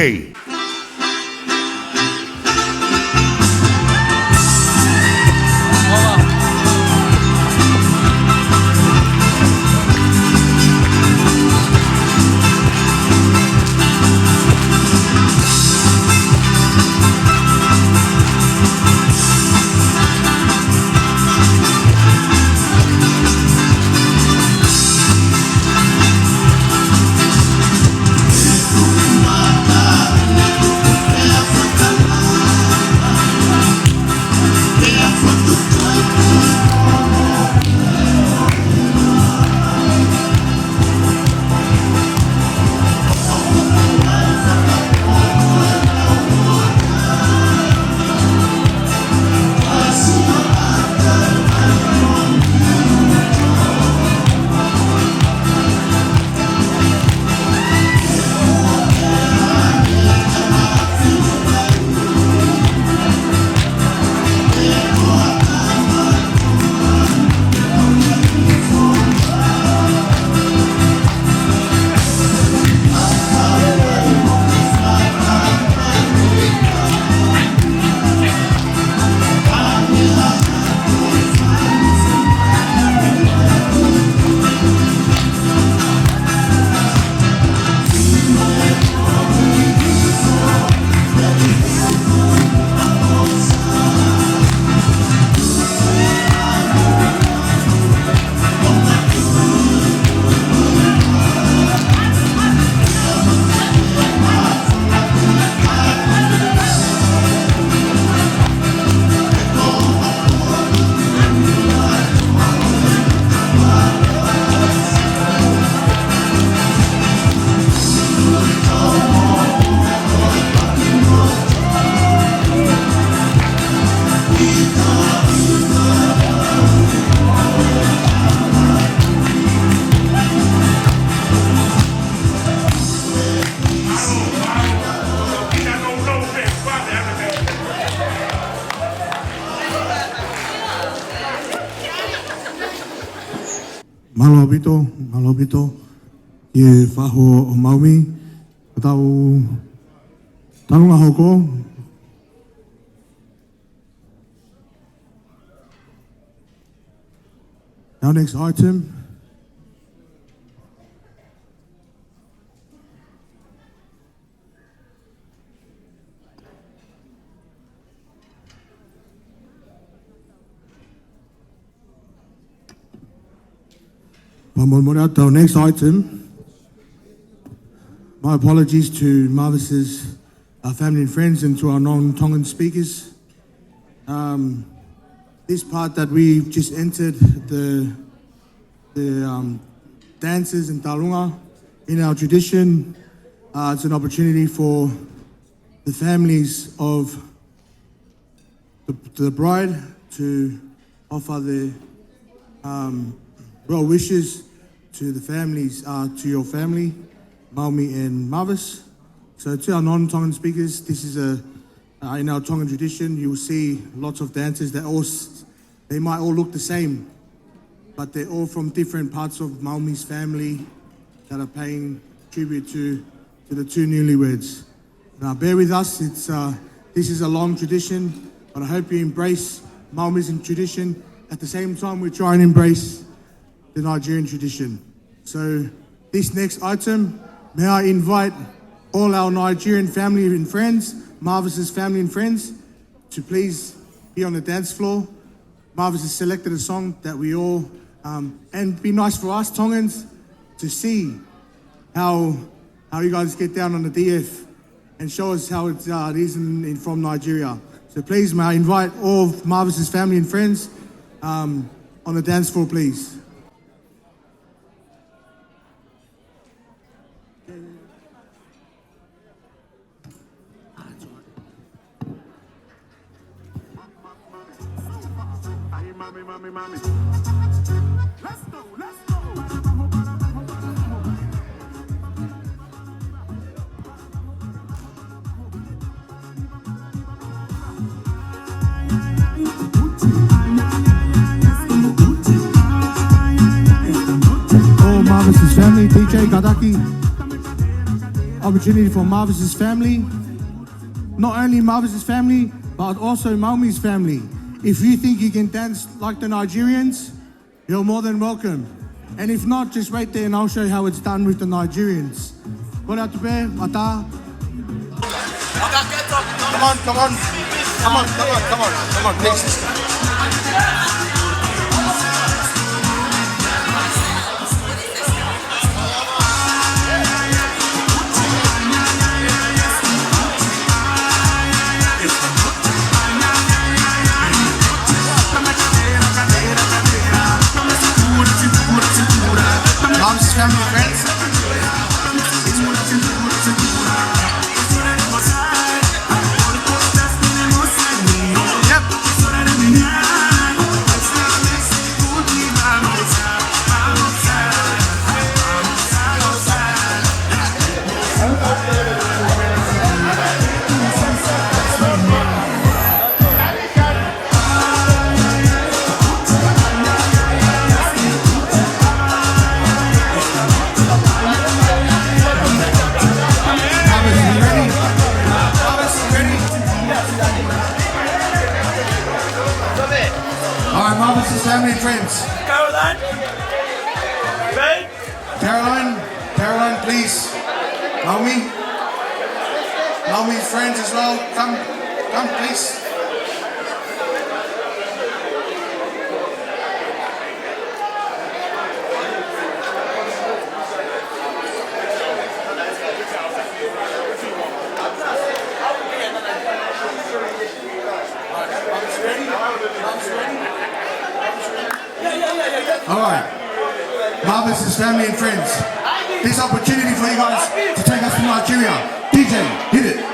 Mālō ʻaupito, mālō ʻaupito. ʻI he fahu ʻo Maumi, ka tau talunga hoko. Our next item. One more, one more. Our next item. My apologies to Marvis's, uh, family and friends and to our non-Tongan speakers. Um, this part that we've just entered, the, the, um, dances and talunga in our tradition, uh, it's an opportunity for the families of the, the bride to offer the, um, well wishes to the families, uh, to your family, Maumi and Marvis. So to our non-Tongan speakers, this is a, uh, in our Tongan tradition, you will see lots of dances that all s-, they might all look the same, but they're all from different parts of Maumi's family that are paying tribute to, to the two newlyweds. Now, bear with us. It's, uh, this is a long tradition, but I hope you embrace Maumi's tradition. At the same time, we try and embrace the Nigerian tradition. So, this next item, May I invite all our Nigerian family and friends, Marvis's family and friends, to please be on the dance floor. Marvis has selected a song that we all, um, and be nice for us Tongans to see how, how you guys get down on the D F and show us how it's, uh, it is in, in, from Nigeria. So please, may I invite all of Marvis's family and friends, um, on the dance floor, please. All Marvis's family, D J Gadaki. Opportunity for Marvis's family. Not only Marvis's family, but also Maumi's family. If you think you can dance like the Nigerians, you're more than welcome. And if not, just wait there and I'll show you how it's done with the Nigerians. Kole atu pē, mata. Come on, come on. Come on, come on, come on, come on, please. Mom's family, friends. Yep. All right, Marvis's family and friends. Caroline? Babe? Caroline, Caroline, please. Naomi. Naomi's friends as well. Come, come, please. All right. Marvis's family and friends. This opportunity for you guys to take us to Nigeria. D J, hit it.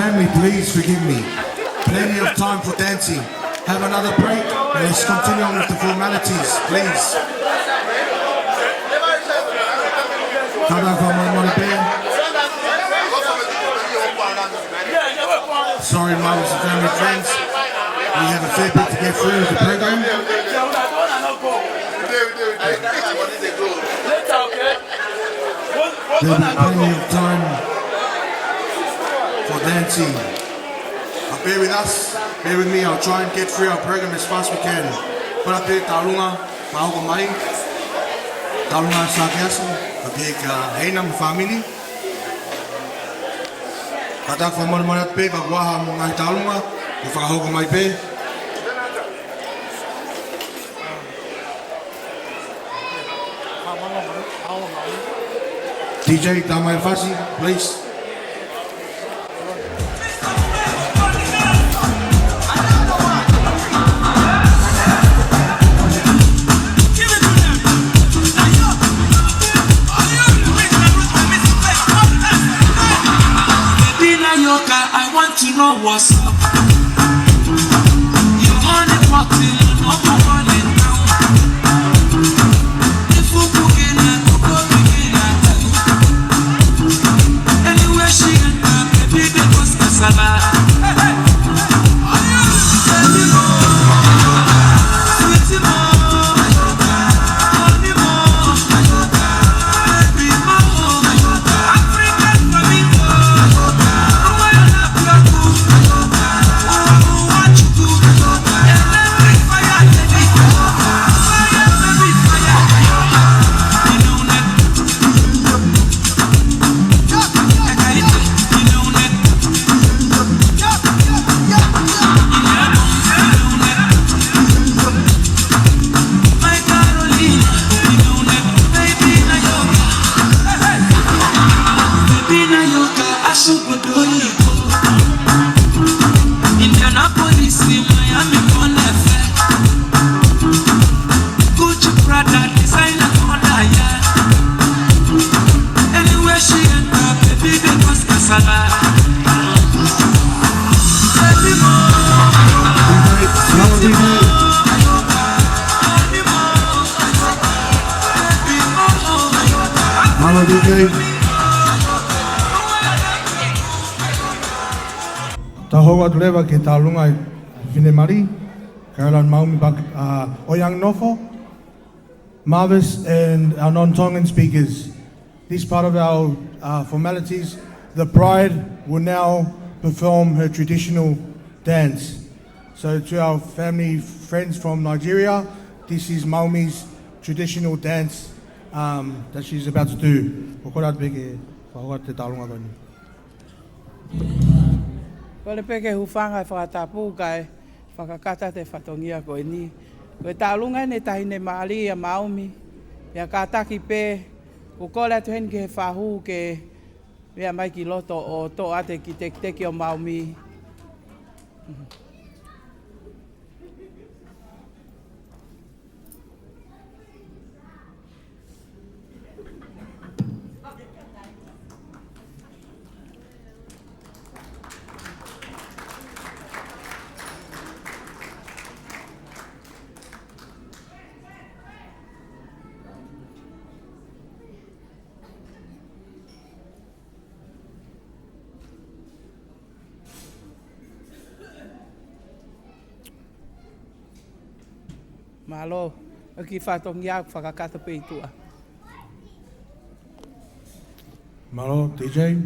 Please forgive me. Plenty of time for dancing. Have another break and let's continue on with the formalities, please. Kātaki fakamolemole pē. Sorry, mums and family friends. We have a fair bit to get through with the program. There'll be plenty of time for dancing. But bear with us, bear with me, I'll try and get through our program as fast as we can. Kole atu pē tālunga, fakahoko mai. Tālunga Sākeasi, kae pehē kia Heina mo e fāmili. Kātaki fakamolemole atu pē, ka kuo ʻaha mo e ngaahi tālunga, ke fakahoko mai pē. D J, tā mai e fasi, please. Baby, now you got, I want to know what's up. You're on the party, no one in town. If you cook in a cook up in a anywhere she enter, baby, they go scassala. Baby, more, sweetie, more, honey, more, baby, more, African flamingo. Indianapolis, Miami, Connecticut. Gucci, Prada, designer, Honda, yeah. Anywhere she enter, baby, they go scassala. Baby, more. Baby, more. Mālō, D J. Tau hoko atu leva ki he tālunga ʻa e finemali, Caroline Maumi, Pak-, uh, ʻOianginofo, Marvis, and our non-Tongan speakers. This part of our, uh, formalities, the bride will now perform her traditional dance. So to our family friends from Nigeria, this is Maumi's traditional dance, um, that she's about to do. Ko e kole atu pē ke fakahoko atu e tālunga ko eni. Kole pē ke hūfanga he fakatapu kae fakakakato e fatongia ko eni. Ko e tālunga eni ʻa e taʻahine mālie ʻa Maumi. Pea kātaki pē, ʻoku kole atu heni ki he fahu ke meʻa mai ki loto ʻo toʻo atu e kiʻi tekiteki ʻo Maumi. Mālō, ʻoku ou kiʻi fatongia ʻoku fakakakato pē ʻi tuʻa. Mālō, D J.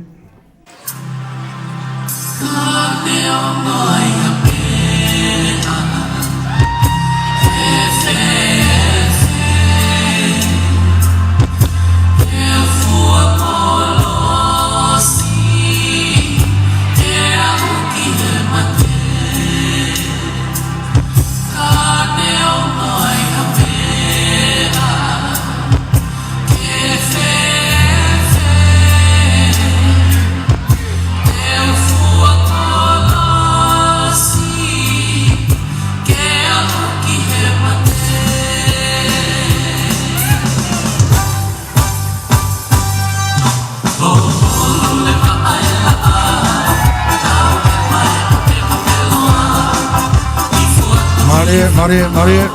Mālie, mālie.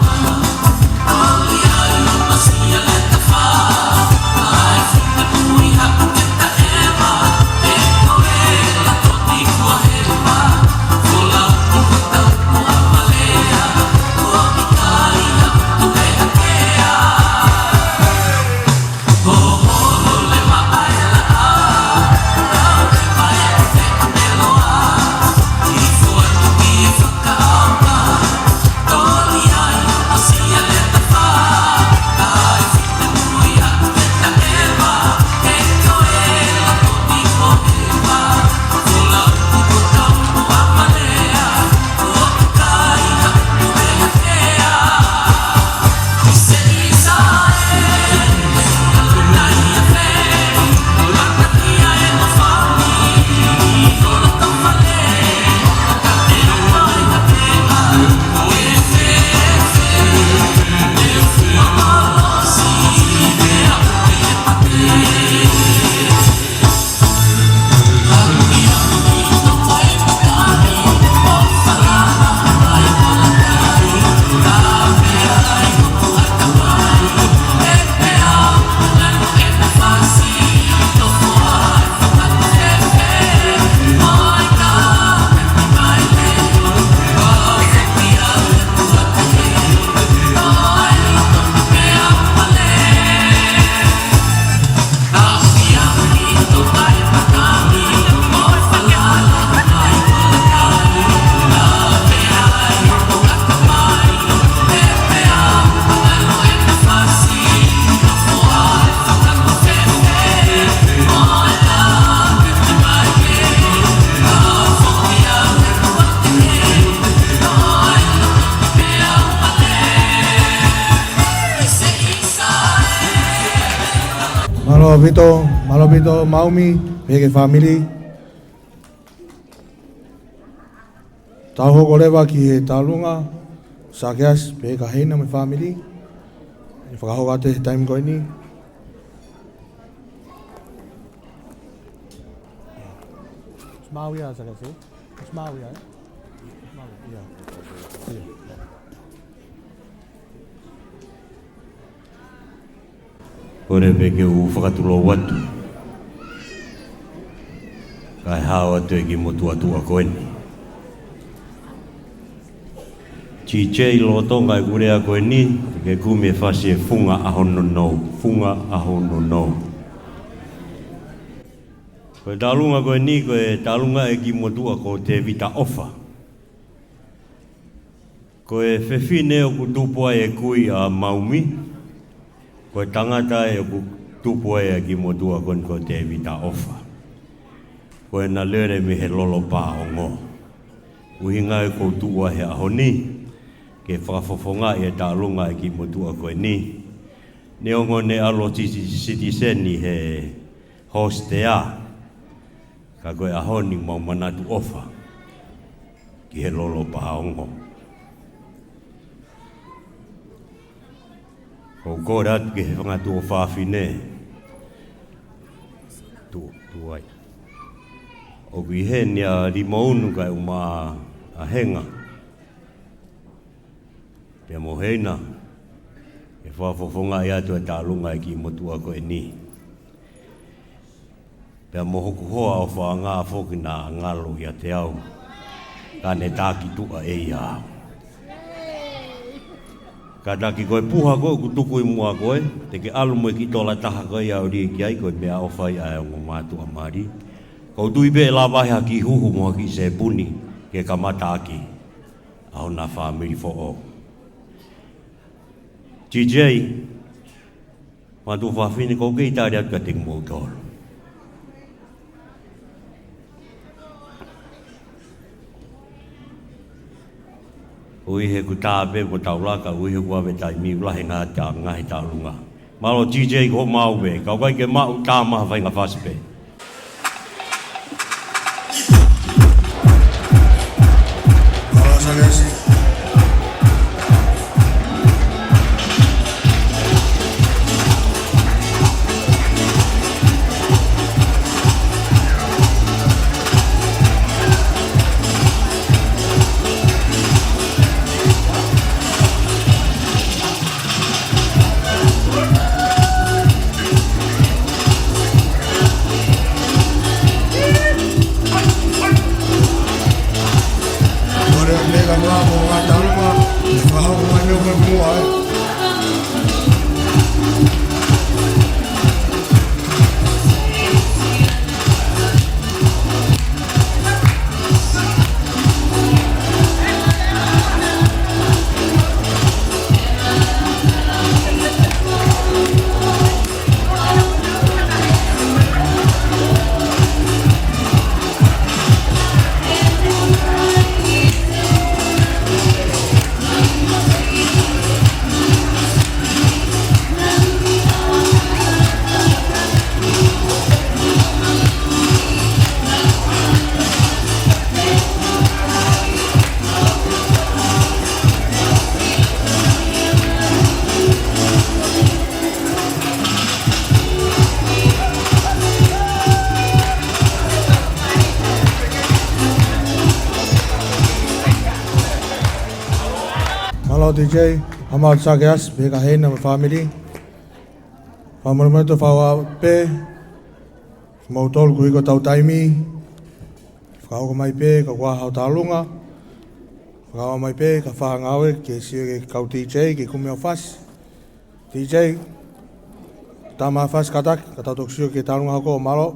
Mālō ʻaupito, mālō ʻaupito Maumi, pehē ki he fāmili. Tau hoko leva ki he tālunga, Sakeasi, pehē kia Heina mo e fāmili. ʻE fakahoko atu he taimi ko eni. Smile ia, Sakeasi. Smile ia, ē? Smile ia. Ia. Kole pē ke u fakatulou atu. Kae hao atu e kiʻi motuʻa tuʻa ko eni. T J lolotonga ʻeku lea ko eni, ke kumi e fasi ʻe Funga ʻAhononou, Funga ʻAhononou. Ko e tālunga ko eni, ko e tālunga e kiʻi motuʻa ko Tēvita ʻOfa. Ko e fefine ʻoku tupu ai e kui ʻa Maumi, ko e tangata ʻoku tupu ai e kiʻi motuʻa ko eni ko Tēvita ʻOfa. Ko ʻena lele mei he Lolo Paongo. ʻUhinga ia ʻoku ou tuʻu ai he ʻaho ni, ke fakafofongaʻi e tālunga e kiʻi motuʻa ko eni. Neongo ne ʻalu ʻo citi-, citizen ʻi he hostel, ka ko e ʻaho ni mau manatu ʻofa ki he Lolo Paongo. ʻOku ou kole atu ki he fanga tuofāfine. Tu, tu ai. ʻOku ʻi heni ʻa Limounu kae ʻumaʻā ʻa Henga. Pea mo Heina, ke fakafofongaʻi atu e tālunga e kiʻi motuʻa ko eni. Pea mo hoku hoa ʻofaʻanga foki naʻa ngalo ʻiate au. Ka ne taki tuʻa ʻe ia au. Kātaki ko e puha ko ē ʻoku tuku ʻi muʻa ko ē, te ke ʻalu mo e kiʻi tola taha ko ē ʻo lī ki ai ko e meʻaʻofa ia ʻa e ongo mātuʻa mali. ʻOku ou tui pē ʻe lava ai ha kiʻi huhu mo ha kiʻi sēpuni, ke kamata ʻaki ʻa hona fāmili foʻou. T J, fanga tuofāfine, ʻoku ou kei tali atu kiate kimoutolu. ʻOku ʻi he kuo tā pē mo taulaka, ʻoku ʻi he kuo ʻave taimi ʻoku lahi ngaahi tā-, ngaahi tālunga. Mālō T J, ko homau pē, ka ʻoku ʻikai ke maʻu, tā mai ha faʻahinga fasi pē. Bravo, ngā tālunga, fakahoko mai mei muʻa, ē. Mālō D J, ʻa mau sa ke as, pehē kia Heina mo e fāmili. Fakamolemole atu, fakaʻapaʻapa pē, kimoutolu kuo hiko hotau taimi. Fakahoko mai pē, ka kuo ʻā hotau tālunga. Fakahoko mai pē, ka fai ha ngāue, ke sio ki he kau D J, ke kumi ʻo fasi. D J, tā mai ha fasi kātaki, ka tau toki sio ki he tālunga hoko, mālō.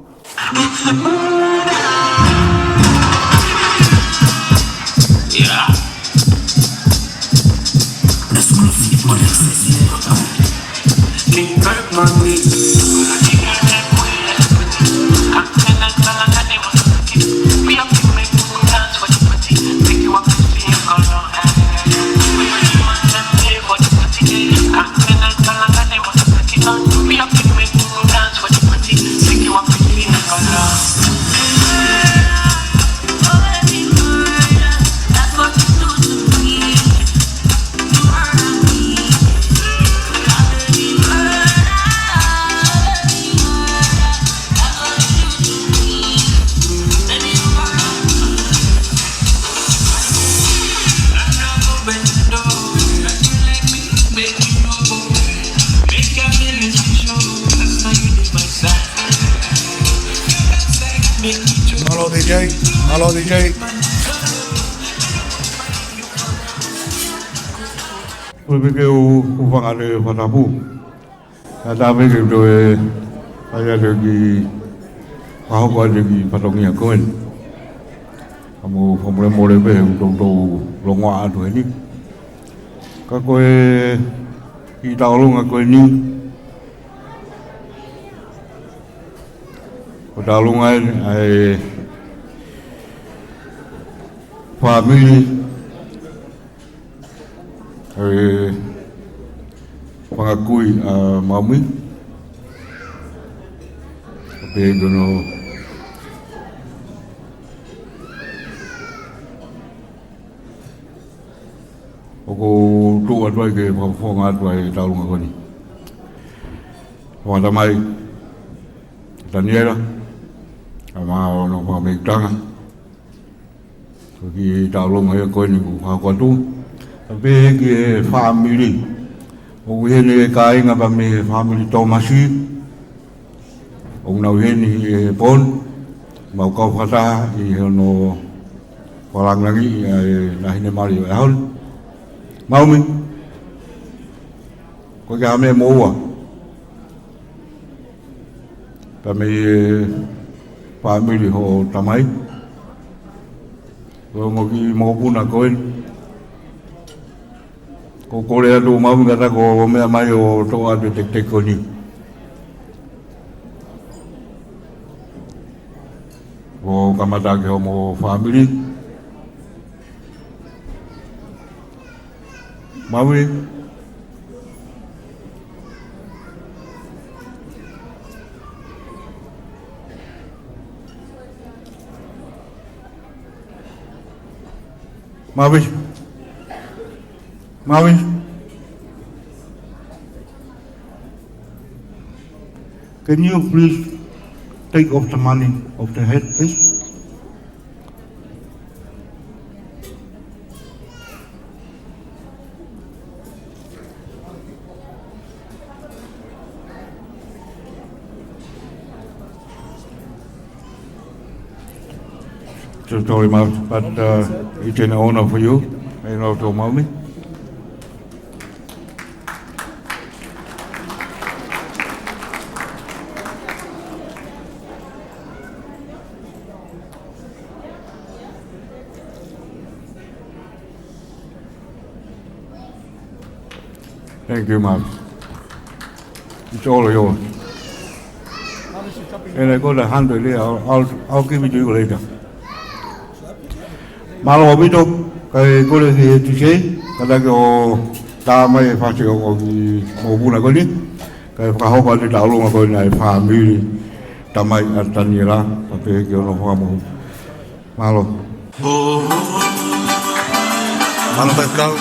Mālō D J, mālō D J. Ko e peke u, u fanga le fatapu. Ka tā pē ke toe fai atu ki fahoko atu ki fatongia ko eni. Ka mou fakamolemole pē, u toutou longoaʻa atu heni. Ka ko e kiʻi tauʻolunga ko eni, ko e tauʻolunga eni ʻa e fāmili ʻa e fanga kui ʻa Maumi. Pea ko hono ʻoku tuʻu atu ai ke fakafofonga atu ai e tauʻolunga ko eni. Fakatamai Taniela, ʻa ma ono fakameʻitanga. Ko e kiʻi tauʻolunga ia ko eni kuo fakahoko atu. Pea pehē ki he fāmili. ʻOku ʻi heni e kāinga pea mei he fāmili Tōmasi. ʻOku nau ʻi heni he pō ni. Mau kau fakataha ʻi hono fakalāngilangiʻi ʻa e Lahinemali ʻo e ʻaho ni. Maumi. Ko e kiʻi meʻa moʻua. Pea mei he fāmili hoʻo tamai. Ko e ongo kiʻi mokopuna ko eni. Ko e kole atu Maumi ka ta ko e meʻa mai ʻo toʻo atu e teketeke ko eni. ʻO kamata ki homo fāmili. Maui. Maui. Maui. Can you please take off the money of the head, please? So sorry, Maui, but, uh, it's an honor for you. Mei loto Maumi. Thank you, Mark. It's all yours. And I got a hundred there. I'll, I'll, I'll give it to you later. Mālō ʻaupito, kae kole ki he T C, kātaki ʻo tā mai e fasi ʻo, ʻo ki mokopuna ko eni, kae fakahoko atu e tauʻolunga ko eni ʻa e fāmili, tamai ʻa Taniela, kae pehē ki hono fakamoʻui. Mālō. Mālō Faifekau.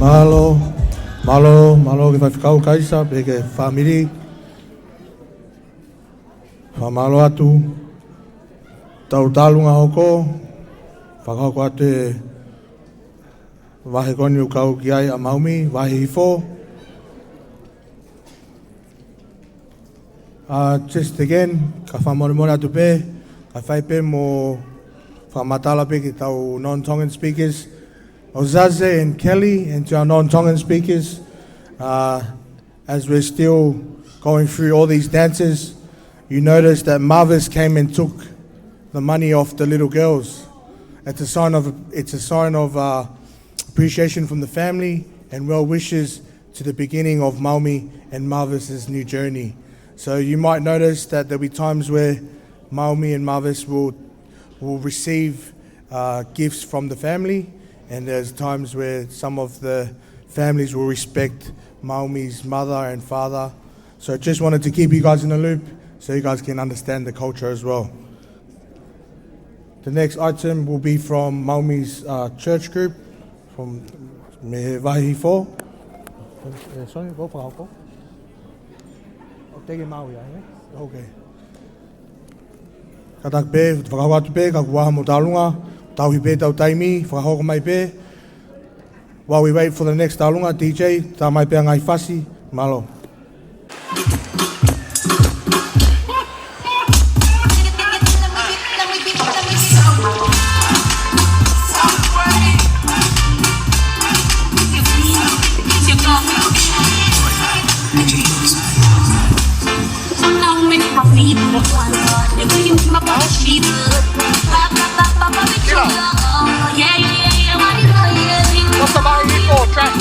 Mālō, mālō, mālō ki he Faifekau Kaisa, pehē ki he fāmili. Fakamālō atu. Tau tālunga hoko, fakahoko atu e vahe ko eni ʻoku kau ki ai ʻa Maumi, vahe hifo. Uh, just again, ka fakamolemole atu pē, ka fai pē mo fakamatala pē ki he tau non-Tongan speakers, Ozaze and Kelly, and to our non-Tongan speakers, uh, as we're still going through all these dances, you notice that Marvis came and took the money off the little girls. It's a sign of, it's a sign of, uh, appreciation from the family and well wishes to the beginning of Maumi and Marvis's new journey. So you might notice that there'll be times where Maumi and Marvis will, will receive, uh, gifts from the family, and there's times where some of the families will respect Maumi's mother and father. So just wanted to keep you guys in the loop so you guys can understand the culture as well. The next item will be from Maumi's, uh, church group, from mei he vahe hifo. Eh, sorry, go for alcohol. Oh, take him out, yeah, yeah? Okay. Kātaki pē, fakahoko atu pē, ka kuo ʻaho mo e tālunga, tauhi pē ʻetau taimi, fakahoko mai pē. While we wait for the next tālunga, D J, tā mai pē ʻa e ngaahi fasi, mālō. What's the volume for? Track.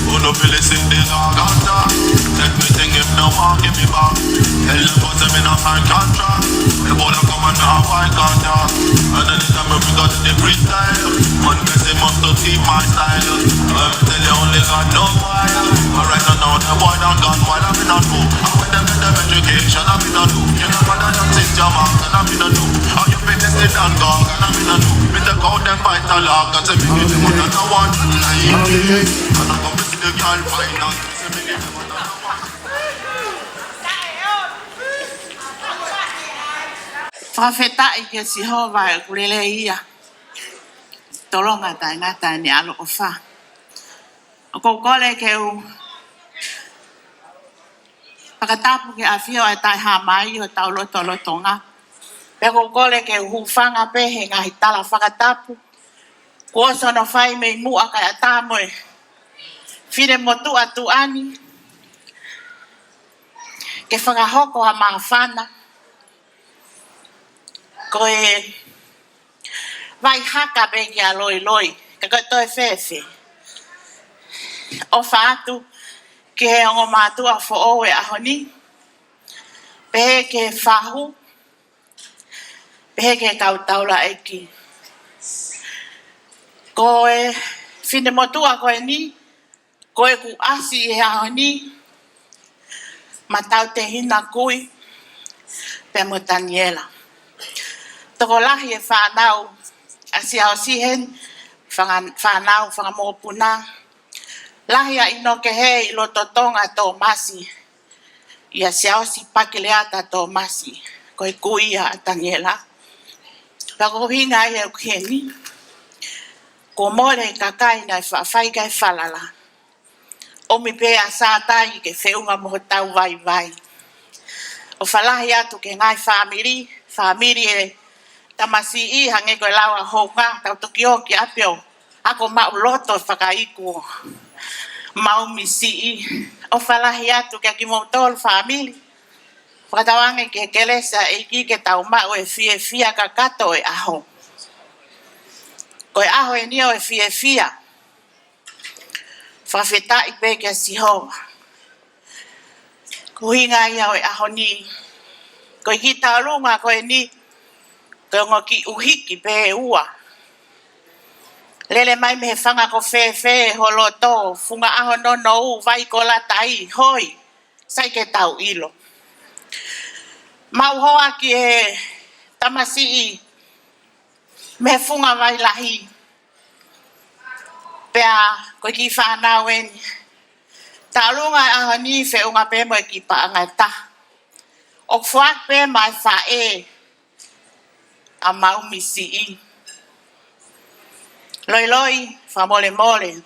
Uno pili sindi gaganda. Take me thing if no one give me back. Tell them about them in a high contract. The border come and now I can't talk. And anytime we got the freestyle. One person must to see my style. I tell you only God know why. But right now the boy done gone while I'm in a room. And when them get them education, I'm in a room. You know what I'm saying, Jamal, and I'm in a room. How you feel this thing done gone, and I'm in a room. Me take out them fight a lot, and say me give them another one. Like, and I'm gonna see the girl find out. Say me give them another one. Fakafetaʻi kia Sihova ʻi heʻeku lelei ia. Tolonga taʻengata ʻene ʻaloʻofa. ʻOku ou kole ke u fakatapu ki he ʻafio ʻa e Taʻehāmai ʻo hotau lotolotonga. Pea ʻoku ou kole ke u hūfanga pē he ngaahi tala fakatapu kuo ʻosi hono fai mei muʻa kae ʻatā mo e finemotuʻa tuʻa ni ke fakahoko ha māfana. Ko e vai haka pē kia Loiloi, ka ko e toe fēfē. ʻOfa atu ki he ongo mātuʻa foʻou ʻo e ʻaho ni, pehē ki he fahu, pehē ki he kau taulaʻeiki. Ko e finemotuʻa ko eni, ko ʻeku ʻasi ʻi he ʻaho ni, Matautehina Kui, pea mo Taniela. Tokolahi e fānau ʻa Siaosi heni, fanga-, fānau fanga mokopuna. Lahi ʻa ʻInoke he ʻi loto Tonga Tōmasi, ʻia Siaosi Pakileata Tōmasi, ko e kui ia ʻa Taniela. Pea ko e ʻuhinga ia ʻoku heni, kuo mole e kakai naʻe faʻa fai ki ai e falala. ʻOmi pē ʻa Sātai ke feʻunga mo hotau vaivai. ʻOfa lahi atu ki he ngaahi fāmili, fāmili e tamasiʻi, hangē ko e lau ʻa Hounga, tau toki ō ki ʻapi ʻo ako maʻuloto fakaiku ʻo maumisiʻi. ʻOfa lahi atu kia kimoutolu fāmili. Fakatauange ki he kelesi ʻa e ʻEiki ke tau maʻu e fiefia kakato ʻo e ʻaho. Ko e ʻaho eni ʻo e fiefia. Fakafetaʻi pē kia Sihova. Ko e ʻuhinga ia ʻo e ʻaho ni. Ko e kiʻi tālunga ko eni, ko e ongo kiʻi ʻuhiki pē ʻe ua. Lele mai mei he fanga ko fēfē ho loto, funga ʻaho nounou, vai ko lata ai, hoi, sai ke tau ʻilo. Maʻu hoa ki he tamasiʻi mei he funga vai lahi. Pea ko e kiʻi fānau eni. Tālunga e ʻaho ni feʻunga pē mo e kiʻi paʻanga ʻe taha. ʻOku foaki pē maʻa e faʻē ʻa maumisiʻi. Loiloi, fakamolemole.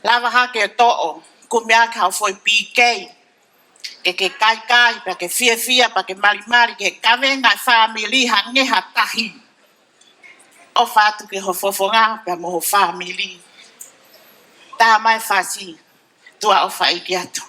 Lava hake ʻo toʻo, kumi ake haʻo foʻi P K. Ke ke kaikai, pea ke fiefia, pea ke malimali, ke kavenga e fāmili hangē ha tahi. ʻOfa atu ki ho fofonga, pea mo ho fāmili. Tā mai Fasi, tuʻa ʻofa ʻeiki atu.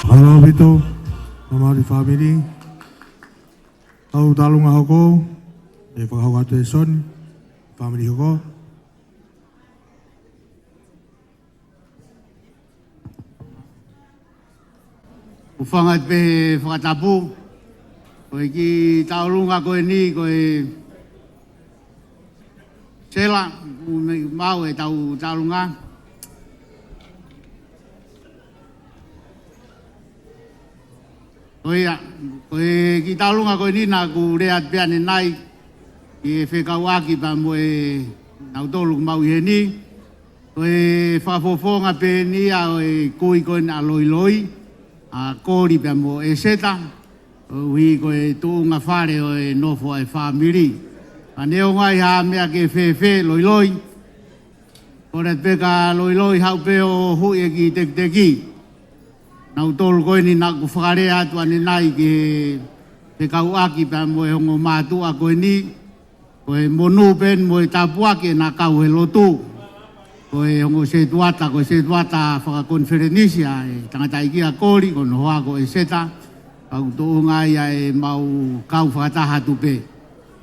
Mālō ʻaupito, mālō e fāmili. Tau tālunga hoko, ʻe fakahoko atu ʻe Soni, fāmili hoko. ʻOku ou fakaʻamu pē he fakatapu, ko e kiʻi tālunga ko eni, ko e sela, ʻoku mei maʻu ʻetau tālunga. Ko ia, ko e kiʻi tālunga ko eni naʻa ku lea atu pē ʻanenai, ʻi he fekauʻaki pea mo e nautolu ʻoku mau ʻi heni. Ko e fakafofonga pē eni ia ʻo e kui ko ena ʻa Loiloi, ʻa Koli pea mo ʻEseta, koeʻuhi ko e tuʻunga fale ʻo e nofo ʻa e fāmili. Ka neongo ai ha meʻa ke fēfē Loiloi, kole pē kia Loiloi haʻu pē ʻo huʻi e kiʻi tekiteki. Nautolu ko eni naʻa ku fakalea atu ʻanenai ki he fekauʻaki pea mo e ongo mātuʻa ko eni, ko e monū pē mo e tāpuaki ʻena kau he lotu. Ko e ongo setuata, ko e setuata fakakonifelenisi ʻa e tangataʻeiki ʻa Koli, ko hono hoa ko ʻEseta, pea ʻoku tuʻunga ia ʻemau kau fakataha atu pē.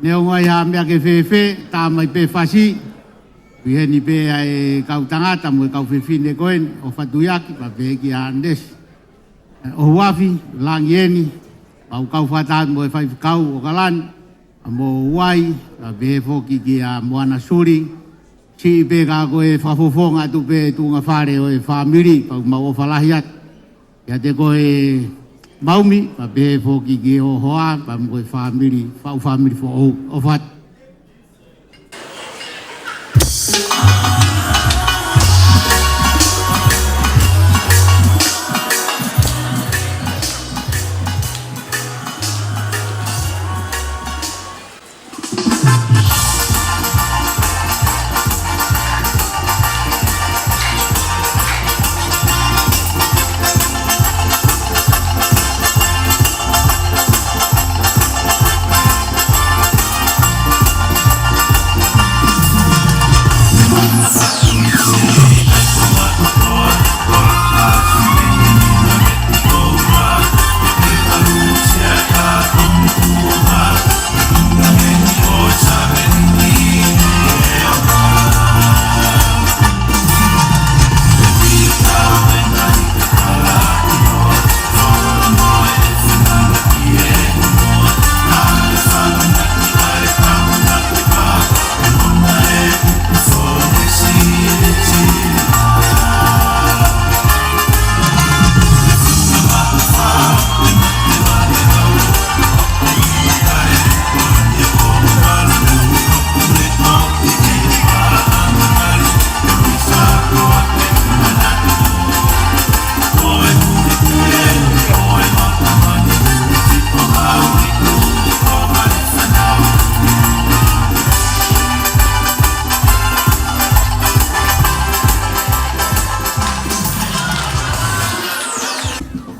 Neongo ai ha meʻa ke fēfē, tā mai pē Fasi, ʻi heni pē ʻa e kau tangata mo e kau fefine ko eni, ʻo Fatuiaki, pea pehē kia Nesi, ʻo Huafi, Langi eni, mau kau fakataha mo e faifekau ʻo ʻOkalani, ʻa mo Uai, pea pehē foki kia Moana Suli, siʻi pē ka ko e fakafofonga atu pē tuʻunga fale ʻo e fāmili, pea ʻoku mau ʻofa lahi atu. Kiate koe Maumi, pea pehē foki ki ho hoa, pea mo e fāmili, faʻu fāmili foʻou, ʻofa atu.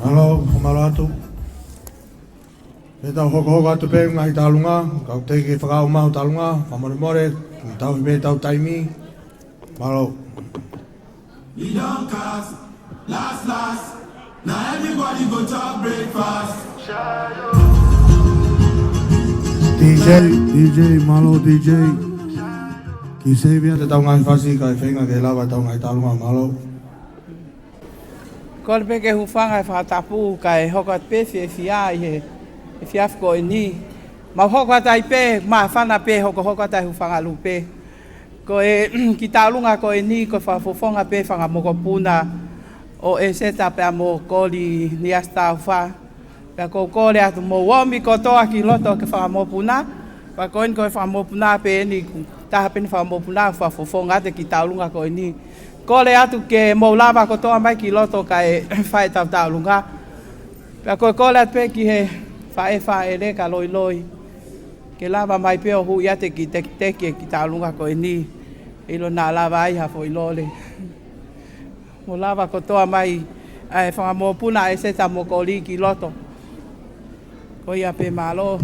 Mālō, mālō atu. Ke tau hokohoko atu pē ngaahi tālunga, kau teʻeki ke fakaʻamu ʻa e tālunga, fakamolemole, tau hiki pē ʻetau taimi. Mālō. We don't cast, last, last. Now everybody go to breakfast. D J, D J, mālō D J. Kiʻi save atu ʻetau ngaahi fasi, kae feinga ke lava ʻetau ngaahi tālunga, mālō. Kole pē ke u hūfanga he fakatapu kae hoko atu pē fiefia ʻi he, he efiafi ko eni. Mau hoko atu ai pē, māfana pē hokohoko atu ai hūfanga lupe. Ko e kiʻi tālunga ko eni, ko e fakafofonga pē fanga mokopuna ʻo ʻEseta pea mo Koli Niasitaufa. Pea ʻoku ou kole atu mou ō mai kotoa ki loto ki he fanga mokopuna. Pea ko eni ko e fanga mokopuna pē eni, taha pē eni fanga mokopuna, fakafofonga atu e kiʻi tālunga ko eni. Kole atu ke mou lava kotoa mai ki loto kae fai ʻetau tālunga. Pea ʻoku ou kole atu pē ki he faʻē fāʻele ka loiloi, ke lava mai pē ʻo huʻi atu e kiʻi tekiteki e kiʻi tālunga ko eni. ʻIlo naʻa lava ai ha foʻi lole. Mou lava kotoa mai, ʻa e fanga mokopuna ʻa ʻEseta mo Koli ki loto. Ko ia pē, mālō.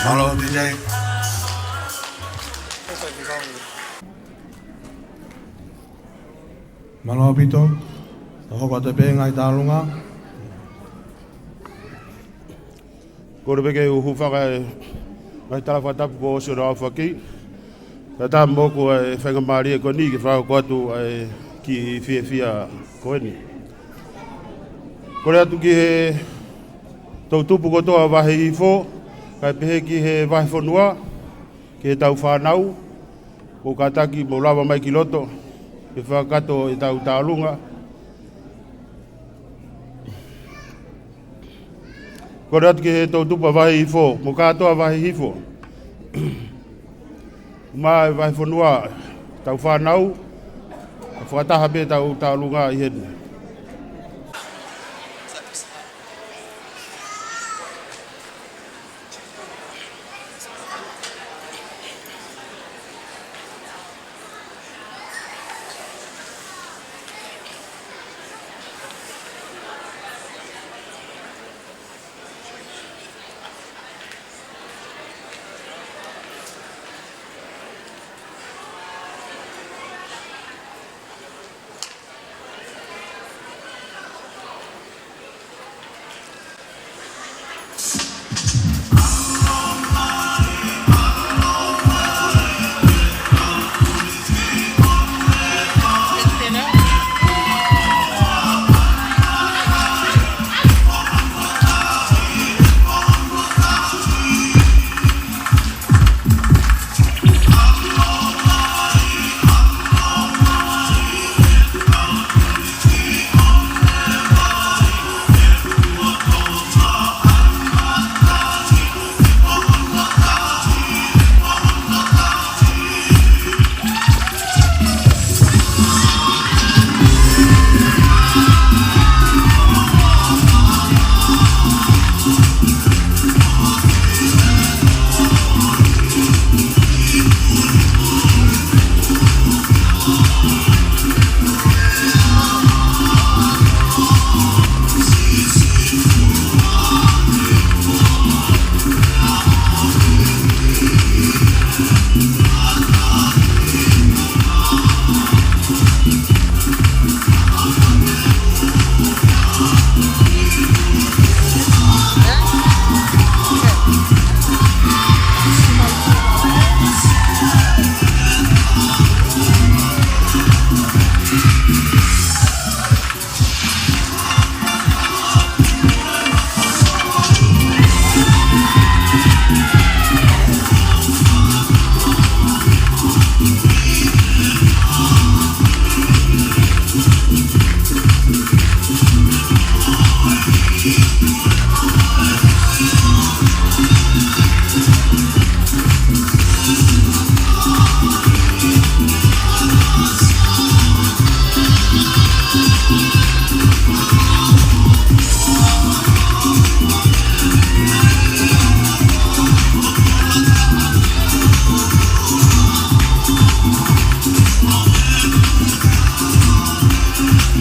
Mālō, D J. Mālō ʻaupito. Tau hoko atu pē ngaahi tālunga. Kole pē ke u hūfanga he ngaahi tala fakatapu kuo ʻosi hono aofaki. Kae ʻatā moʻoku ʻa e faingamālie ko eni ke fakahoko atu ʻa e Kiʻi fiefia ko eni. Kole atu ki he toʻutupu kotoa vahe Hihifo, kae pehē ki he vahefonua, ki heʻetau fānau, ʻoku kātaki mou lava mai ki loto, ke fakakakato ʻetau tauʻolunga. Kole atu ki he toʻutupu vahe Hihifo, mo kātoa vahe Hihifo. Mei he vahefonua, ʻetau fānau, fakataha pē ʻetau tauʻolunga ʻi heni.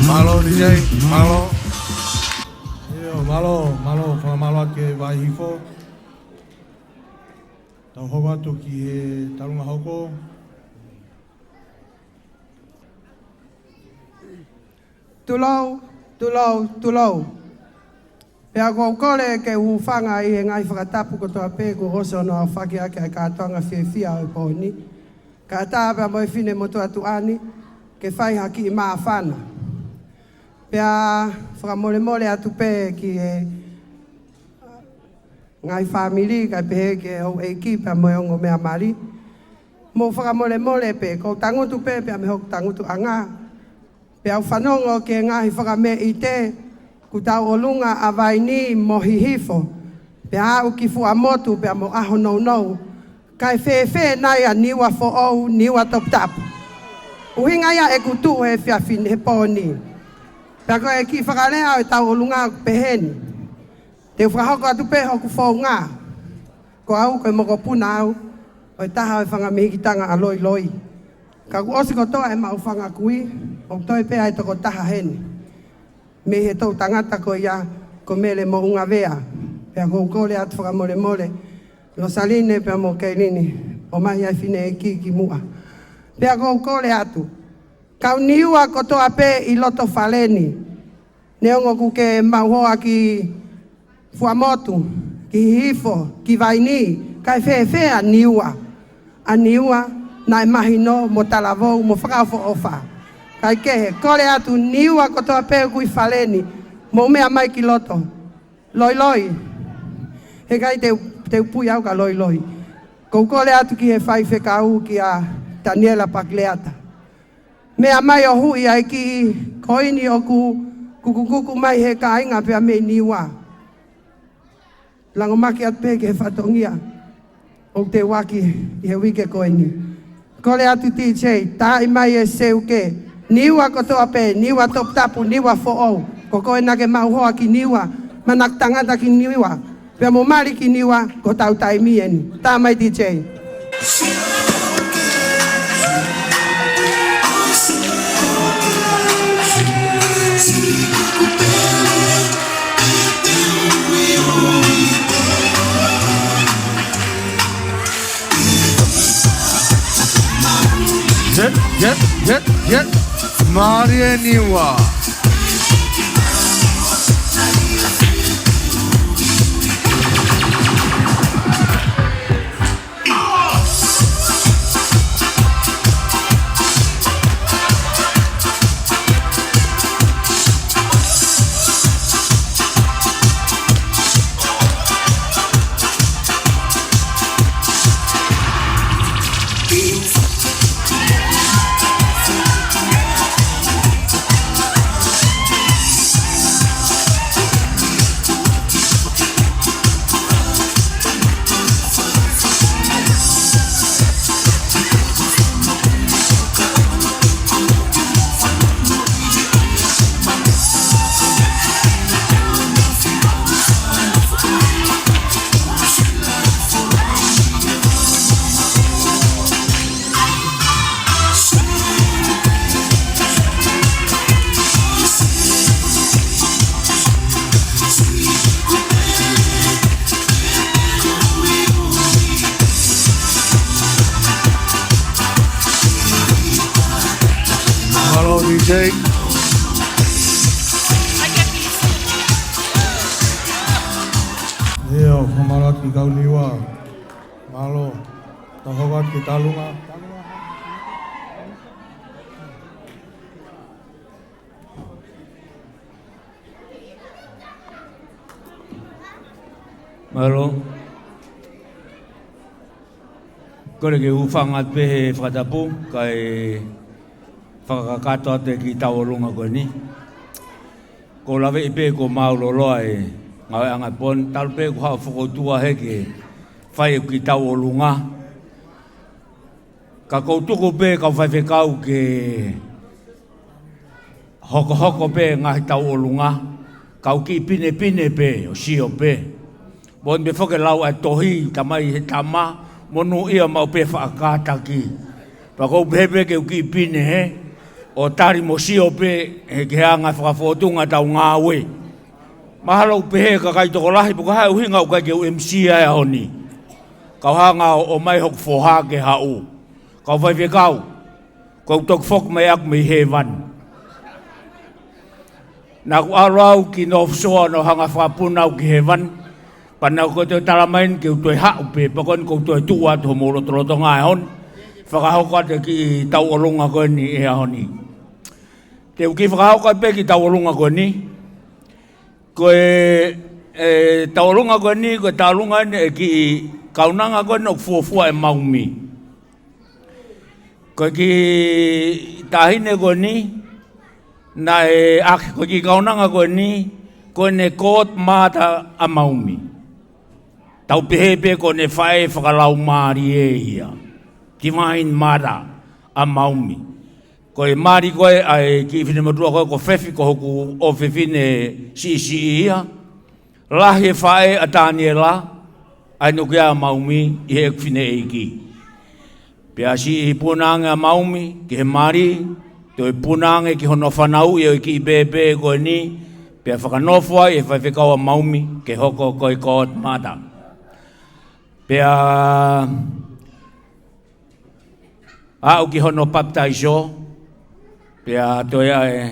Mālō, D J, mālō. ʻIo, mālō, mālō, fakamālō atu ki he vahe Hihifo. Tau hoko atu ki he tauʻolunga hoko. Tulou, tulou, tulou. Pea ʻoku ou kole ke u hūfanga ʻi he ngaahi fakatapu kotoa pē kuo ʻosi hono aofaki ʻaki ʻa e kātoanga fiefia ʻo e pō ni. Kae ʻatā pea mo e finemotuʻa tuʻa ni, ke fai ha kiʻi māfana. Pea fakamolemole atu pē ki he ngaahi fāmili, kae pehē ki he houʻeiki pea mo e ongo meʻa mali. Mou fakamolemole pē, ʻoku ou tangutu pē pea mei hoku tangutuʻanga. Pea u fanongo ki he ngaahi fakameʻite, kuo tauʻolunga ʻa Vaini mo Hihifo. Pea aʻu ki Fuaʻamotu pea mo ʻAhonounou. Kae fēfē nai ʻa Niua Foʻou, Niua Toputapu? ʻUhinga ia ʻeku tuʻu he efiafi ni he pō ni. Pea ko e kiʻi fakalea ʻo e tauʻolunga ʻoku pehē ni. Te u fakahoko atu pē hoku founga. Ko au, ko e mokopuna au ʻo e taha ʻo e fanga mihikitanga ʻa Loiloi. Ka kuo ʻosi kotoa ʻemau fanga kui, ʻoku toe pē ʻa e tokotaha heni. Mei he toʻu tangata ko ia, ko Mele Moʻungavea. Pea ʻoku ou kole atu fakamolemole, Losaline pea mo Keilini, ʻomai ʻa e fineʻeiki ki muʻa. Pea ʻoku ou kole atu, kau Niua kotoa pē ʻi loto fale ni. Neongo ʻoku ke maʻu hoa ki Fuaʻamotu, ki Hihifo, ki Vaini, kae fēfē ʻa Niua? ʻA Niua, naʻe mahino mo talavou mo fakaʻofoʻofa. Kae kehe, kole atu Niua kotoa pē ʻoku ʻi fale ni, mou meʻa mai ki loto. Loiloi. He ʻikai te u, te u pui au ka loiloi. ʻOku ou kole atu ki he faifekau kia Taniela Pakileata. Meʻa mai ʻo huʻi ʻa e kiʻi koini ʻoku kukukuku mai he kāinga pea mei Niua. Langomaki atu pē ki he fatongia ʻoku te ʻaki ʻi he uike ko eni. Kole atu D J, taaʻi mai e seuke. Niua kotoa pē, Niua toputapu, Niua foʻou. Ko koe naʻa ke maʻu hoa ki Niua, manako tangata ki Niua, pea mo mali ki Niua, ko hotau taimi eni. Tā mai D J. Yep, yep, yep, yep. Mālie Niua. Mālō D J. ʻIo, mālō ki he kau Niua. Mālō. Tau hoko atu ki Talunga. Mālō. Kole ke u hūfanga atu pē he fakatapu, kae fakakakato atu e kiʻi tauʻolunga ko eni. ʻOku ou laveʻi pē kuo mālōlō e ngāueʻanga e pō ni, talu pē kuo haʻu e fokoutua heni ke fai e kiʻi tauʻolunga. Ka ʻoku ou tuku pē kau faifekau ke hokohoko pē ngaahi tauʻolunga, kau kiʻi pinepine pē, ʻo sio pē. Moʻoni pē foki e lau ʻa e tohi, tamai he tama, monūʻia maʻu pē faʻa kātaki. Pea ʻoku ou pehē pē ke u kiʻi pine hē, ʻo tali mo sio pē, he ki he anga fakafōtunga ʻetau ngāue. Mahalo ʻoku pehē e kakai tokolahi, pe ko e hā e ʻuhinga ʻoku ʻikai ke u M C ai he ʻaho ni. Kau hanga ʻo ʻomai hoku foha ke haʻu. Kau faifekau, ʻoku ou toki foki mai ʻaku mei hēvani. Naʻa ku ʻalu au ki North Shore ʻo hanga ʻo fakapuna au ki hēvani. Pea naʻa ku toe tala mai ni ke u toe haʻu pē, pea ko eni ʻoku ou toe tuʻu atu homou lotolotonga he ʻaho ni. Fakahoko atu e kiʻi tauʻolunga ko eni he ʻaho ni. Te u kiʻi fakahoko atu pē e kiʻi tauʻolunga ko eni. Ko e, e tauʻolunga ko eni, ko e tauʻolunga eni e kiʻi kaunanga ko eni ʻoku fuofua e maumi. Ko e kiʻi taʻahine ko eni, naʻe ʻaki, ko e kiʻi kaunanga ko eni, ko ʻene godmother ʻa maumi. Tau pehē pē ko ʻene faʻē fakalaumālie ia. Divine mother ʻa maumi. Ko e mali ko ē ʻa e kiʻi finemotuʻa ko ē ko Fefi, ko hoku ʻofefine siʻisiʻi ia. Lahi e faʻē ʻa Taniela, ʻa ia naʻe ʻi ai ʻa maumi ʻi heʻeku fineʻeiki. Pea siʻi puna ange ʻa maumi ki he mali, toe puna ange ki hono fanauʻi ʻo e kiʻi pēpē ko eni, pea fakanofo ai e faifekau ʻa maumi ke hoko ko e godmother. Pea aʻu ki hono papitaiso, pea toe ʻai e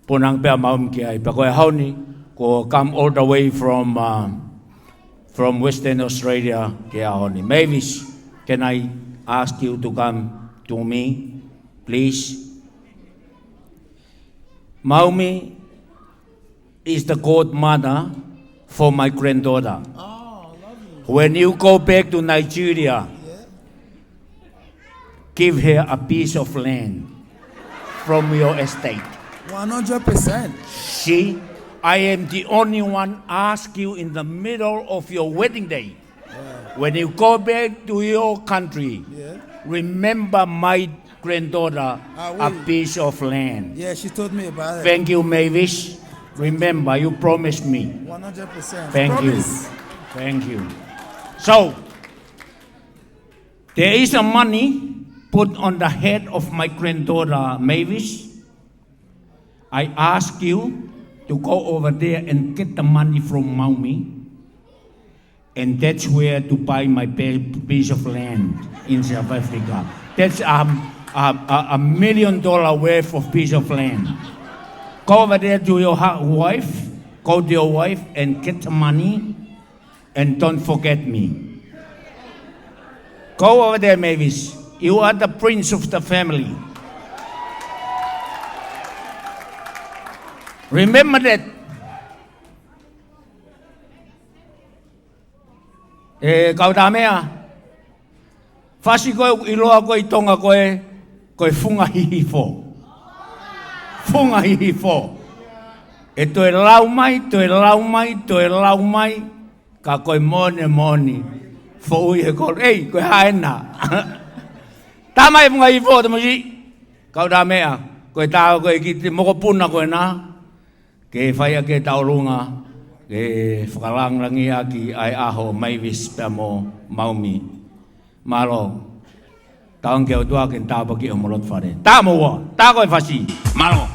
puna ange pē ʻa maumi ki ai. Pea ko e ʻaho ni, kuo come all the way from, uh, from Western Australia ki he ʻaho ni. Mavis, can I ask you to come to me? Please. Maumi is the godmother for my granddaughter. Oh, lovely. When you go back to Nigeria, yeah, give her a piece of land from your estate. One hundred percent. See, I am the only one ask you in the middle of your wedding day. Yeah. When you go back to your country, yeah, remember my granddaughter a piece of land. Yeah, she told me about it. Thank you, Mavis. Remember, you promised me. One hundred percent. Thank you. Promise. Thank you. So, there is a money put on the head of my granddaughter, Mavis. I ask you to go over there and get the money from Maumi. And that's where to buy my pe-, piece of land in South Africa. That's, um, a, a, a million dollar worth of piece of land. Go over there to your hu-, wife, go to your wife and get the money and don't forget me. Go over there, Mavis. You are the prince of the family. Remember that. ʻE Kautamea, fasi ko ē ʻoku ʻiloa ko ē ʻi Tonga ko ē, ko e Funga Hihifo. Funga Hihifo. ʻE toe lau mai, toe lau mai, toe lau mai, ka ko e moʻoni, moʻoni. Foʻui he kolo, ei, ko e hā ena. Tā mai Funga Hihifo, te mosi. Kautamea, ko e tā ko ē ki he mokopuna ko ena. Ke fai ʻaki e tauʻolunga, ke fakalāngilangiʻaki ʻa e ʻaho ʻo Mavis pea mo Maumi. Mālō. Tauange ki he ʻOtua ke ne tāpuakiʻi hoʻomo loto fale. Tā mo ua, tā ko e fasi. Mālō.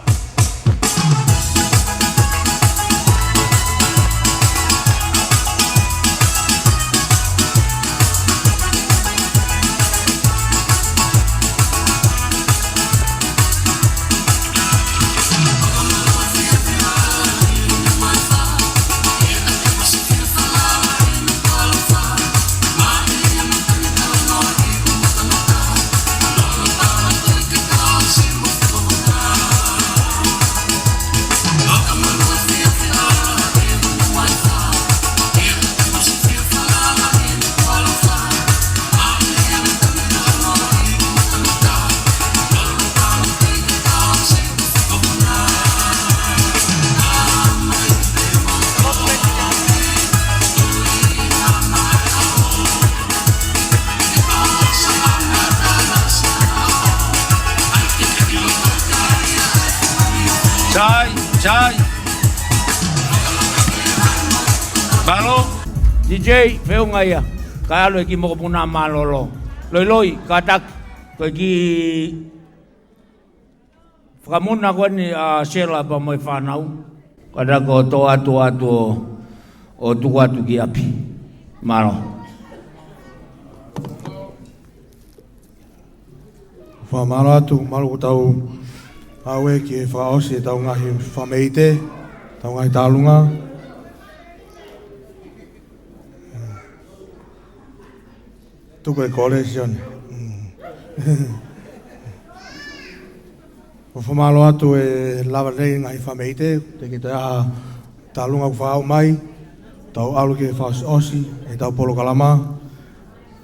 Sai, sai. Mālō, D J, feʻunga ia. Kae ʻalu e kiʻi mokopuna mālōlō. Loiloi, kātaki, ko e kiʻi fakamuna ko eni ʻa Sela pea mo e fānau. Kātaki ʻo toʻo atu ʻo, ʻo tuku atu ki ʻapi. Mālō. Fakamālō atu, mālō ko ʻetau ngāue ki he fakaʻosi ʻetau ngaahi fāmili, ʻetau ngaahi tālunga. Tuku e kole, Sione. Mm. ʻOku fakamālō atu e lava lelei ngaahi fāmili, te ke toe ʻaha tālunga ʻoku fāʻu mai, tau ʻalu ki he fakaʻosi ʻetau polokalama.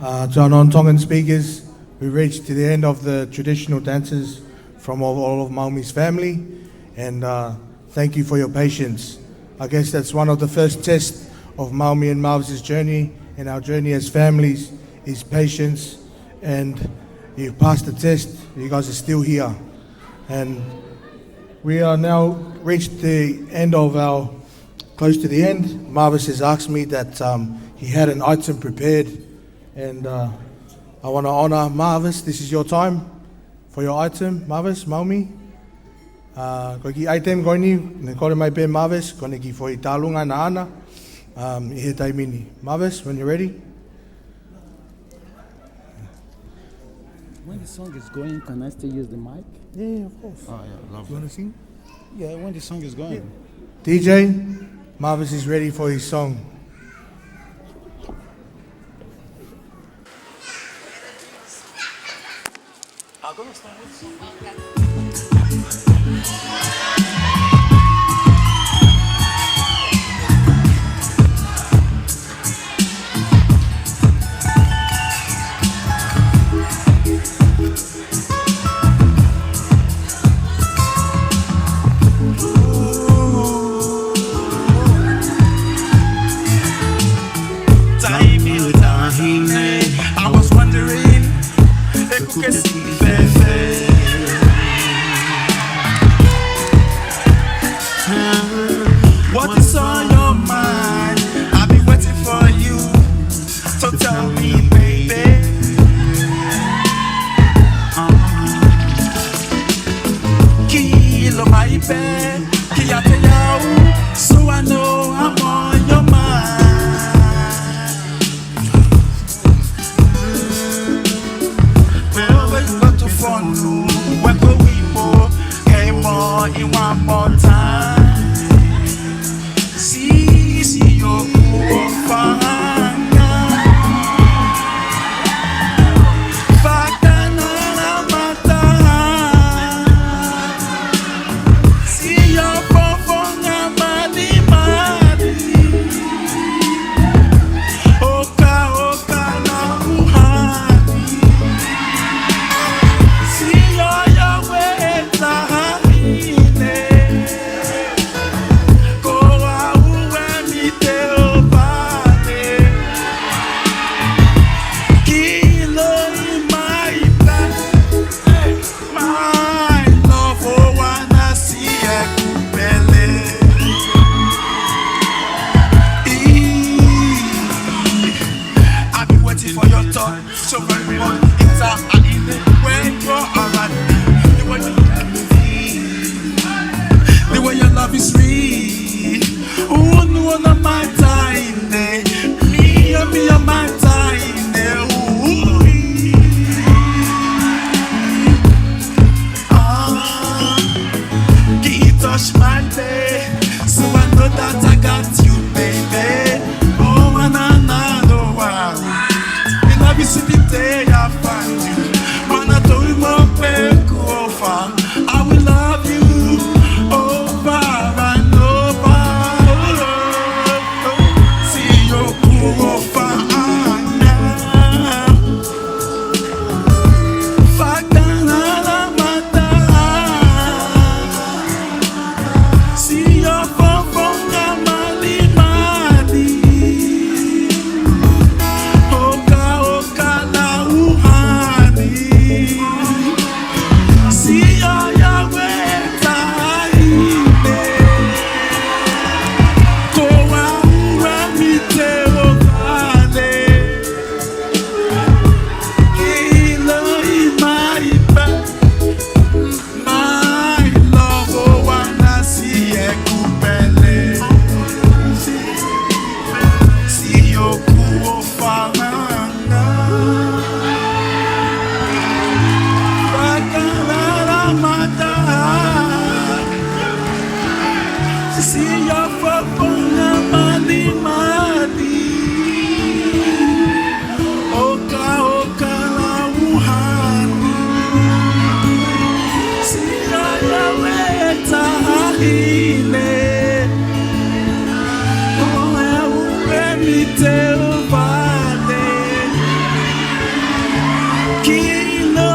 Uh, to our non-Tongan speakers, we reached to the end of the traditional dances from all, all of Maumi's family, and, uh, thank you for your patience. I guess that's one of the first tests of Maumi and Marvis's journey and our journey as families is patience, and you've passed the test, you guys are still here. And we are now reached the end of our, close to the end. Marvis has asked me that, um, he had an item prepared, and, uh, I wanna honor Marvis. This is your time for your item, Marvis, Maumi. Uh, ko e kiʻi item ko eni, ne kole mai pē Marvis, ko ʻene kiʻi foʻi tālunga naʻa na, um, ʻi he taimi ni. Marvis, when you're ready. When the song is going, can I still use the mic? Yeah, yeah, of course. Oh, yeah, lovely. You wanna sing? Yeah, when the song is going. Yeah. D J, Marvis is ready for his song. How Taimi lahi ange, I was wondering, ʻoku ke siʻi fēfē? What is on your mind? I've been waiting for you to tell me, baby. Kilo mai pē kiate au, so I know I'm on your mind. Always want to phone you, wake up, we more, hey, more, in one more time. Sisi, ʻoku ou fakaʻamu. Fakanana mata. Siʻo fofonga malimali. ʻOka, ʻoka na uhani. Siʻo ia we taha ine. Ko au ē mi te o vale. Kilo mai pē. My love, oh, wanna see ʻeku pele. I've been waiting for your touch so very much. It's a, I in it when you're around me. The way you love me, the way your love is sweet. Unu ona mata ine, mio, mio mata ine, ui. Ah, can you touch my leg? So I know that I got you, baby. Oh, and I know I will. In every city day I find you. Mana toi mo pe kuofa. I will love you over and over. Siʻo kuofa ʻana. Fakanana mata. Siʻo fofonga malimali. ʻOka, ʻoka na uhani. Siʻo ia we taha ine. Ko au ē mi te o vale. Kilo mai pē. My love, oh, wanna see ʻeku pele. Siʻo kuofa ʻana. Fakanana mata. Siʻo fofonga malimali. ʻOka, ʻoka na uhani. Siʻo ia we taha ine. Ko au ē mi te o vale. Kilo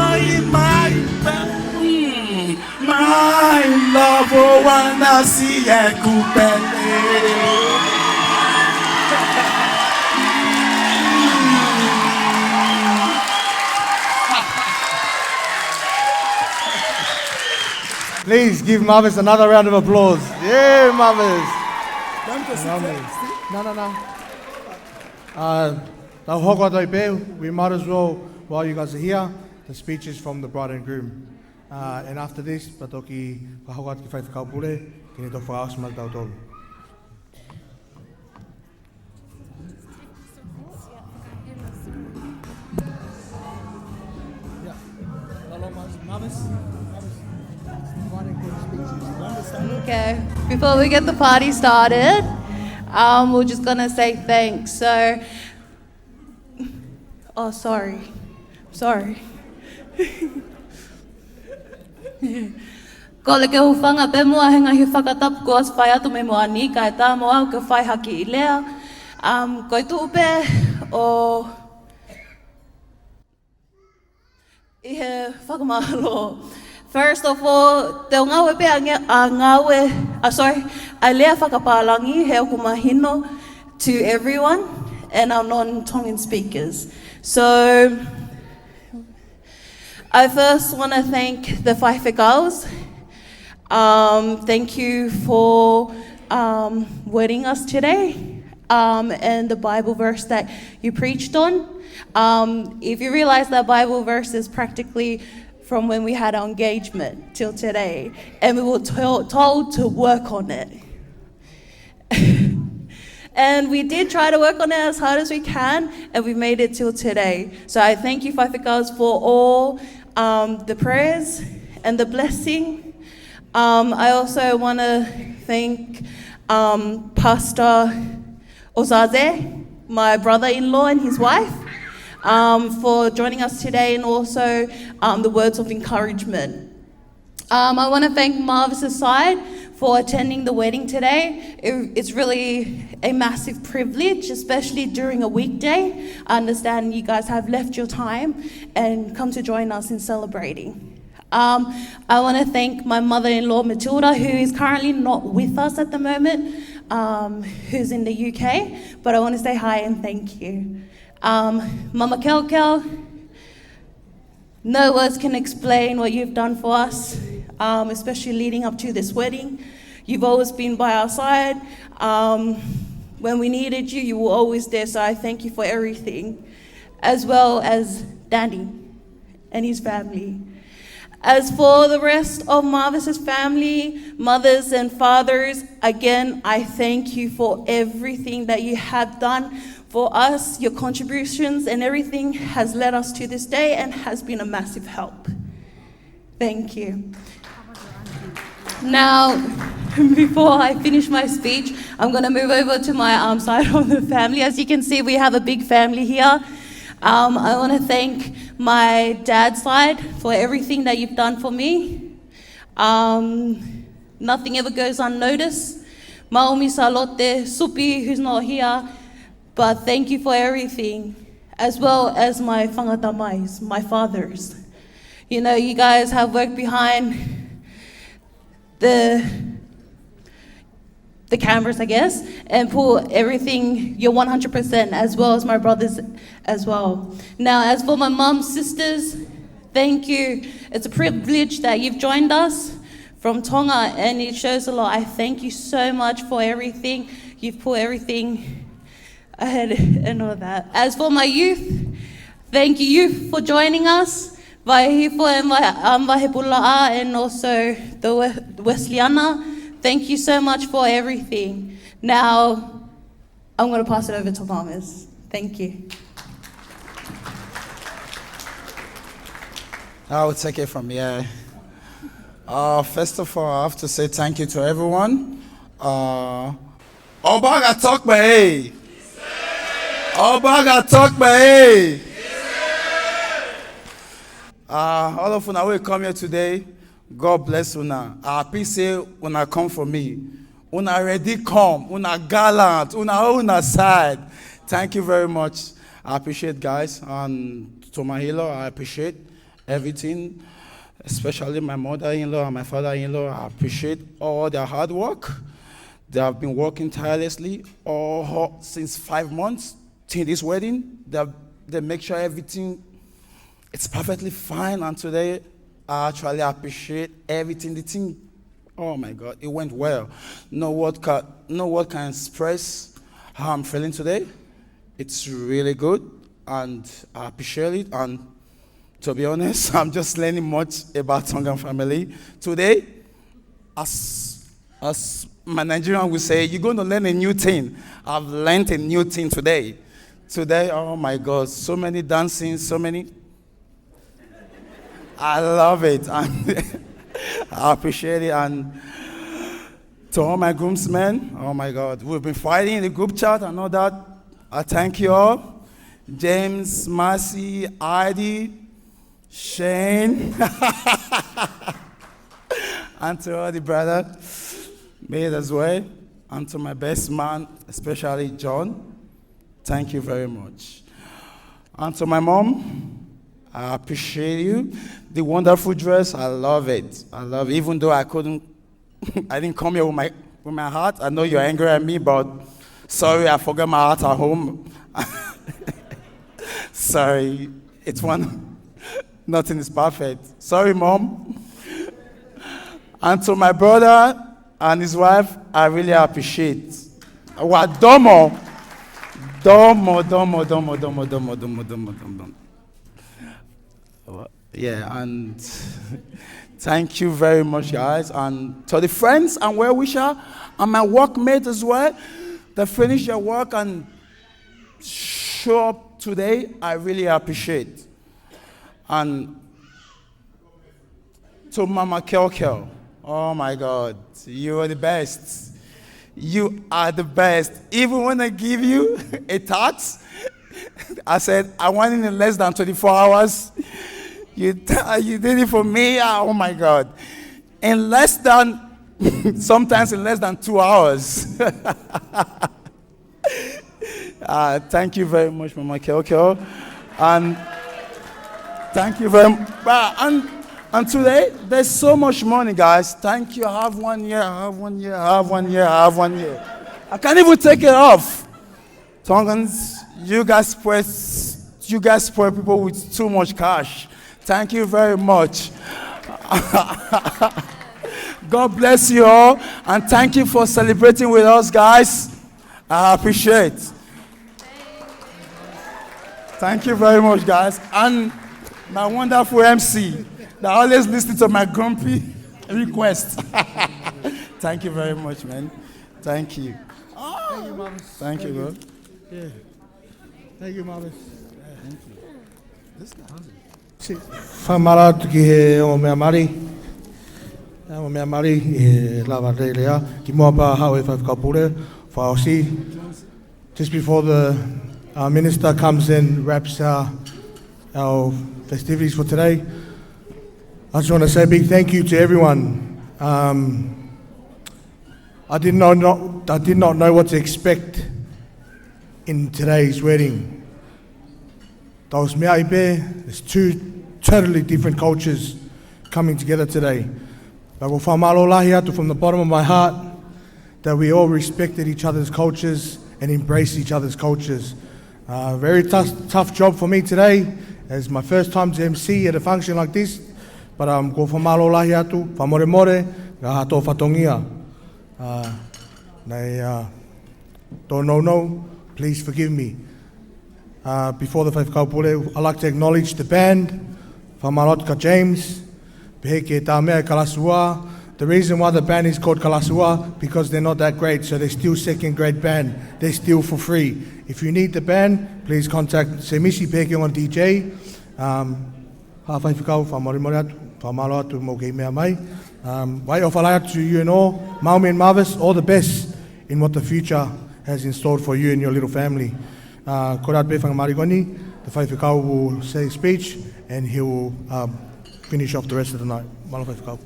mai pē. Mm. My love, oh, wanna see ʻeku pele. Please give Mavis another round of applause. Yeah, Mavis. Mavis. No, no, no. Uh, tau hoko atu ai pē, we might as well, while you guys are here, the speeches from the bride and groom. Uh, and after this, pea toki fakahoko atu ki he faifekau pule, ke ne toki fakaʻosi maʻatautolu. Okay, before we get the party started, um, we're just gonna say thanks. So, oh, sorry. Sorry. Kole ke u hūfanga pē muʻa he ngaahi fakatapu kuo ʻosi fai atu mei muʻa ni, kae tā mo au ke fai ha kiʻi lea. Um, ko e tuʻu pē ʻo ʻi he fakamālō. First of all, te u ngāue pē ʻa nge-, ʻa ngāue, uh, sorry, ʻa e lea fakapālangi he ʻoku mahino to everyone and our non-Tongan speakers. So, I first wanna thank the Faifekaus. Um, thank you for, um, wording us today, um, and the Bible verse that you preached on. Um, if you realize that Bible verse is practically from when we had our engagement till today, and we were to-, told to work on it. And we did try to work on it as hard as we can, and we made it till today. So I thank you, Faifekaus, for all, um, the prayers and the blessing. Um, I also wanna thank, um, Pastor Ozaze, my brother-in-law and his wife, um, for joining us today, and also, um, the words of encouragement. Um, I wanna thank Marvis's side for attending the wedding today. It, it's really a massive privilege, especially during a weekday. I understand you guys have left your time and come to join us in celebrating. Um, I wanna thank my mother-in-law, Matilda, who is currently not with us at the moment, um, who's in the U K, but I wanna say hi and thank you. Um, Mama Kelkel, no words can explain what you've done for us, um, especially leading up to this wedding. You've always been by our side. Um, when we needed you, you were always there, so I thank you for everything, as well as Danny and his family. As for the rest of Marvis's family, mothers and fathers, again, I thank you for everything that you have done for us. Your contributions and everything has led us to this day and has been a massive help. Thank you. Now, before I finish my speech, I'm gonna move over to my, um, side of the family. As you can see, we have a big family here. Um, I wanna thank my dad's side for everything that you've done for me. Um, nothing ever goes unnoticed. Maumi, Salote, Supi, who's not here, but thank you for everything, as well as my fanga tamais, my fathers. You know, you guys have worked behind the, the cameras, I guess, and put everything, your one hundred percent, as well as my brothers as well. Now, as for my mum, sisters, thank you. It's a privilege that you've joined us from Tonga, and it shows a lot. I thank you so much for everything. You've put everything ahead and all that. As for my youth, thank you, youth, for joining us. Vaihifo and Vai-, um, Vaihepulaʻa, and also the We-, Wesleyana. Thank you so much for everything. Now, I'm gonna pass it over to Mamas. Thank you. I'll take it from here. Uh, first of all, I have to say thank you to everyone. Uh, Obaga talk by. Obaga talk by. Uh, all of una who come here today, God bless una. I appreciate una come for me. Una ready come, una gallant, una on una side. Thank you very much. I appreciate, guys. And to my in-law, I appreciate everything, especially my mother-in-law and my father-in-law. I appreciate all their hard work. They have been working tirelessly all since five months till this wedding. They, they make sure everything it's perfectly fine, and today I actually appreciate everything. The thing, oh my God, it went well. No word can, no word can express how I'm feeling today. It's really good, and I appreciate it. And to be honest, I'm just learning much about Tongan family today. As as my Nigerian will say, you're going to learn a new thing. I've learned a new thing today. Today, oh my God, so many dancing, so many. I love it. And I appreciate it. And to all my groomsmen, oh my God, we've been fighting in the group chat and all that. I thank you all. James, Mercy, Ivy, Shane. And to all the brother, me as well, and to my best man, especially John, thank you very much. And to my mom, I appreciate you. The wonderful dress, I love it. I love it. Even though I couldn't, I didn't come here with my, with my heart. I know you're angry at me, but sorry, I forgot my heart at home. Sorry, it's one, nothing is perfect. Sorry, mom. And to my brother and his wife, I really appreciate. Wa domo. Domo, domo, domo, domo, domo, domo, domo, domo. Yeah, and thank you very much, guys. And to the friends and well-wisher and my workmates as well, that finished your work and show up today, I really appreciate. And to Mama Kelkel, oh my God, you are the best. You are the best. Even when I give you a tax, I said, "I want it in less than twenty-four hours." You, t-, you did it for me. Ah, oh my God. In less than, sometimes in less than two hours. Uh, thank you very much, Mama Kelkel. And thank you very much. And, and today, there's so much money, guys. Thank you. I have one year, I have one year, I have one year, I have one year. I can't even take it off. Tongans, you guys spoil, you guys spoil people with too much cash. Thank you very much. God bless you all, and thank you for celebrating with us, guys. I appreciate. Thank you very much, guys. And my wonderful M C that always listens to my grumpy request. Thank you very much, man. Thank you. Thank you, Mavis. Thank you, bro. Yeah. Thank you, Mavis. Thank you. This guy. Fakamālō atu ki he ongo meʻa mali. Ongo meʻa mali ʻi he lava lelea. Kimuʻa pea haʻu e faifekau pule, fakaʻosi. Just before the, uh, minister comes and wraps, uh, our festivities for today, I just wanna say a big thank you to everyone. Um, I did not, not, I did not know what to expect in today's wedding. Those meʻa pē, there's two totally different cultures coming together today. But ʻoku ou fakamālō lahi atu from the bottom of my heart that we all respected each other's cultures and embraced each other's cultures. Uh, very tough, tough job for me today. It's my first time to M C at a function like this. But, um, ʻoku ou fakamālō lahi atu, fakamolemole, ngaahi tō fatongia. Uh, naʻe, uh, tō nounou, please forgive me. Uh, before the faifekau pule, I'd like to acknowledge the band, fakamālō atu kia James, pehē ki he tā meʻa Kalasi Ua. The reason why the band is called Kalasi Ua, because they're not that great, so they're still second grade band. They're still for free. If you need the band, please contact Semisi pehē ki he ongo D J. Um, Haʻa faifekau, fakamolemole atu, fakamālō atu mou kei meʻa mai. Um, vai ʻofa lahi atu to you and all. Maumi and Mavis, all the best in what the future has in store for you and your little family. Uh, ko e ʻalu pē fakamālō ko eni, the faifekau will say his speech and he will, um, finish off the rest of the night. Mālō faifekau.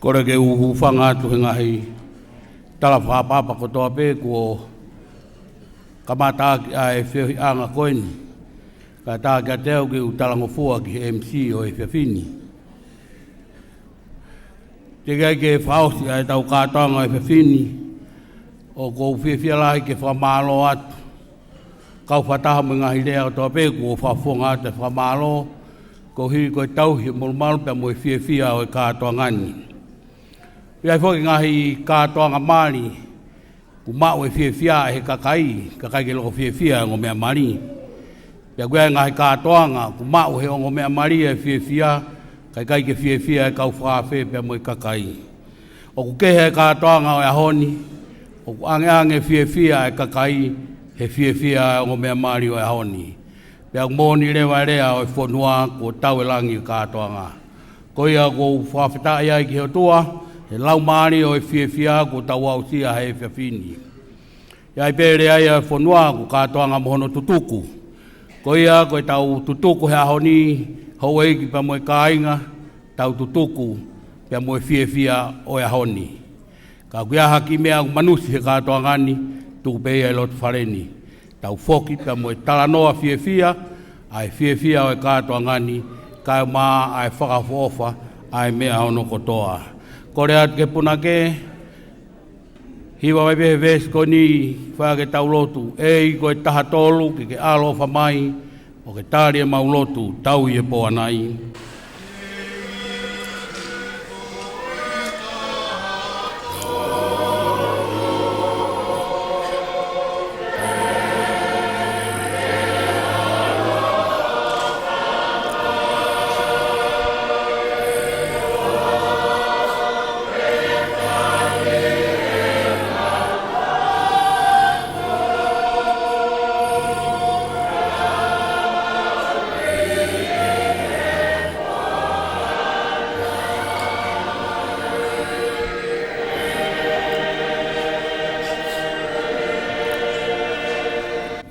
Kole ke u hūfanga atu he ngaahi tala fakaʻapaʻapa kotoa pē kuo kamata ʻaki ʻa e feohiʻanga ko eni. Kae tā kiate au ke u talangofua ki he M C ʻo e efiafi ni. Teʻeki ai ke fakaʻosi ʻa ʻetau kātoanga ʻo e efiafi ni, ʻoku ou fiefia lahi ke fakamālō atu. Kau fakataha mo e ngaahi lea kotoa pē kuo fakafofonga atu e fakamālō, koeʻuhi ko e tauhi e molumalu pea mo e fiefia ʻo e kātoanga ni. ʻOku ʻi ai foki e ngaahi kātoanga mali, ʻoku maʻu e fiefia ʻe he kakai, kae ʻikai ke loko fiefia e ongo meʻa mali. Pea ʻoku ʻi ai e ngaahi kātoanga, ʻoku maʻu ʻe he ongo meʻa mali e fiefia, kae ʻikai ke fiefia e kau fakaafe pea mo e kakai. ʻOku kehe e kātoanga ʻo e ʻaho ni, ʻoku ʻangeʻange fiefia e kakai he fiefia e ongo meʻa mali ʻo e ʻaho ni. Pea ʻoku moʻoni leva e lea ʻo e fonua kuo tau e langi e kātoanga. Ko ia ʻoku ou fakafetaʻi ai ki he ʻOtua, he laumālie ʻo e fiefia kuo tau aʻusia he efiafi ni. ʻI ai pē lea ia ʻa e fonua ko e kātoanga mo hono tutuku. Ko ia ko ʻetau tutuku he ʻaho ni, houʻeiki pea mo e kāinga, tau tutuku pea mo e fiefia ʻo e ʻaho ni. Ka ʻoku ʻi ai ha kiʻi meʻa ʻoku manusi he kātoanga ni, tuku pē ia ʻi loto fale ni. Tau foki pea mo e talanoa fiefia ʻa e fiefia ʻo e kātoanga ni, kae ʻumaʻā ʻa e fakaʻofoʻofa ʻa e meʻa hono kotoa. Kole atu ki he punake, hiva mai pē he veesi ko eni, fai ʻaki ʻetau lotu. ʻEiki ko e taha tolu, ke ke ʻaloʻofa mai, ʻo ke tali ʻemau lotu, tau ʻi he pō ʻanai.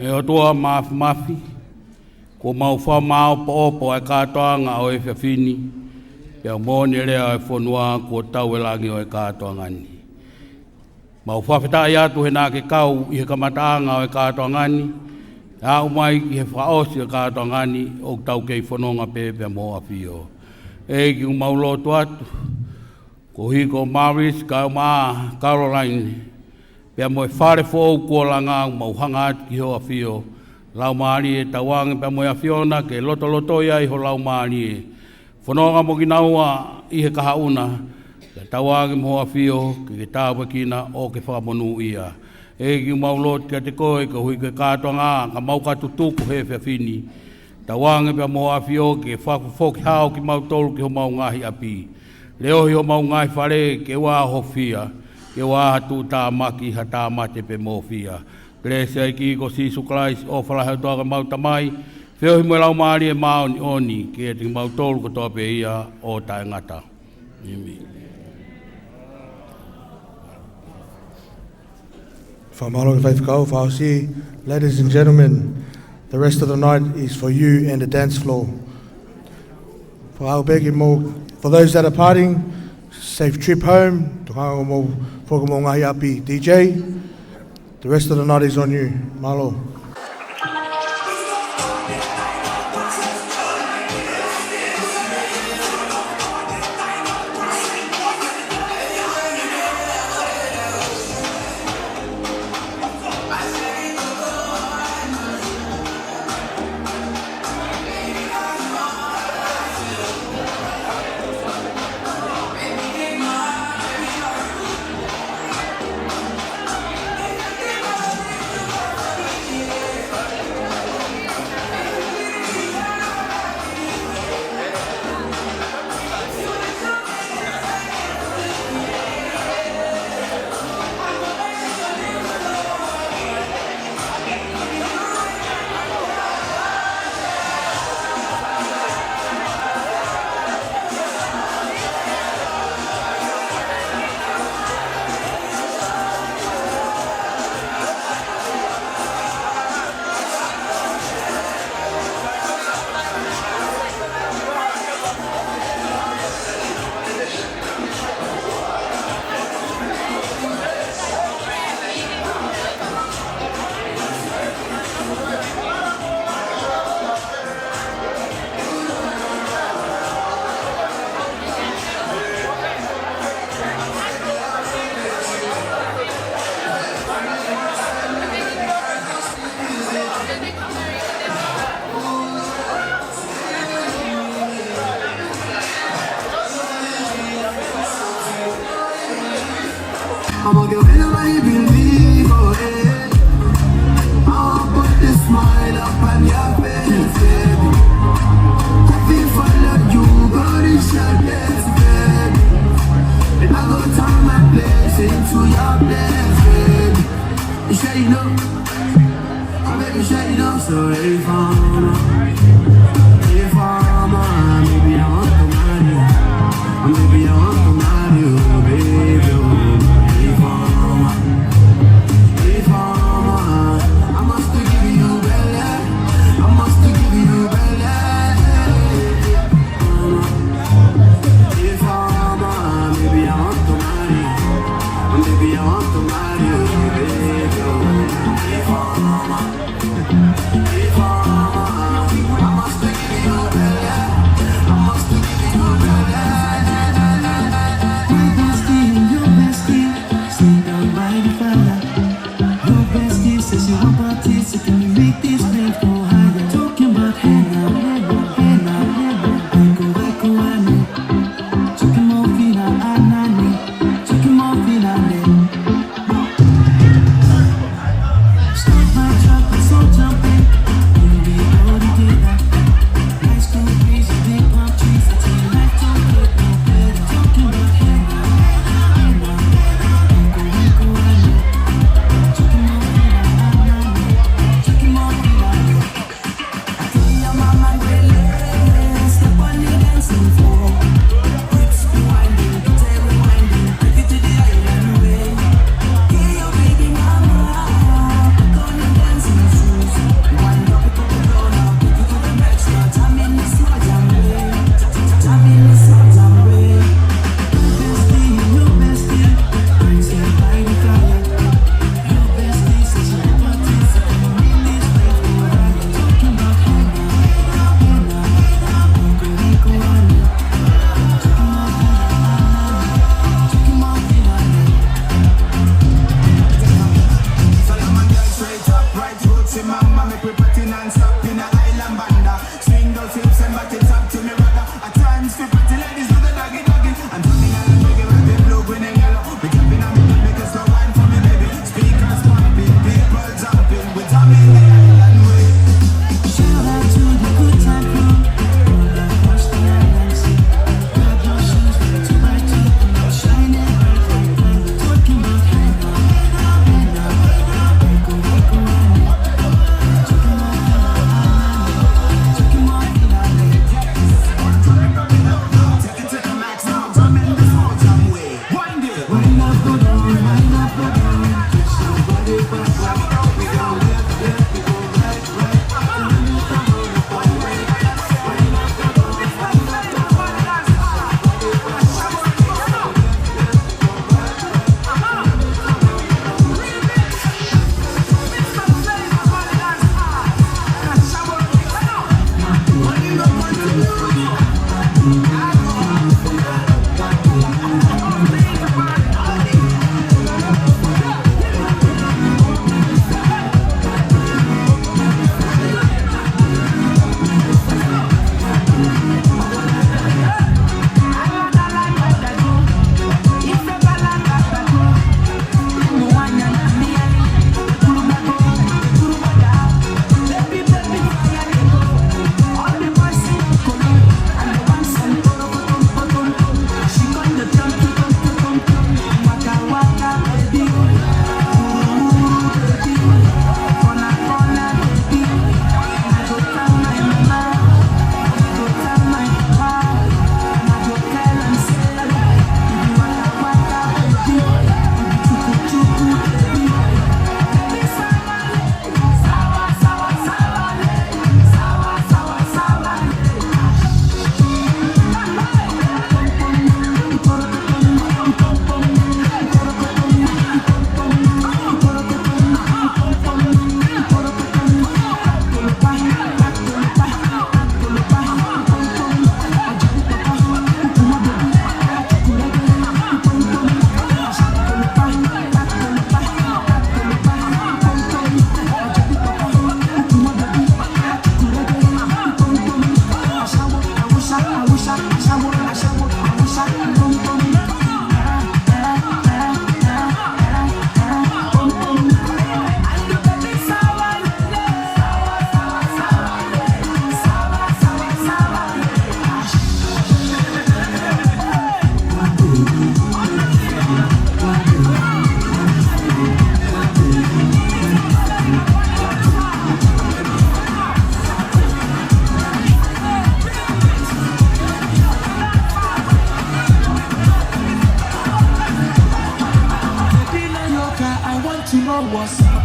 ʻE ʻOtua Māfimafi, kuo mau fakamāʻopoʻopo ʻa e kātoanga ʻo e efiafi ni, pea moʻoni e lea ʻo e fonua kuo tau e langi ʻo e kātoanga ni. Mau fakafetaʻi atu he naʻa ke kau ʻi he kamataʻanga ʻo e kātoanga ni, aʻu mai ki he fakaʻosi ʻo e kātoanga ni, ʻoku tau kei fononga pē pea mo hoʻo ʻAfio. ʻEiki, ʻoku mau lotu atu, koeʻuhi ko Maris kae ʻumaʻā Caroline, pea mo e fale foʻou kuo langa, ʻoku mau hanga atu ki hoʻo ʻAfio. Laumālie, tauange pea mo e ʻAfiona ke lotolotoi ai ho Laumālie. Fononga mo kinaua ʻi he kahaʻu na, pea tauange mo hoʻo ʻAfio ke ke tāpuekina ʻo ke fakamonūʻia. ʻEiki, ʻoku mau lotu kiate koe, koeʻuhi ko e kātoanga ka mau ka tutuku he efiafi ni. Tauange pea mo hoʻo ʻAfio ke fakafoki hao kimautolu ki homau ngaahi ʻapi. Leʻohi homau ngaahi fale ke ʻoua ʻe hofia, ke ʻoua ʻe tuʻutāmaki ha tāmate pe mōfia. Kelesi ʻa e ʻEiki ko Sīsū Kalaisi, ʻofa lahi ʻa e ʻOtua ko homau Tamai, feohi mo e Laumālie Māʻoniʻoni, ke ʻiate kimautolu kotoa pē ia ʻo taʻengata. ʻĒmeni. Fakamālō ki he faifekau, fakaʻosi. Ladies and gentlemen, the rest of the night is for you and the dance floor. Fakaʻau pē ki mou, for those that are partying, safe trip home. Tokanga mo mou foki ki homou ngaahi ʻapi. D J, the rest of the night is on you. Mālō. I'ma give everybody believe, oh, yeah. I'ma put the smile up on your face, baby. Happy for love, you go to your place, baby. And I go turn my place into your place, baby. You say you know. Baby, shake it up, so hey, farmer. Hey, farmer, baby, I want the money. Baby, I want the money, oh, baby, oh. Hey, farmer. Hey, farmer, I must give you belly. I must I want to know what's up.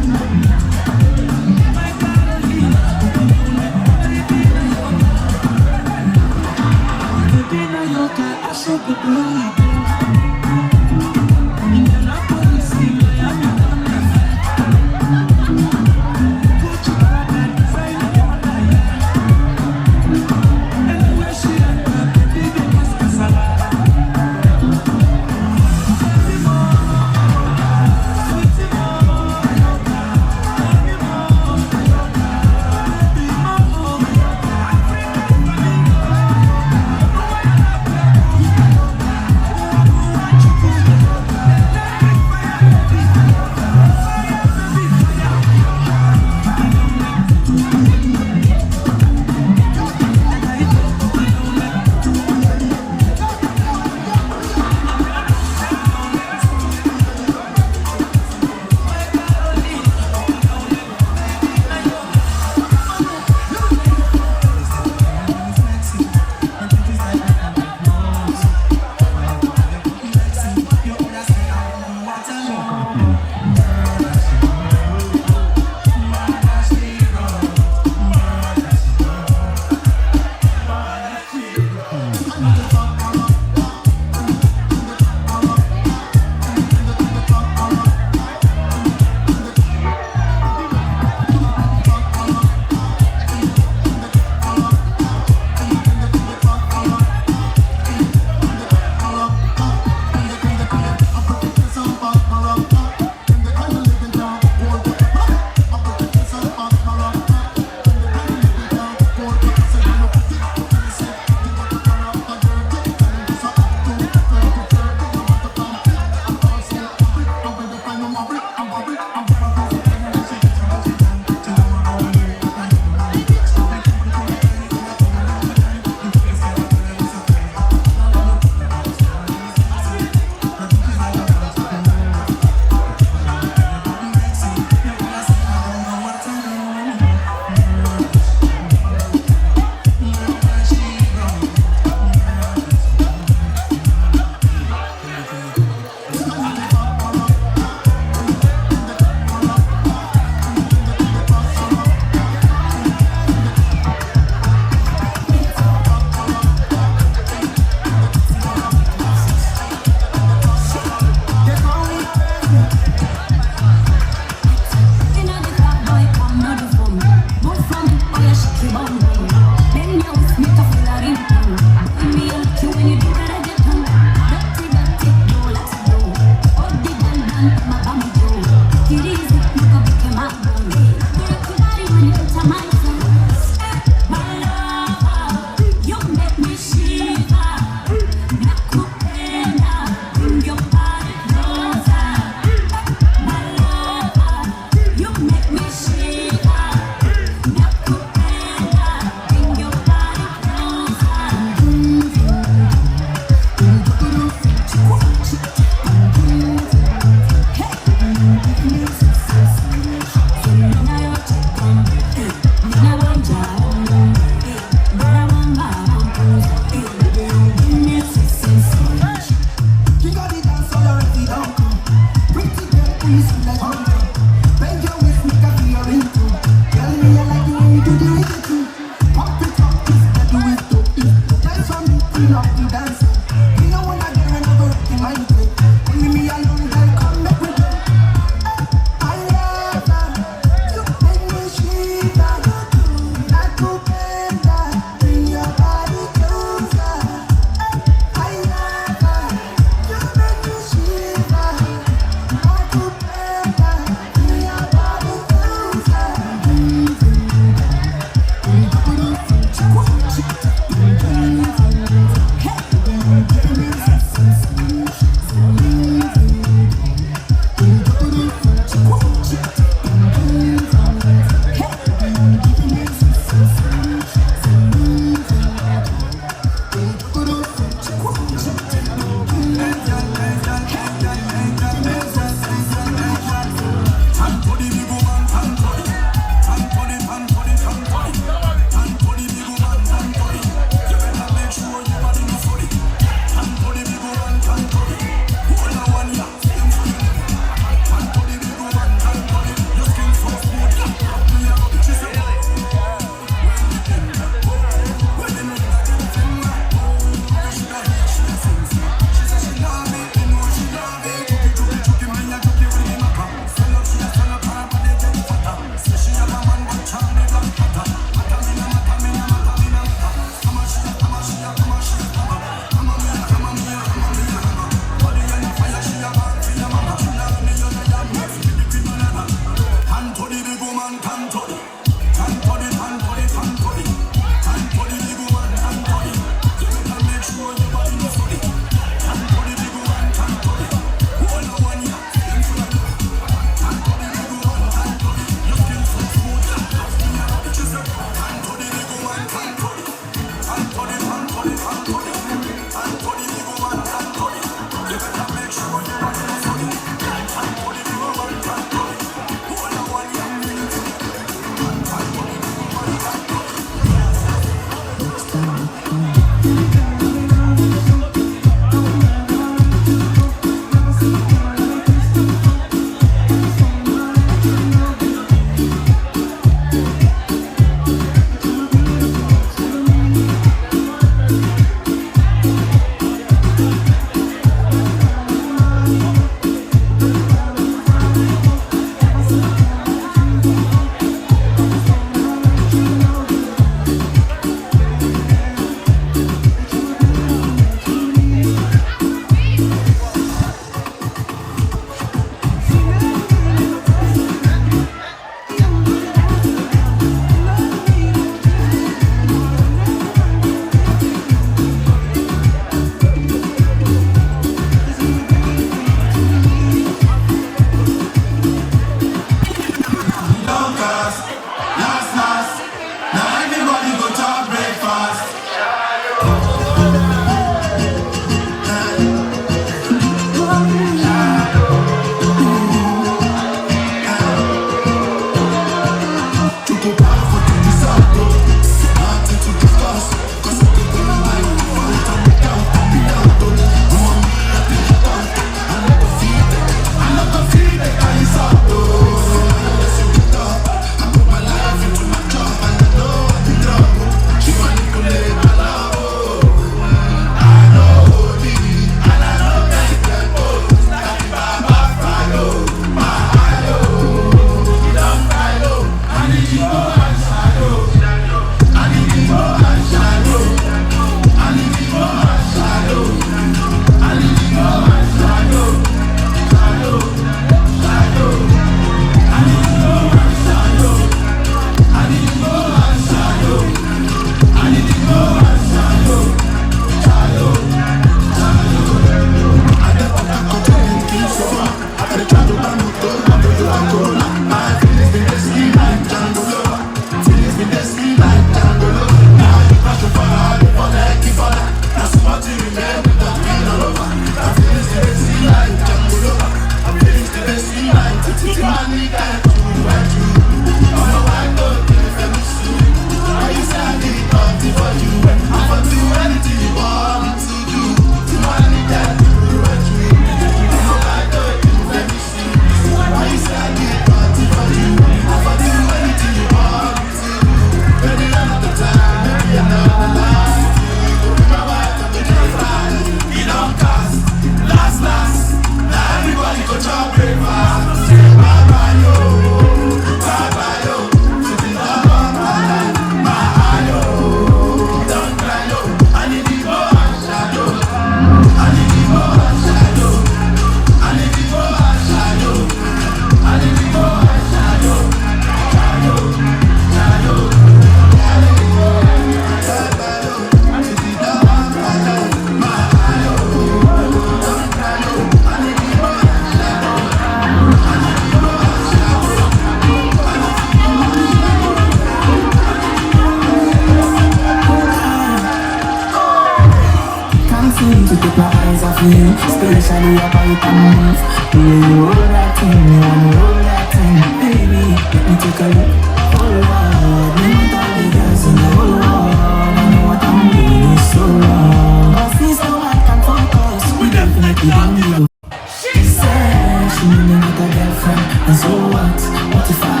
Especially about the move. The way you roll that thing, you wanna roll that thing, baby. Let me take a look. Oh Lord, let me tell you guys in the whole world, I know what I'm doing is so wrong. But since no one can focus, we definitely don't give a. She said she really got a girlfriend, and so what? What if I,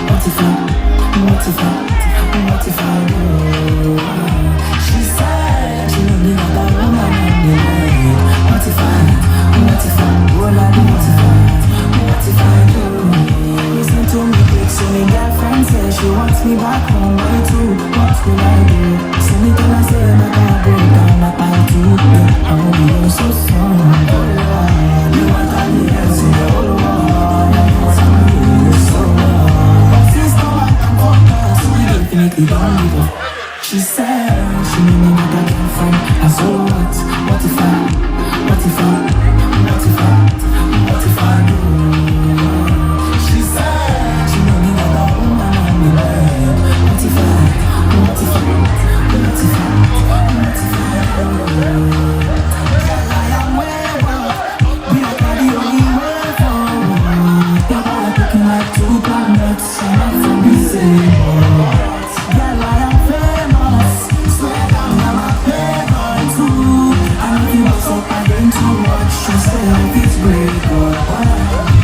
what if I, what if I, what if I do? She said she really got a woman in the way. What if I, what if I, what I do? What if I, what if I do? Listen to me quick, so my girlfriend says she wants me back home by two. What will I do? So me tell her say, "Make I go down at my two." Yeah, I will be so sorry. Oh Lord, you want all the girls in the whole world. I know I'm doing so wrong. But since no one can focus, we definitely don't give up. She said she really got a girlfriend. I said, "What? What if I, what if I, what if I, what if I do?" She said she really got a woman on the way. What if I, what if I, what if I, what if I do? Girl, I am way up. We are the only way forward. Your boy looking like two planets. I'm not from the same world. Girl, I am famous. Swear down, I'm a playboy too. And if you bust up again too much, you say life is great, but what?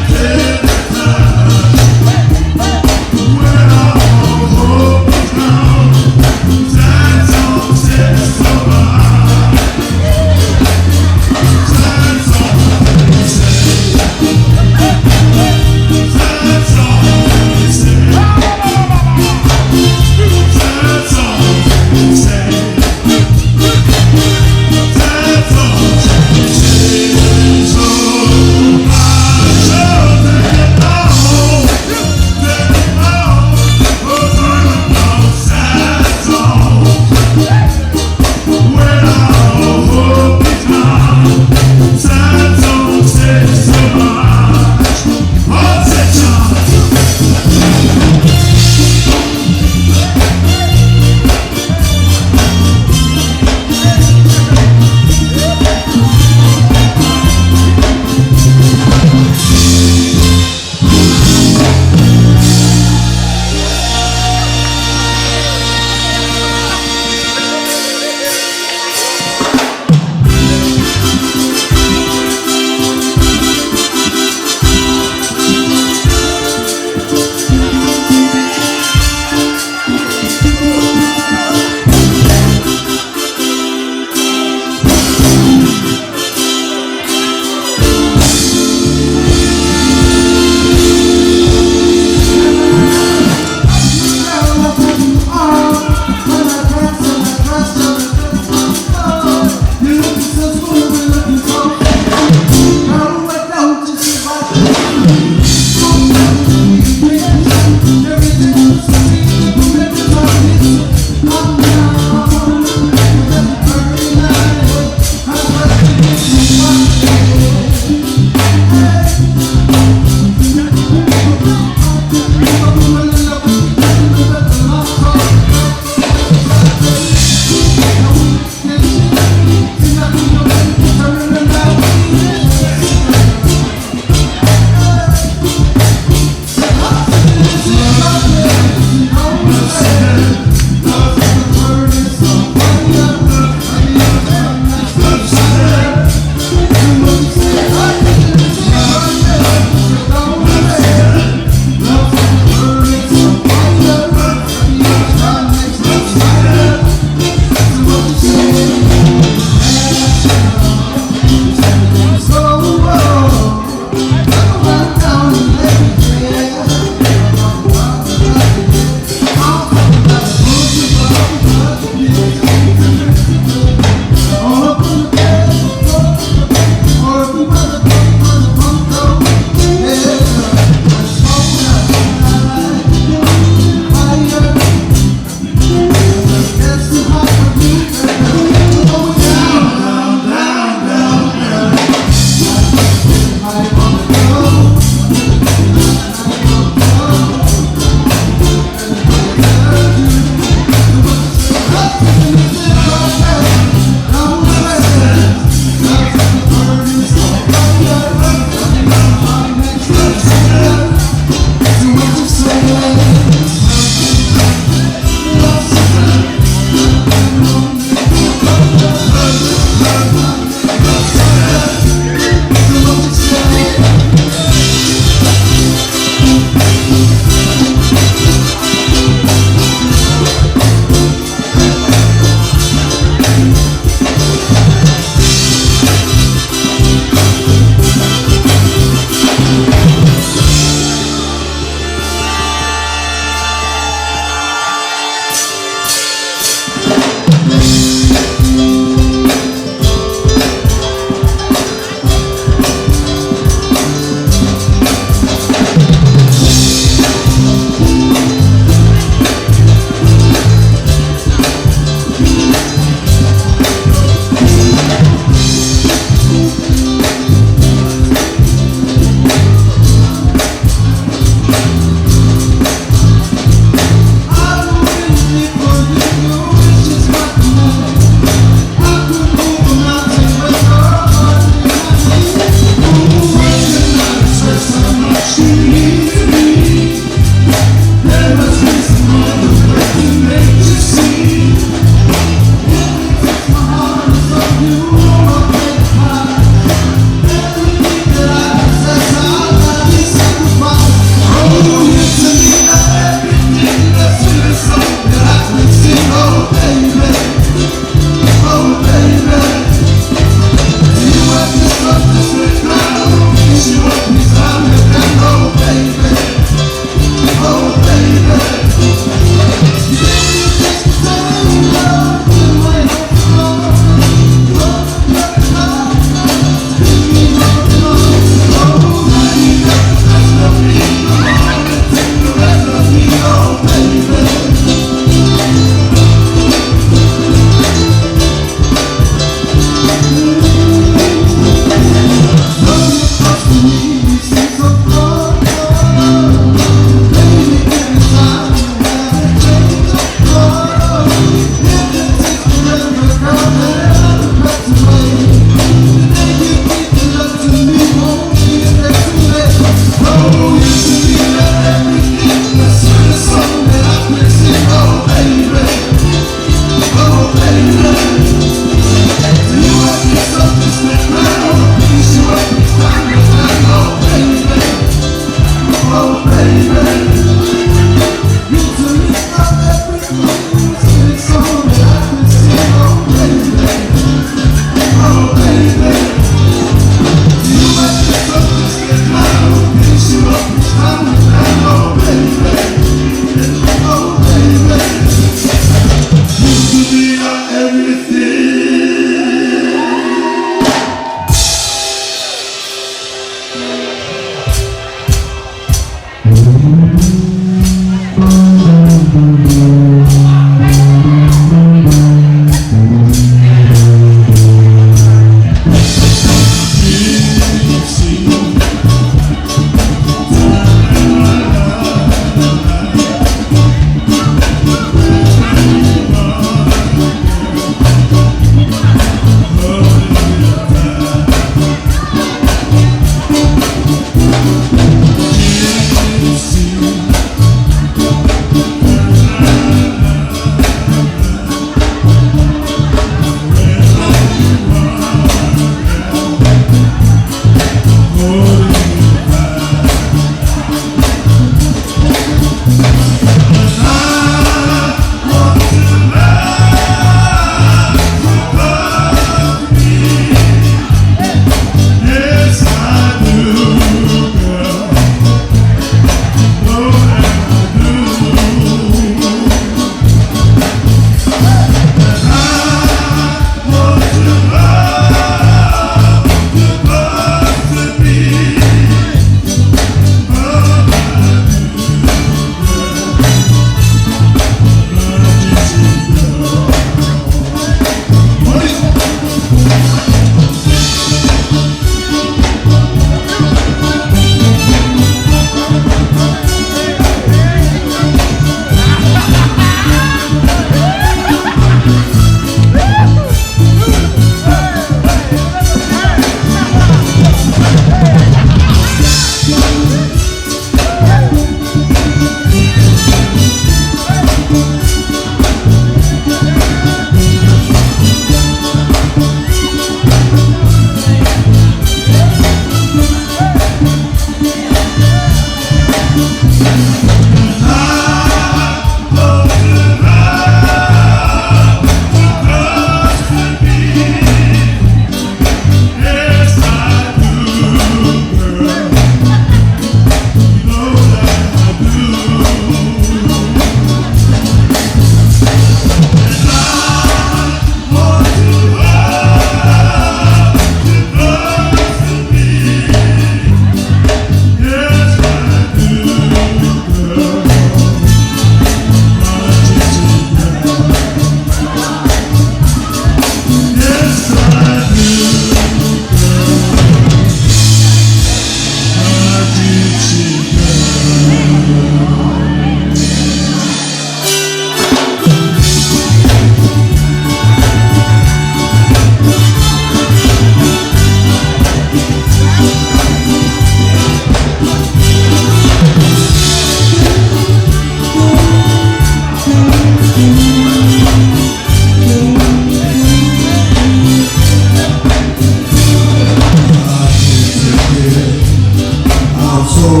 Oh,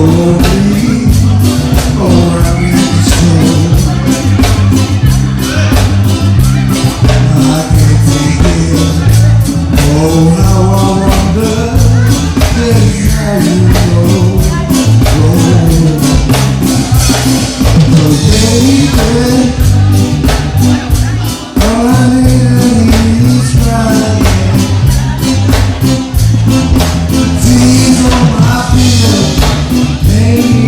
I can't take it. Oh, how I wonder just how you know. Oh, so baby, all I need is crying. Tears on my pillow, baby.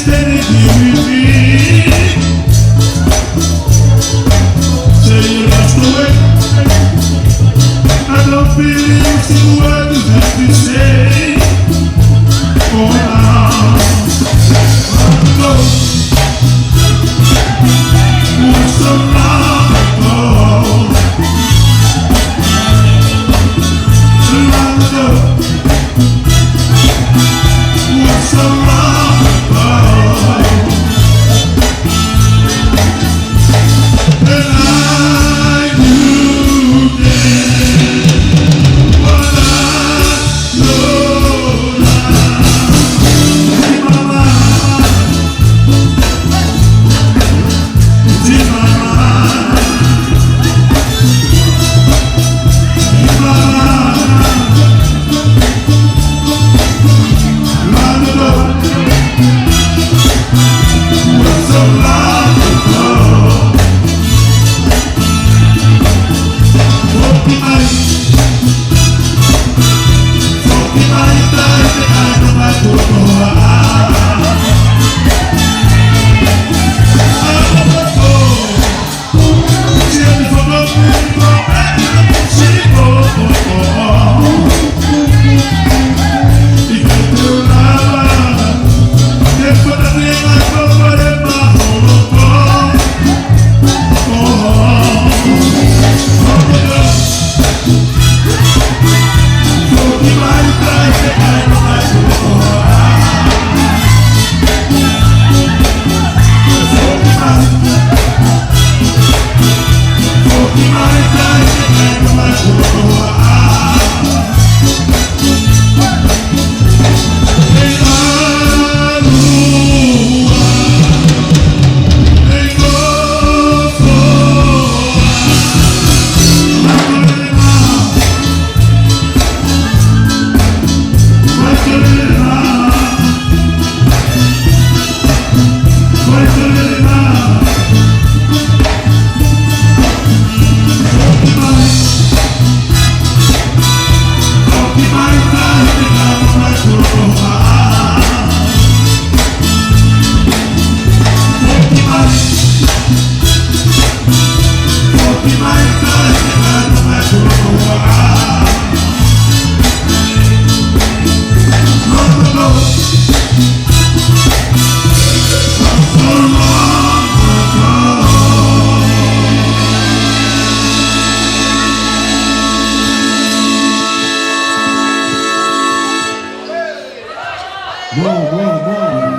Say you lost the way. I don't believe it's the word you have to say. Oh, now. I know. What's the love? Oh. I know. What's the love? Oh. More, more, more.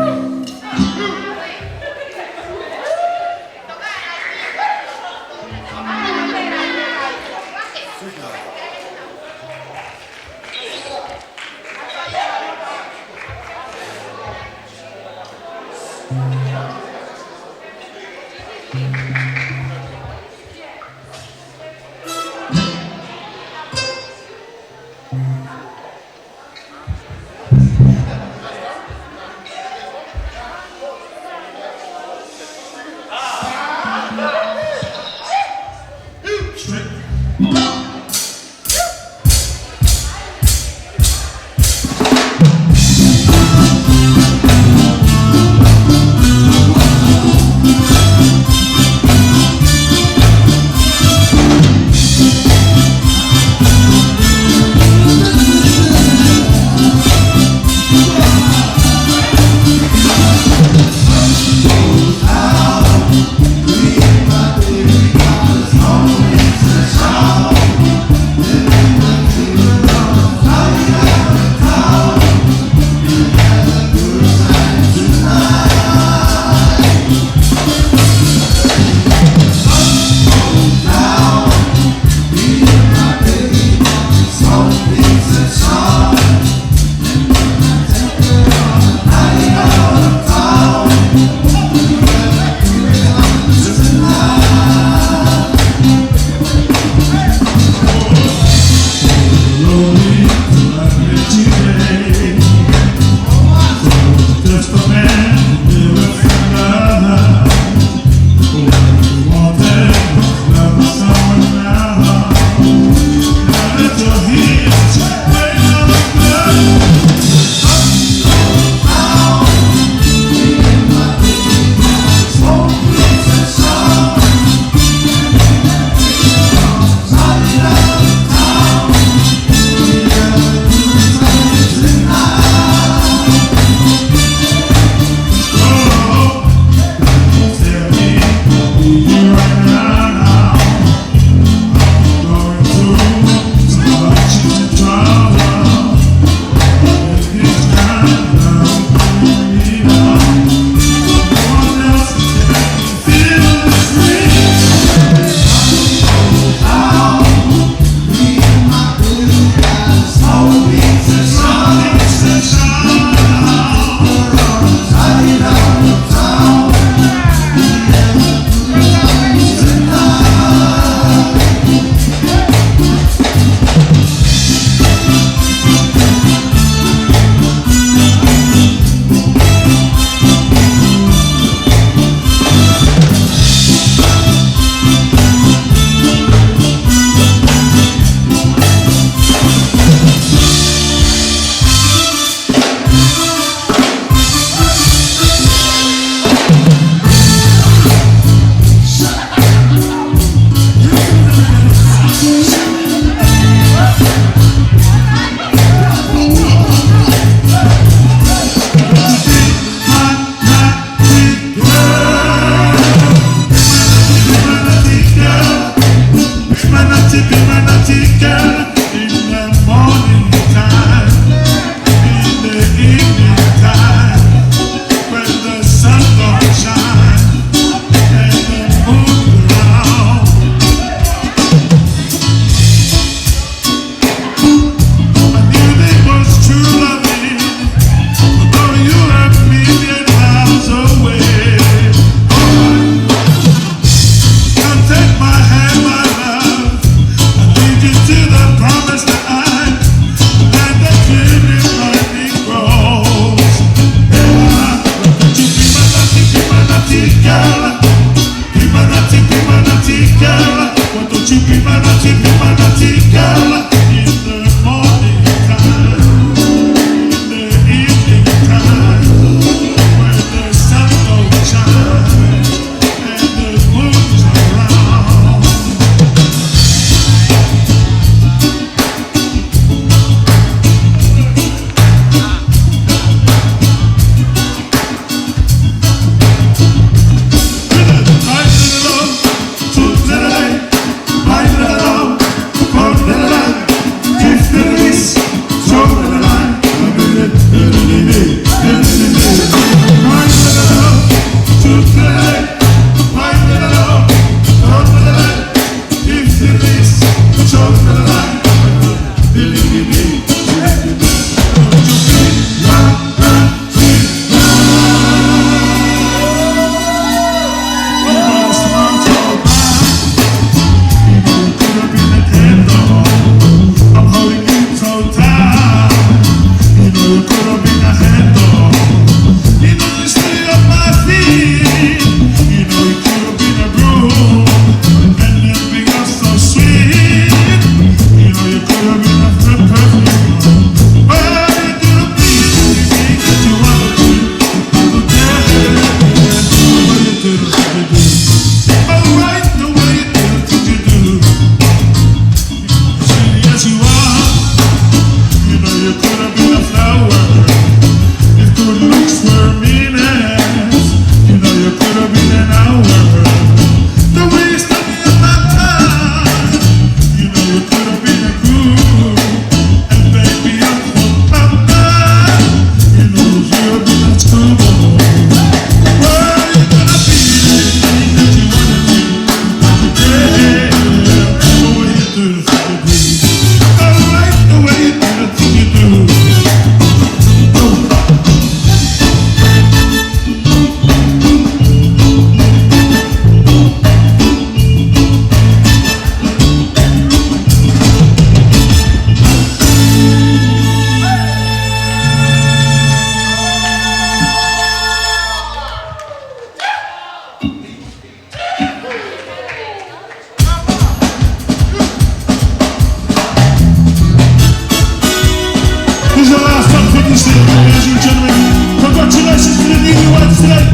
Gentlemen, congratulations to the newlyweds today.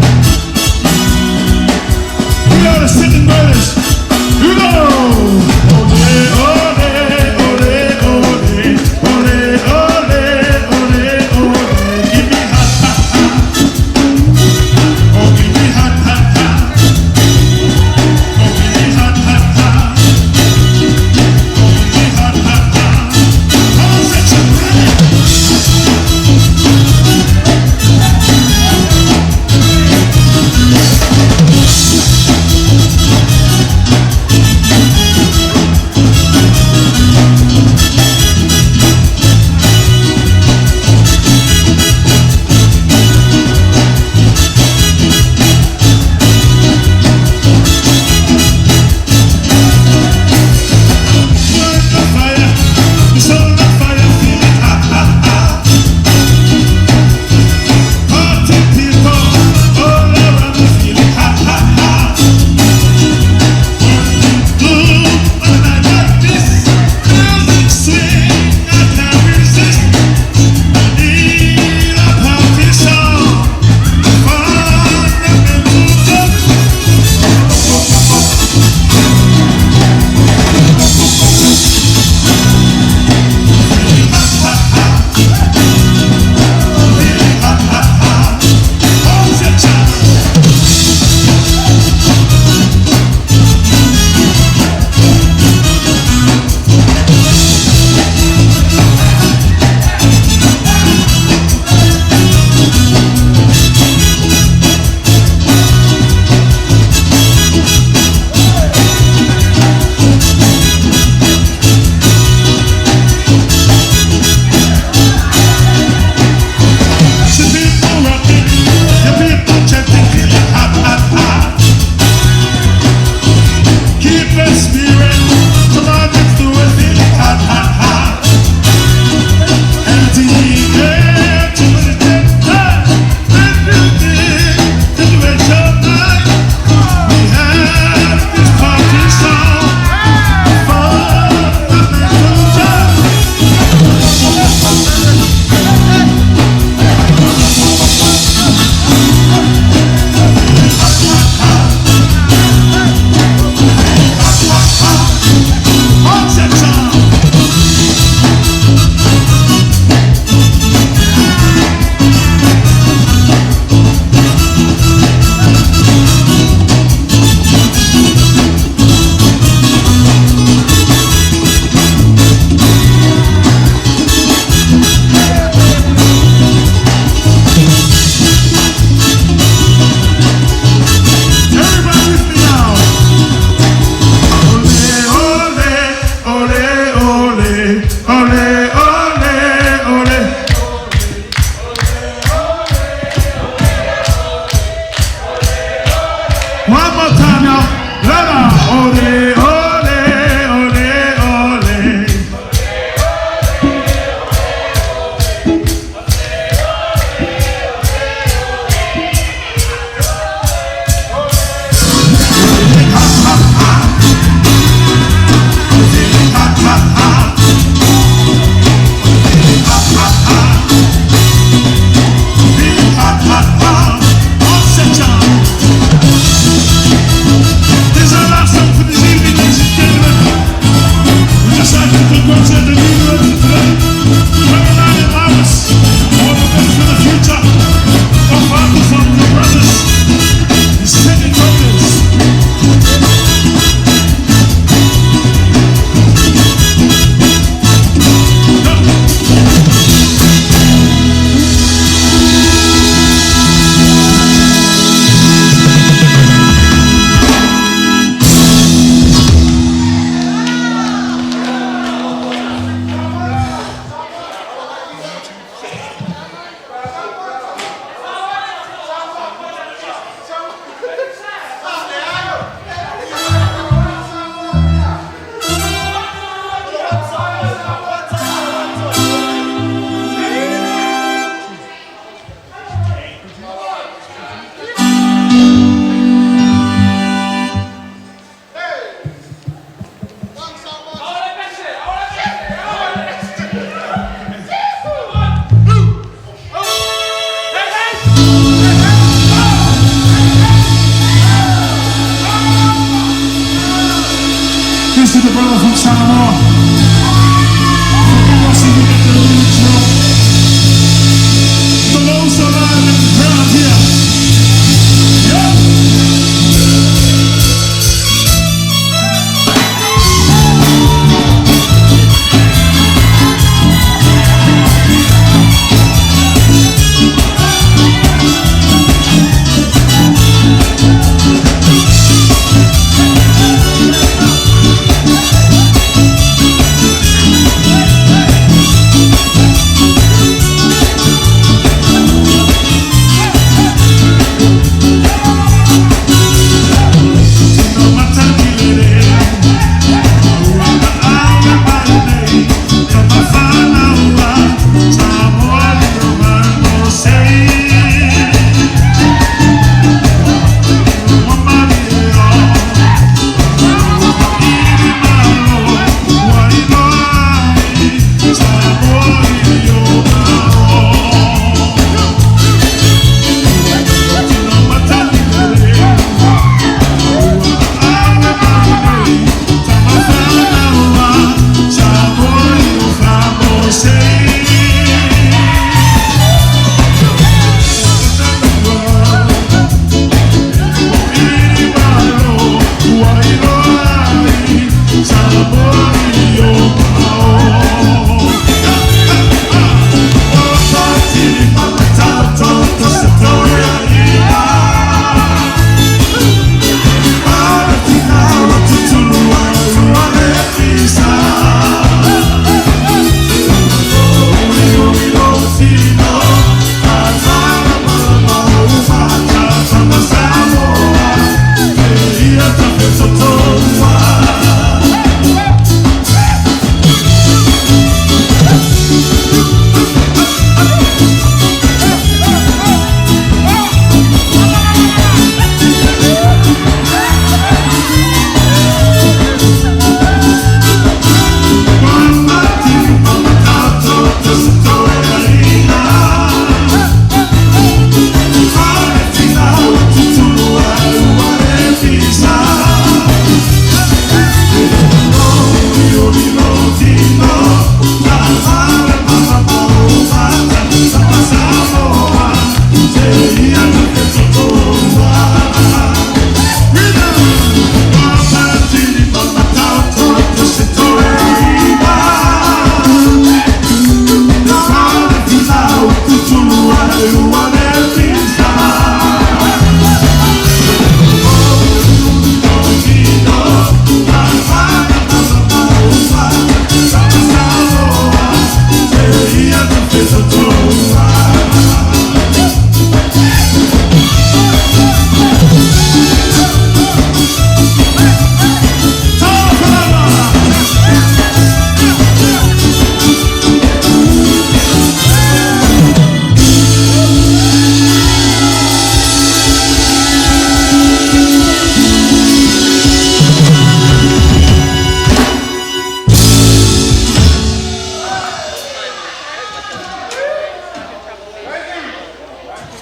We are the Singing Brothers. Here we go. Ole, ole, ole, ole. Ole, ole, ole, ole. Give me hot, hot, hot. Oh, give me hot, hot, hot. Oh, give me hot, hot, hot. Oh, give me hot, hot, hot. Come on, set your ready.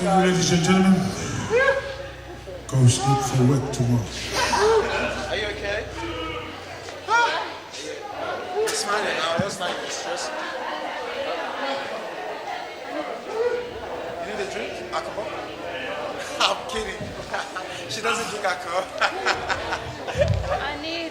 Ladies and gentlemen, go sleep for work tomorrow. Are you okay? It's fine now. It's fine. It's just. You need a drink? Alcohol? I'm kidding. She doesn't drink alcohol. I need